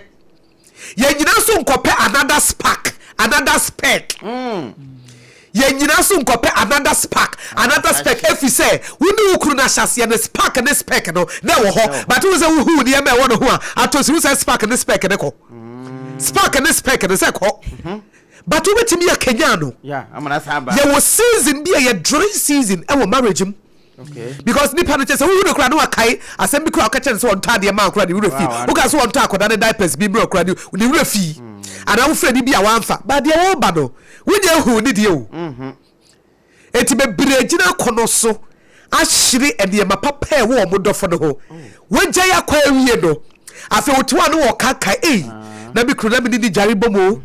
Yɛnyina so nkɔpɛ another spark, another spec. Yɛnyina so nkɔpɛ another spark, another spec. Ɛfiri sɛ wo ne wo kunu no ahyɛaseɛ no spark ne spec no na ɛwɔ hɔ. But wo sɛ wohuu nneɛma ɛwɔ ne ho a atɔ si wo sɛ spark ne spec ne kɔ. Spark ne spec no sɛ kɔ. But wobɛtumi akanyan no. Yɛwɔ season bi a yɛ dry season ɛwɔ marriage mu. Because nipa no kyɛ sɛ wohu no koraa na wakae asɛm bi koraa woka kyerɛ no sɛ ɔntɔ adeɛ maa koraa ne werɛ fi. Woka sɛ ɔntɔ akwadaa no diapers bi mmerɛ koraa ne werɛ fi. Anaa wofrɛ ne bi a wamfa. But deɛ wɔreba no wonya hu ne deɛ o. Enti bebree agyina akɔnnɔ so ahyere nneɛma papa a ɛwɔ wɔn dɔfo no ho. Wɔagyae akɔ awie no, afei wote hɔ a na wɔkaakae, Ei, na me kunu na me ne no dware bom o,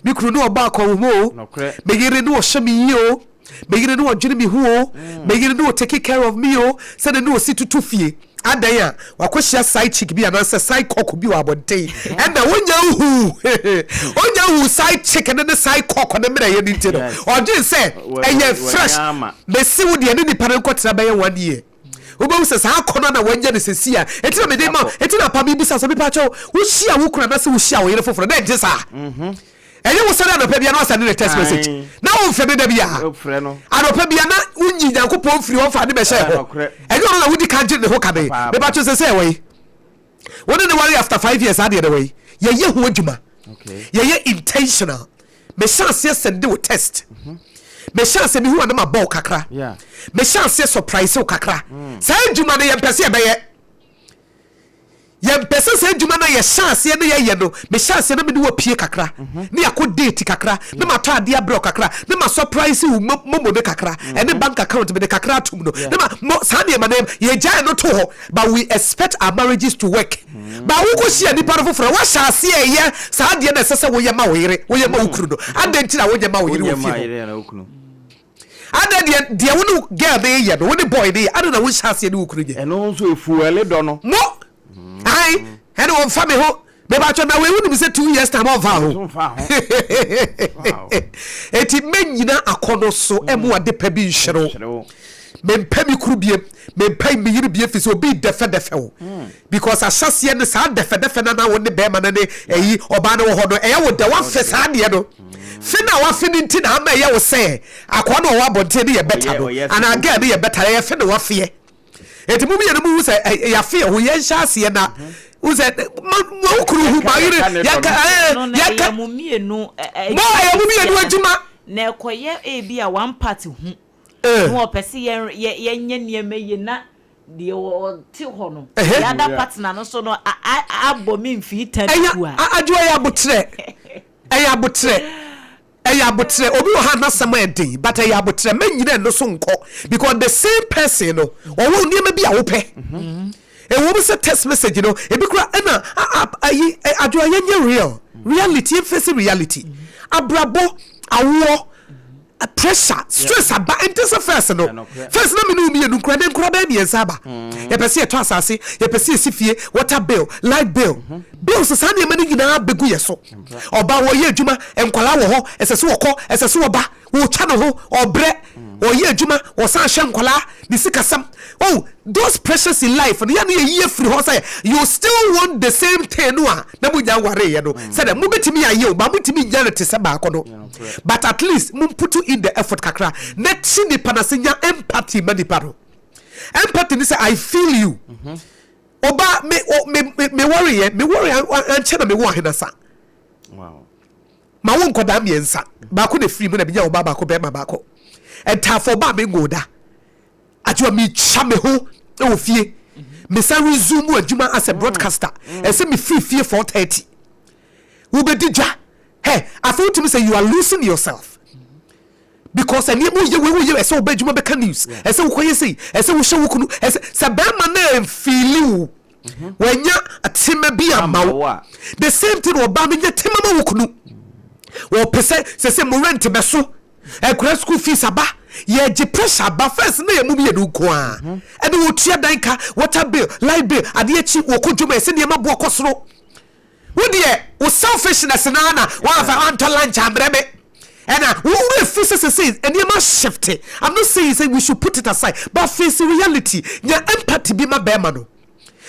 me kunu ne ɔbɔ akɔnhoma o, me yere ne ɔhwɛ me yie o, me yere ne ɔdwene me ho o, me yere ne ɔtake care of me o, sɛdeɛ ne ɔsi tutu fie. Adɛn a wakɔhyia side chick bi anaasɛ side cock bi wɔ abɔnten ɛna wonya nhu onya nhu side chick no ne side cock no mmerɛyɛ no nti no ɔdwen sɛ ɛyɛ fresh. Mesi wo deɛ ne nipa no nkɔtena bɛyɛ one year wobɛhu sɛ saa akɔnɔ na wanya no sɛsi a ɛti na mede ma ɛti na apa mebisa sɛ mepa kyɛw wohyia wo kunu anaasɛ wohyia wo yere foforɔ na ɛnte saa. Ɛnyɛ wo sɔre anɔpa bia na wasɛnde no text message na womfrɛ no da biara. Anɔpa bia na wonyi Nyankopɔn mfiri hɔ mfa ne bɛhyɛ hɔ. Ɛnyɛ ɔno na wodi kan gye ne ho kane. Mepakyɛw sɛsɛ ɛwɔ he? Wo ne no ware after 5 years saa deɛ na ɛwɔ he? Yɛyɛ ho adwuma. Yɛyɛ intentional. Mehyɛ aseɛ sɛnde wo text. Mehyɛ aseɛ mehu a na mabɔ wo kakra. Mehyɛ aseɛ surprise wo kakra. Saa adwuma no yɛmpɛ sɛ yɛbɛyɛ. Yɛmpɛ sɛ saa adwuma no a yɛhyɛ aseɛ na yɛyɛ no, mehyɛ aseɛ na mene wo apue kakra, ne yɛakɔ date kakra, na matɔ adeɛ abrɛ wo kakra, na ma surprise wo momo no kakra, ɛne bank account mede kakra atom no, na ma mo saa nneɛma no yɛgyae no to hɔ, but we expect our marriages to work. But wokɔhyia nipa no foforɔ, woahyɛ aseɛ ɛyɛ saa adeɛ no a ɛsɛ sɛ woyɛ ma wo yere, woyɛ ma wo kunu no, adɛn nti na wonyɛ ma wo yere wɔ fie hɔ? Adɛn deɛ deɛ wo ne girl no yɛ no, wo ne boy no yɛ, adɛn na wonhyɛ aseɛ ne wo kunu nyɛ? Ɛno nso efuɛle dɔ no. Mo! Ae, ɛne ɔmfa me ho. Mebatwɛ na wei wonim sɛ 2 years time ɔmfa ho. Eti mɛnyina akɔnɔ so ɛmo ade pa bi nhyerɛw. Mempɛ me kuru biem, mempɛ me yere biem fi sɛ obi dɛfɛdɛfɛ wo. Because ahyɛseɛ no saa dɛfɛdɛfɛ no na wo ne bɛrima no ne ɛyi ɔbaa no wɔ hɔ no ɛyɛ wo dɛ wafe saa adeɛ no. Fe no a wafe no nti na ama ɛyɛ wo sɛ akoa no ɔwɔ abɔnten no yɛ better no anaa girl no yɛ better ɛyɛ fe na wafeɛ. Eti mo mmienu mo hu sɛ yɛafe yɛ ho yɛnhyɛ aseɛ na wo sɛ ma wo kunu hu ma yere yɛka ɛɛ yɛka mo mmienu mo ɛyɛ mo mmienu adwuma. Na ɛkɔyɛ ebi a one part hu na ɔpɛ sɛ yɛn yɛnyɛ nneɛma yie na deɛ ɔte hɔ no the other partner no so no abɔ me mfii tan gu a. Ɛyɛ adwoa ɛyɛ abotrɛ ɛyɛ abotrɛ ɛyɛ abotrɛ obi wɔ ha n'asɛm ayɛ den but ɛyɛ abotrɛ mɛnyina ɛno so nkɔ because the same person no ɔwɔ nneɛma bi a wopɛ ɛwɔ mu sɛ text message no ebi kura ɛna ayi adwoa yɛnyɛ real reality yɛmfɛsi reality abrabɔ awoɔ pressure stress aba ɛnte sɛ first no. First na me ne wo mmienu nkura ne nkura bɛyɛ mmiɛnsa aba. Yɛpɛ sɛ yɛtɔ asase, yɛpɛ sɛ yɛsi fie, water bill, light bill, bills saa nneɛma no nyinaa bɛgu yɛ so. Ɔbaa wɔyɛ adwuma, nkwadaa wɔ hɔ, ɛsɛ sɛ wɔkɔ, ɛsɛ sɛ wɔba. Wɔtwa ne ho, ɔbrɛ, ɔyɛ adwuma, ɔsan hwɛ nkwadaa, ne sikasɛm. Oh, those pressures in life no, yɛ no yɛyi afiri hɔ sɛ you still want the same thing no a na monya nwareeɛ no. Sɛdeɛ mobɛtumi ayɛ o, ba motumi nya no te sɛ baako no. But at least mo put in the effort kakra na ti nipa no ase, nya empathy ma nipa no. Empathy ne sɛ I feel you. Ɔba me me me me wɔreyɛ me wɔre ankyɛ na me wɔ ahenasa. Ma wo nkɔdaa mmiɛnsa, baako na efiri mu na menya ɔbaa baako bɛrima baako. Ntaafo ɔbaa me ngoo da. Adwoa metwa me ho wɔ fie. Mesan resume adwuma as a broadcaster. Ɛsɛ me firi fie 4:30. Wobɛdi dwa. Hɛ, afei wotumi sɛ you are losing yourself. Because ɛnneɛma woyɛ wei woyɛ ɛsɛ wobɛ adwuma bɛka news. Ɛsɛ wokɔyɛ sei, ɛsɛ wohyɛ wo kunu, ɛsɛ sɛ bɛrima no ɛmfiili wo. Wanya tema bi ama wo. The same thing ɔbaa no nya tema ma wo kunu. Wɔpɛ sɛ sɛ sɛ mo rent bɛso, nkwadaa school fees aba, yɛgye pressure aba. First na yɛ mu mmienu nko ara ɛne wɔtua dan ka, water bill, light bill, adeɛ akyi wɔkɔ dwuma ɛsɛ nneɛma boɔ kɔ soro. Wo deɛ wo selfishness naa na wɔamfa antɔ lunch ambrɛ me ɛna wo werɛ fi sɛ sɛsei nneɛma shift. I'm not saying sɛ we should put it aside, but face reality. Nya empathy bi ma bɛrima no.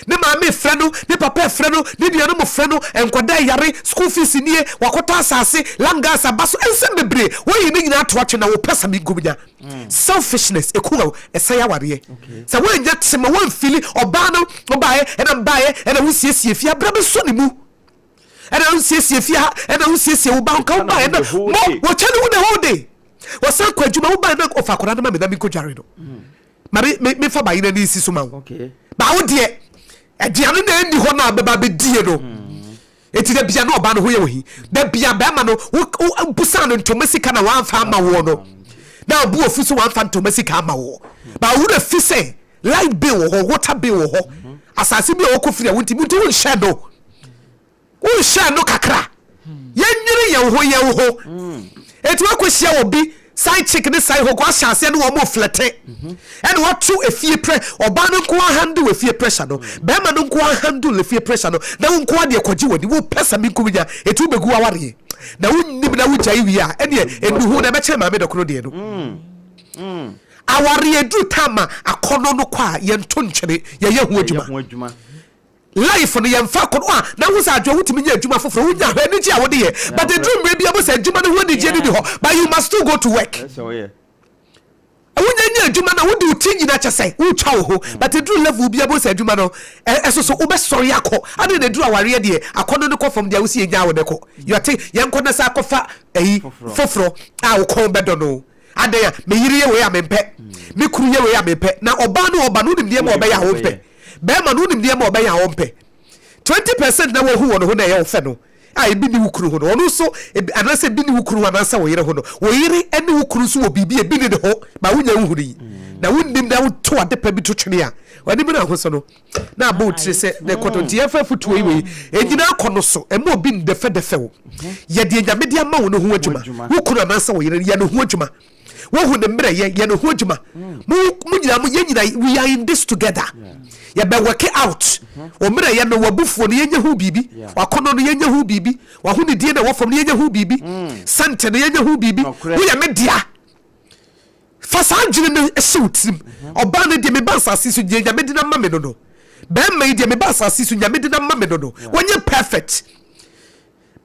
Ne maame frɛ no, ne papa frɛ no, ne nuanom frɛ no, nkwadaa yare, school fees nie, wakɔtɔ asase, land gas aba so, nsɛm bebree wɔyi ne nyinaa to atwe na wɔpɛ sɛ menkum nya. Selfishness ɛku wo, ɛsɛe awareɛ. Sɛ woanya tema, woamfili ɔbaa no, wobaeɛ ɛna mbaeɛ ɛna wosiesie fie abrɛ bɛsɔ ne mu, ɛna wosiesie fie ha, ɛna wosiesie wo ba nka wobaeɛ na mo wɔtwa ne ho the whole day, wɔsan kɔ adwuma, wobaeɛ na ɔfa akwadaa no ma me na menkɔdware no, ma me me mefa bayerɛ no nsi so ma wo. Ba wo deɛ aduane na ɛnni hɔ no a bɛba bɛdie no. Eti da bia na ɔbaa no ho yɛ wɔ hi, da bia bɛrima no wo busaa no ntoma sika na wamfa ama woɔ no, na ɔbu ofu sɛ wamfa ntoma sika ama woɔ. Ba wo werɛ fi sɛ light bill wɔ hɔ, water bill wɔ hɔ, asase bi a wɔkɔ firi a wontimi nti wonhyɛ no, wonhyɛ no kakra. Yɛnwene yɛn ho yɛn ho. Eti wakɔhyia obi side chick ne side hook, wahyɛ aseɛ ne wɔn flirt, ɛna wato efie prɛ. Ɔbaa no nko handle efie pressure no, bɛrima no nko handle efie pressure no, na wo nko adeɛ kɔgye w'ani. Wo pɛ sɛ minkum nya, eti wobɛgu awareɛ na wonnim na wogyae wie a, ɛneɛ enuhu na ɛbɛkyerɛ maame dɔkono deɛ no. Awareɛ duru time a akɔnɔ no kɔ a, yɛnto ntwene, yɛyɛ ho adwuma. Life no yɛmfa akɔnɔ a na wo sɛ adwoa wotumi nya adwuma foforɔ, wonya hɔ anigye a wode yɛ, but ɛduru mmerɛ bi a mo sɛ adwuma no ho anigye no ni hɔ, but you must still go to work. Wonya nya adwuma na wode wo ti nyina kyɛ sɛ wotwa wo ho, but ɛduru level bi a mo sɛ adwuma no ɛso so wobɛsɔre akɔ ade na ɛduru awareɛ deɛ akɔnɔ no kɔ fam deɛ wosi yɛnya wo ne kɔ yɛte yɛnkɔ na sɛ akɔfa ayi foforɔ a wo kɔn bɛdɔ no. Adɛn a me yere yɛ wei a mempɛ, me kunu yɛ wei a mempɛ? Na ɔbaa ne ɔba no, wonim nneɛma a ɔbɛyɛ a wompɛ. Bɛrima no, wonim nneɛma a ɔbɛyɛ a ɔmpɛ. 20% na woahu wɔ ne ho na ɛyɛ wo fɛ no a ebi nni wo kunu ho no, ɔno nso, anaasɛ ebi nni wo kunu ho anaasɛ wo yere ho no, wo yere ne wo kunu nso wɔ biribi a ebi nni ne ho, ma wonya wohunu yi. Na wonnim na woto adepa bi to twene a, w'anim no ahosu no, na abɔ wo tiri sɛ na ɛkɔtɔ. Nti yɛmfa afotuo yi wei ɛnyina akɔ no so, ɛma obi ndɛfɛdɛfɛ wo. Yɛ deɛ Nyame de ama wo no ho adwuma. Wo kunu anaasɛ wo yere no, yɛ ne ho adwuma. Wohu ne mmerɛyɛ, yɛ ne ho adwuma. Mo mo nyinaa mo yɛn nyinaa, we are in this together. Yɛbɛ work it out. Wo mmerɛyɛ no, w'abufuo no, yɛnyɛ ho biribi. W'akɔnnɔ no, yɛnyɛ ho biribi. W'ahonidie no a ɛwɔ fam no, yɛnyɛ ho biribi. Sɛnte no, yɛnyɛ ho biribi. Woyɛ me dea. Fa saa adwene no hyɛ wo tirim. Ɔbaa no deɛ, meba asase so deɛ Nyame de no ama me no no. Bɛrima yi deɛ, meba asase so Nyame de no ama me no no. Wɔnyɛ perfect.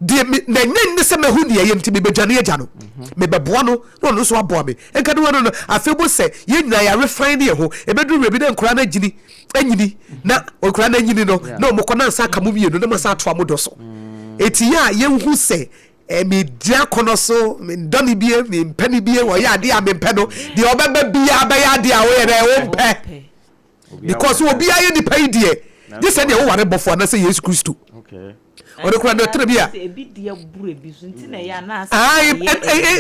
Deɛ me na ɛnyɛ ne sɛ mahu deɛ ɛyɛ nti mebɛdwane agya no. Mebɛboa no na ɔno nso aboa me. Nka no no no afei bo sɛ yɛn nyinaa yɛarefine ne yɛn ho. Ɛbɛduru baabi na nkwadaa no agyini anyini na nkwadaa no anyini no na wɔn kɔ na nsa aka mo mmienu na mo asa atoa mo dɔ so. Eti yɛ a yɛnhu sɛ medi akɔnɔ so, mendɔ ne bie, mempɛ ne bie, wɔyɛ adeɛ a mempɛ no, deɛ ɔbɛba biara bɛyɛ adeɛ a woyɛ dɛ wompɛ. Because obiara yɛ nipa yi deɛ, gye sɛ deɛ woware bɔfo anaasɛ Yesu Kristo. Ɔno koraa deɛ ɔtena bi a.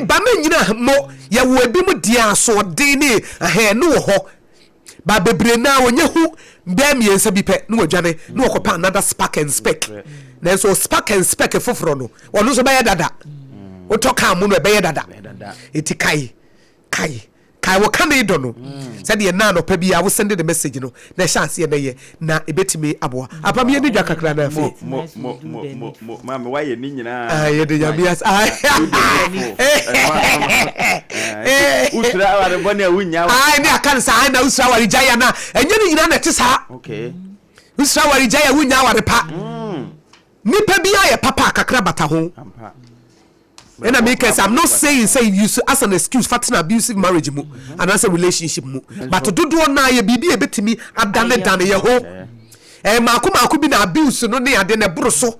Ba no nyina mo yɛwɔ ebi mu deɛ asoɔden ne ahɛn no wɔ hɔ. Ba bebree naa wɔnyɛ hu bɛɛ mmiɛnsa bi pɛ na wɔadwane na wɔkɔpɛ another spark and speck. Nanso spark and speck foforɔ no ɔno nso bɛyɛ dada. Wotɔ kaa mu no ɛbɛyɛ dada. Eti kae kae. Kae wo kane dɔ no sɛdeɛ na anɔpa biara wo sɛnde ne message no na ɛhyɛ aseɛ na yɛ na ɛbɛtumi aboa. Apam yɛnni dwa kakra na afei. Mo mo mo mo mo maame wayɛ ne nyinaa. Ah yɛde Nyame ase. Ah wosira aware bɔne a wonnya aware. Ah ne aka no saa na wosira aware gyae ana ɛnyɛ ne nyinaa na ɛte saa. Okay. Wosira aware gyae a wonnya aware pa. Nipa bi ayɛ papa a kakra bata ho. Ɛna mi kɛ sɛ I'm not saying sɛ use as an excuse fa tena abusive marriage mu anaasɛ relationship mu, but dodoɔ naa yɛ biribi a ebetumi adanedane yɛ ho. Ɛyɛ maako maako bi na abuse no ne ade na ɛboro so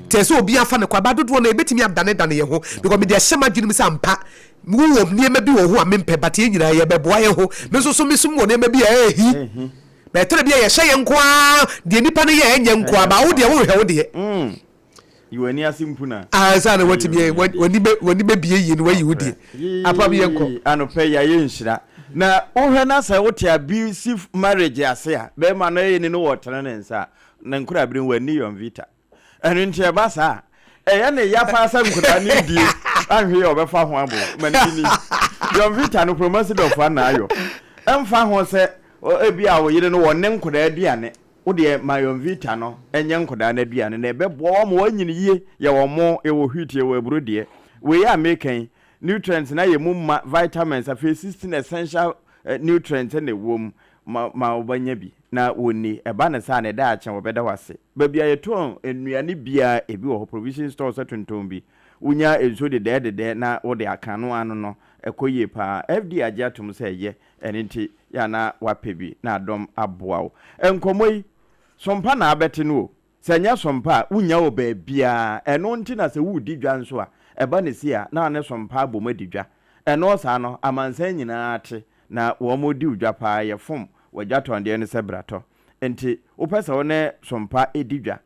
te sɛ obi afa ne kwa ba, dodoɔ naa ebetumi adanedane yɛ ho because mede ahyɛ m'adwene mu sɛ ampa wowɔ nneɛma bi wɔ ho a mempɛ, but yɛn nyinaa yɛbɛboa yɛn ho. Me nso so me som wɔ nneɛma bi a ɛɛhi. Na ɛtɔ da bi a yɛhyɛ yɛn nko ara, deɛ nipa no yɛ ɛnyɛ nko ara, ba wo deɛ wohwɛ wo deɛ. Yi w'ani ase mpuna. Ansa na watumi ayɛ, w'ani bɛ w'ani bɛbie yie na wayi wo deɛ. Apam yɛn kɔ. Anɔpa yi ayɛ nhyira. Na wohwɛ na sɛ wote abusive marriage ase a, bɛrima no ɛyɛ ni no wɔtene ne nsa a, ne nkorabere mu wanni Yonvita. Ɛno nti ɛba saa a, ɛyɛ ne ya paa sɛ nkwadaa no redie, anhwɛ yie a ɔbɛfa ho abo ma no bi ni. Yonvita no Promasidɔfoɔ ana ayɔ. Ɛmfa ho sɛ ebia wo yere no wɔnne nkwadaa aduane, wo deɛ ma Yonvita no nyɛ nkwadaa no aduane na ɛbɛboa wɔn ma wɔanyini yie. Yɛwɔ mo, yɛwɔ wheat, yɛwɔ aburo deɛ. Wei a meka yi, nutrients no ayɛ mu ma, vitamins, afei 16 essential nutrients na ɛwɔ mu ma ma wɔbɛnya bi. Na wɔnni. Ɛba no saa a, ne daakye wɔbɛda wo ase. Baabi a yɛtɔn nnuane biara, ebi wɔ hɔ, provision stores tontɔn bi. Wonya nsuo dedɛɛdedɛɛ na wode aka ano ano no, ɛkɔ yie pa ara. FDA agye atom sɛ ɛyɛ, ɛno nti yɛ a na woapɛ bi na adɔm aboa wo. Nkɔmmɔ yi, sompa na abɛte no o. Sɛ ɛnyɛ sompa a, wonnya wɔ baabiara. Ɛno nti na sɛ woredi dwa nso a, ɛba no sei a, na wo ne sompa abom adi dwa. Ɛno saa no, amansan nyinaa te, na wɔdi wo dwa paa. Yɛfom w'adwatɔndeɛ no sɛ bratɔ. Enti wopɛ sɛ wo ne sompa di dwa.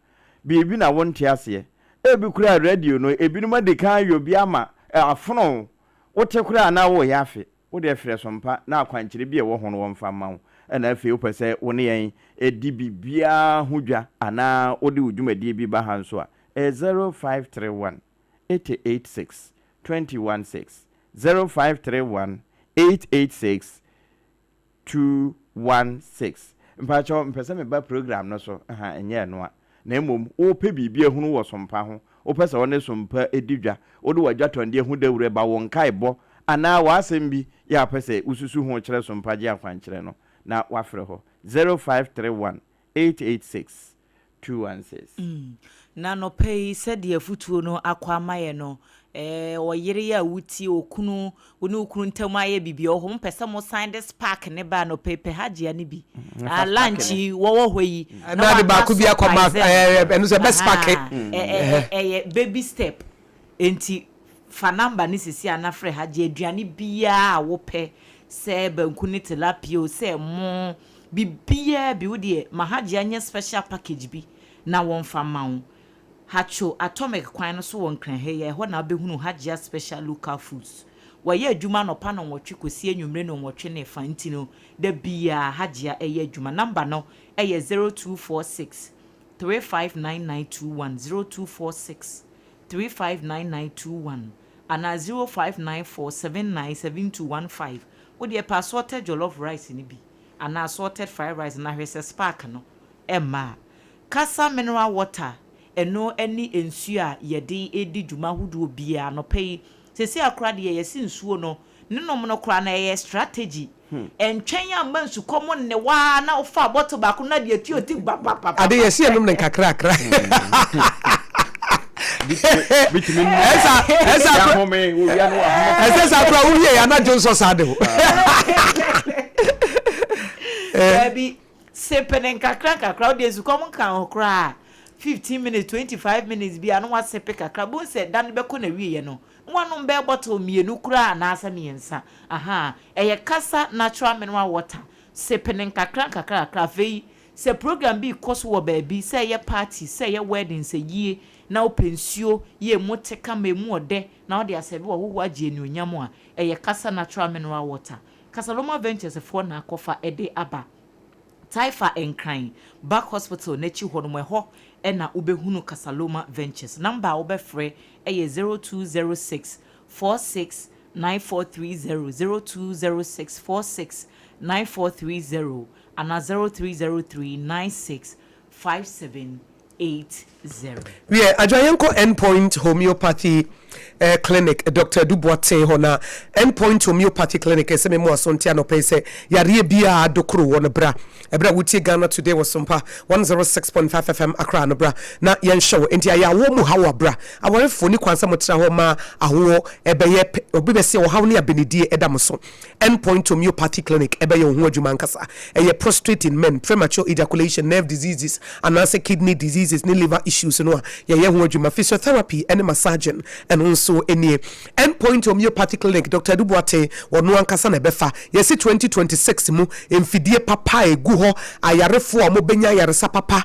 Biribi na wonte aseɛ. Ebi koraa radio no, ebinom adi kan ayɔ bi ama afono wo. Wote koraa a na woreyɛ afe. Wo deɛ frɛ sompa na akwankyerɛ bi a ɛwɔ ho no wɔmfa mma wo. Ɛna afei wopɛ sɛ wo ne yɛn di biribiara ho dwa anaa wode wo dwumadie bi ba ha nso a, ɛyɛ 0531 886 216, 0531 886 216. Mpakyɛw mpɛ sɛ meba program no so ha ɛnyɛ ɛno a, na mmom wopɛ biribi ahunu wɔ sompa ho, wopɛ sɛ wo ne sompa di dwa, wode w'adwatɔndeɛ ho dawuro ɛba wo nkaebɔ anaa w'asɛm bi yɛ a wopɛ sɛ wosusu ho kyerɛ sompa gye akwankyerɛ no na woafrɛ hɔ 0531 886 216. Na anɔpa yi, sɛdeɛ afutuo no akɔ ama yɛ no, eh, ɔyere yi a wotie, okunu, wo ne wo kunu ntam ayɛ biribi wɔ hɔ, mopɛ sɛ mosan de spark ne ba anɔpa yi, pɛ hagyea no bi. Ah, lunch yi, wɔwɔ hɔ yi, na Na de waka baako bi akɔ ma surprise no. ɛno nso ɛbɛ spark. Ahaa, ɛ- ɛ- ɛ- ɛyɛ baby step. Enti fa number no sisi a na frɛ hagyea, aduane biara a wopɛ, sɛ banku ne tilapia o, sɛ ɛmo, Biribiara bi, wo deɛ ma Hajia nyɛ special package bi na wɔmfa mma wo. Hatcho Atomic kwan no so wɔ Nkran ha yi a, ɛhɔ na wobɛhunu Hajia Special Local Foods. Wɔyɛ adwuma anɔpa nnɔnwɔtwe kɔsi anwummere nnɔnwɔtwe ne fa nti no, da biara Hajia yɛ adwuma. Number no yɛ 0246 359921, 0246 359921 anaa 0594 797215. Wo deɛ pɛ assorted jollof rice no bi anaa assorted fried rice na hwɛ sɛ spark no mma a. Kasa mineral water, ɛno ne nsuo a yɛde redi dwuma ahodoɔ biara anɔpa yi. Seesei ara koraa deɛ yɛse nsuo no, ne nom no koraa no ɛyɛ strategy. Ɛntwɛn amma nsukɔm nne wo ara na wofaa bottle baako na deɛ tuo ti gbapapapa. Ade yɛse yɛnom no nkakrakra. Ɛsɛ saa kora wowie yɛ anadwo nsɔ saa de ho. Daabi, sepe no nkakra nkakra, wode nsukɔm nka ho koraa 15 minutes, 25 minutes bi a na wasepe kakra, bohu sɛ da no bɛkɔ n'awieɛ no, na wanom bɛyɛ bottle mmienu koraa anaasɛ mmiɛnsa. Ahaa, ɛyɛ Kasa natural mineral water, sepe no nkakra nkakra kakra, afei Sɛ program bi rekɔ so wɔ baabi, sɛ ɛyɛ party, sɛ ɛyɛ wedding, sɛ yie, na wopɛ nsuo yɛ emu te kama, emu ɔdɛ, na wode asɛve w'ahɔhoɔ agye anuonyam a, ɛyɛ Kasa Natural Mineral Water. Kasaloma Ventures foɔ na akɔfa de aba. Taifa Nkran, Buck Hospital no akyi hɔ nom, ɛhɔ na wobɛhunu Kasaloma Ventures. Number a wobɛfrɛ yɛ 0206 46. 9430, 0206 46 9430 anaa 0303 96 5780. Wiɛ, Adwoa yɛnkɔ End Point Homeopathy eh, Clinic, Doctor Adu Boateng hɔ na End Point Homeopathy Clinic ɛsɛ me mu aso nte anɔpa yi sɛ yareɛ biara dokoro wɔ no bra. Ɛberɛ a wotie Ghana Today wɔ Sompa 106.5 FM Accra no bra na yɛnhwɛ wo. Enti ayɛ awoɔ mu haw a bra. Awarefoɔ ni kwan sɛ motra hɔ ma awoɔ ɛbɛyɛ pɛ, obi bɛse ɔhaw ne abenedie ɛda mo so. End Point Homeopathy Clinic bɛyɛ wo ho adwuma ankasa. Ɛyɛ prostrate in men, premature ejaculation, nerve diseases anaasɛ kidney diseases ne liver issues no a yɛyɛ ho adwuma. Physiotherapy ne massaging ɛno nso nie. End Point Homeopathy Clinic, Doctor Adu Boateng, ɔno ankasa na ɛbɛfa. Yɛse 2026 mu mfidie papa a ɛgu hɔ, ayarefoɔ a wɔbɛnya ayaresa papa,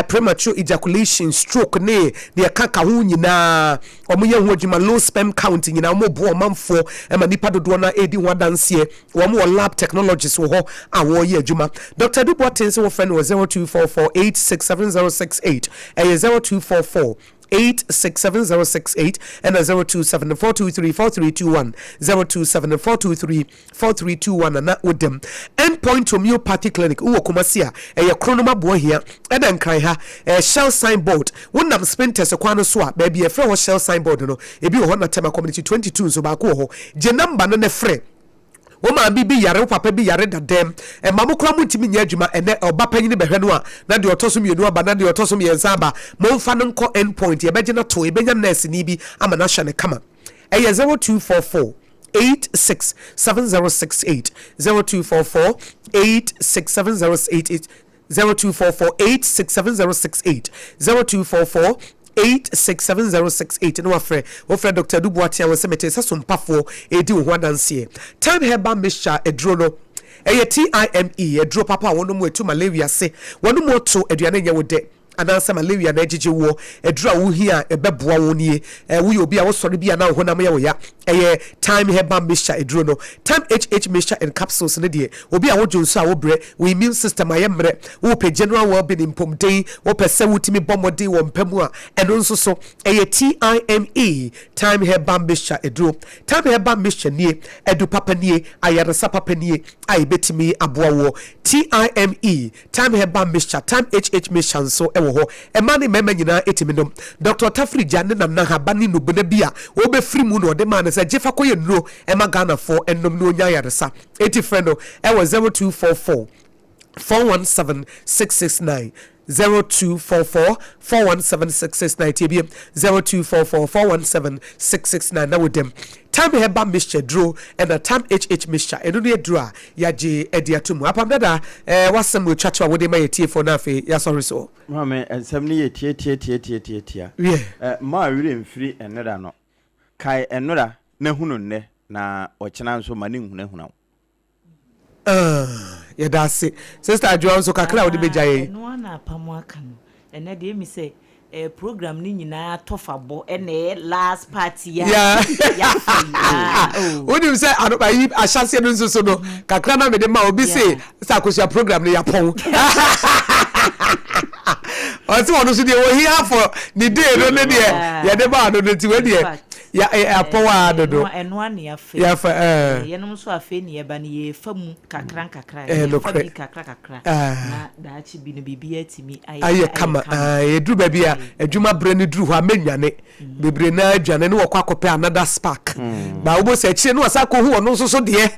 premature ejaculation, stroke ne deɛ ɛkaka ho nyinaa. Wɔyɛ ho adwuma, low sperm count nyinaa wɔboa ɔmanfoɔ ma nnipa dodoɔ no ara redi ho adanseɛ. Wɔn wɔ lab technologists wɔ hɔ a wɔreyɛ adwuma. Doctor Adu Boateng sɛ wɔfrɛ no wɔ 0244 867068, ɛyɛ 0244 867068 ɛna 027 423 4321, 027 423 4321 ana wodam. End Point Homeopathy Clinic wowɔ Kumasi a, ɛyɛ Kronom Aboahia ɛna Nkran ha, ɛyɛ Shell sign board. Wonam Spintex kwan no so a, baabi a yɛfrɛ hɔ Shell sign board no, ebi wɔ hɔ na Tema Community 22 nso baako wɔ hɔ. Gye number no na frɛ. Wo maame bi yare, wo papa bi yare dadam, ɛma mo koraa montumi nyɛ adwuma. Ɛnnɛ ɔba panyini bɛhwɛ no a, na deɛ ɔtɔ so mmienu aba, na deɛ ɔtɔ so mmiɛnsa aba. Momfa no nkɔ End Point, yɛbɛgye no ato, yɛbɛnya nɛɛseni bi ama no ahwɛ no kama. Ɛyɛ 0244 867068, 0244 867088, 0244 867068, 0244 867068 na wafrɛ. Wofrɛ Dr. Adu Boateng a, wɔsɛ mete sɛ sompafoɔ redi wo ho adanseɛ. Thyme Herbal Mixture aduro no, ɛyɛ TIME aduro papa a wɔnom ɛtu malaria ase, wɔnom ɔto aduane nyɛ wo dɛ. Anaasɛ malaria na ɛgyegye woɔ? Aduru a wohia a ɛbɛboa wo nie. Woyɛ obi a wosɔre bi a na wo honam yɛ wo ya? Ɛyɛ Thyme Herbal Mixture aduro no. Thyme HH Mixture and Capsules no deɛ, obi a wodwo nso a wobrɛ, wo immune system ayɛ mmerɛ, wopɛ general well-being, mpomden, wopɛ sɛ wotumi bɔ mmɔden wɔ mpa mu a, ɛno nso so, ɛyɛ TIME, Thyme Herbal Mixture aduro. Thyme Herbal Mixture nie, adu papa nie, ayaresa papa nie a ɛbɛtumi aboa woɔ. TIME, Thyme Herbal Mixture, Thyme HH Mixture nso wɔ hɔ. Mmaa ne mmarima nyinaa tumi nom. Dɔkta Ɔtafiri gya ne Nana Haba ne nnubona bi a wɔbɛfiri mu na ɔde maa no sɛ gye fa kɔyɛ nnuro ma Ghanafoɔ nnom na ɔnya ayaresa. Enti frɛ no wɔ 0244 417 669, 0244 417 669, tie bio, 0244 417 669 na wodam. Thyme Herbal Mixture duro ɛna Thyme HH Mixture, ɛno ne aduro a Yɛagye adi ato mu. Apam Dada, eh, w'asɛm retwa to a wode ma yɛn atiefoɔ na afei yɛasɔre so. Maame, nsɛm no yɛ tiatiatiatiatiatia. Wiɛ. Eh, mma wo werɛ mfiri nnora no. Kae nnora na hunu nnɛ, na ɔkyena nso ma no nhunahuna wo. Ah, yɛda ase. Sister Adwoa nso kakra a wode bɛgya yɛn yi. Ɛno ara na Apam aka no. Ɛnnɛ deɛ ɛmi sɛ Eh program no nyinaa tɔfa bɔ ɛna ɛyɛ last part yi a yɛafa yi ah oh. Wonim sɛ ano ayi ahyɛseɛ no nso so no kakra na mede ma obi se sɛ akosua program no yɛapɔn. Ɔse ɔno so deɛ wɔhia for ne day no ne deɛ yɛde maa no no nti wei deɛ ya apɔw a dodo. Ɛno a na yɛafa yi. Yɛafa ɛɛ. Yɛnom nso afei na yɛba no yɛfa mu kakra nkakra. Yɛfa bi kakra kakra na daakye bi no biribiara atumi ayɛ ayɛ kama. Ɛduru baabi a adwuma berɛ no duru hɔ a mɛnwane. Bebree no ara dwane ne wɔkɔ akɔpɛ another spark. Ba wobɔ sɛ akyire no wɔsan kɔhu ɔno nso so deɛ.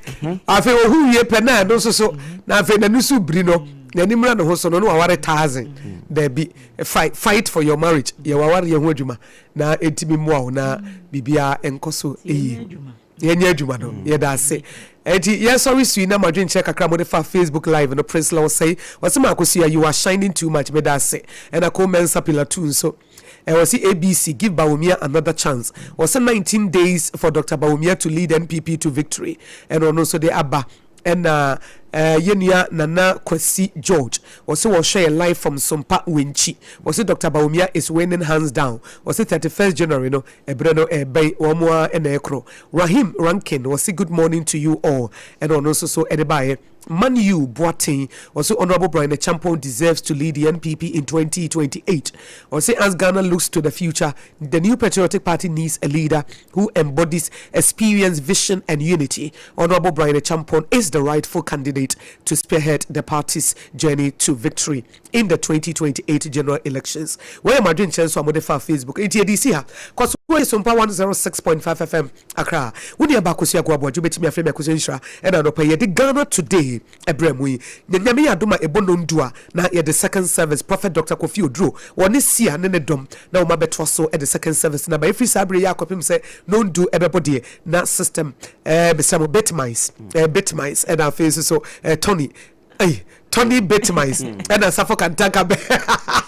Afei ɔhu wie pɛ na ɛno nso so na afei n'ani so biri no n'ani mmra ne ho so no na waware thousand. Daabi fight fight for your marriage. Yɛ w'awareɛ ho adwuma na ɛntumi mmoa wo na biribiara nkɔ so yie. Yɛnyɛ adwuma no. Yɛda ase. Enti yɛsɔre sui na mo adwenkyerɛ kakra mode fa Facebook live no Priscilla Osei ɔse ma Akosua you are shining too much meda ase. Ɛna Ko Mensah Pillar 2 nso ɛ ɔse ABC give Bawumia another chance ɔse 19 days for Doctor Bawumia to lead NPP to victory ɛna ɔno nso de aba. Ɛna eh, yɛn nua Nana Kwasi George, ɔse wɔhwɛ yɛn live from Sompa Wenchi. Ɔse Doctor Bawumia is winning hands down. Ɔse 31st January no, ɛberɛ no ɛɛbɛn, wɔn ara na ɛkorɔ. Rahim Rankin, ɔse good morning to you all. Ɛna ɔno nso so ɛde baeɛ. Manu Boateng ɔse Honourable Bryan Acheampong deserves to lead the NPP in 2028. Ɔse as Ghana looks to the future, the New Patriotic Party needs a leader who embodies experience, vision and unity. Honourable Bryan Acheampong is the rightful candidate to spearhead the party's journey to victory in the 2028 general elections. Wei yɛ mo adwenkyerɛ nso a mode faa Facebook. Enti yɛde resi ha. Kɔ so tie Sompa 106.5 FM Accra. Wo nua baa Akosua Agoaboagye wobɛtumi afrɛ me Akosua Nhyira ɛna anɔpa yi yɛde Ghana Today ɛbrɛ mo yi. Na Nyame yɛ adom a ɛbɔ nondu a na yɛde second service Prophet Doctor Kofi Oduro wɔne Sia ne ne dɔm na wɔn abɛtoa so de second service no aba. Ɛfiri saa berɛ yi akɔpem sɛ nondu ɛbɛbɔ deɛ na system ɛɛ mesrɛ mo Bitmice ɛɛ Bitmice ɛna afei nso so ɛɛ Tony ɛy Tony Bitmice ɛna Safo Kantanka bɛ.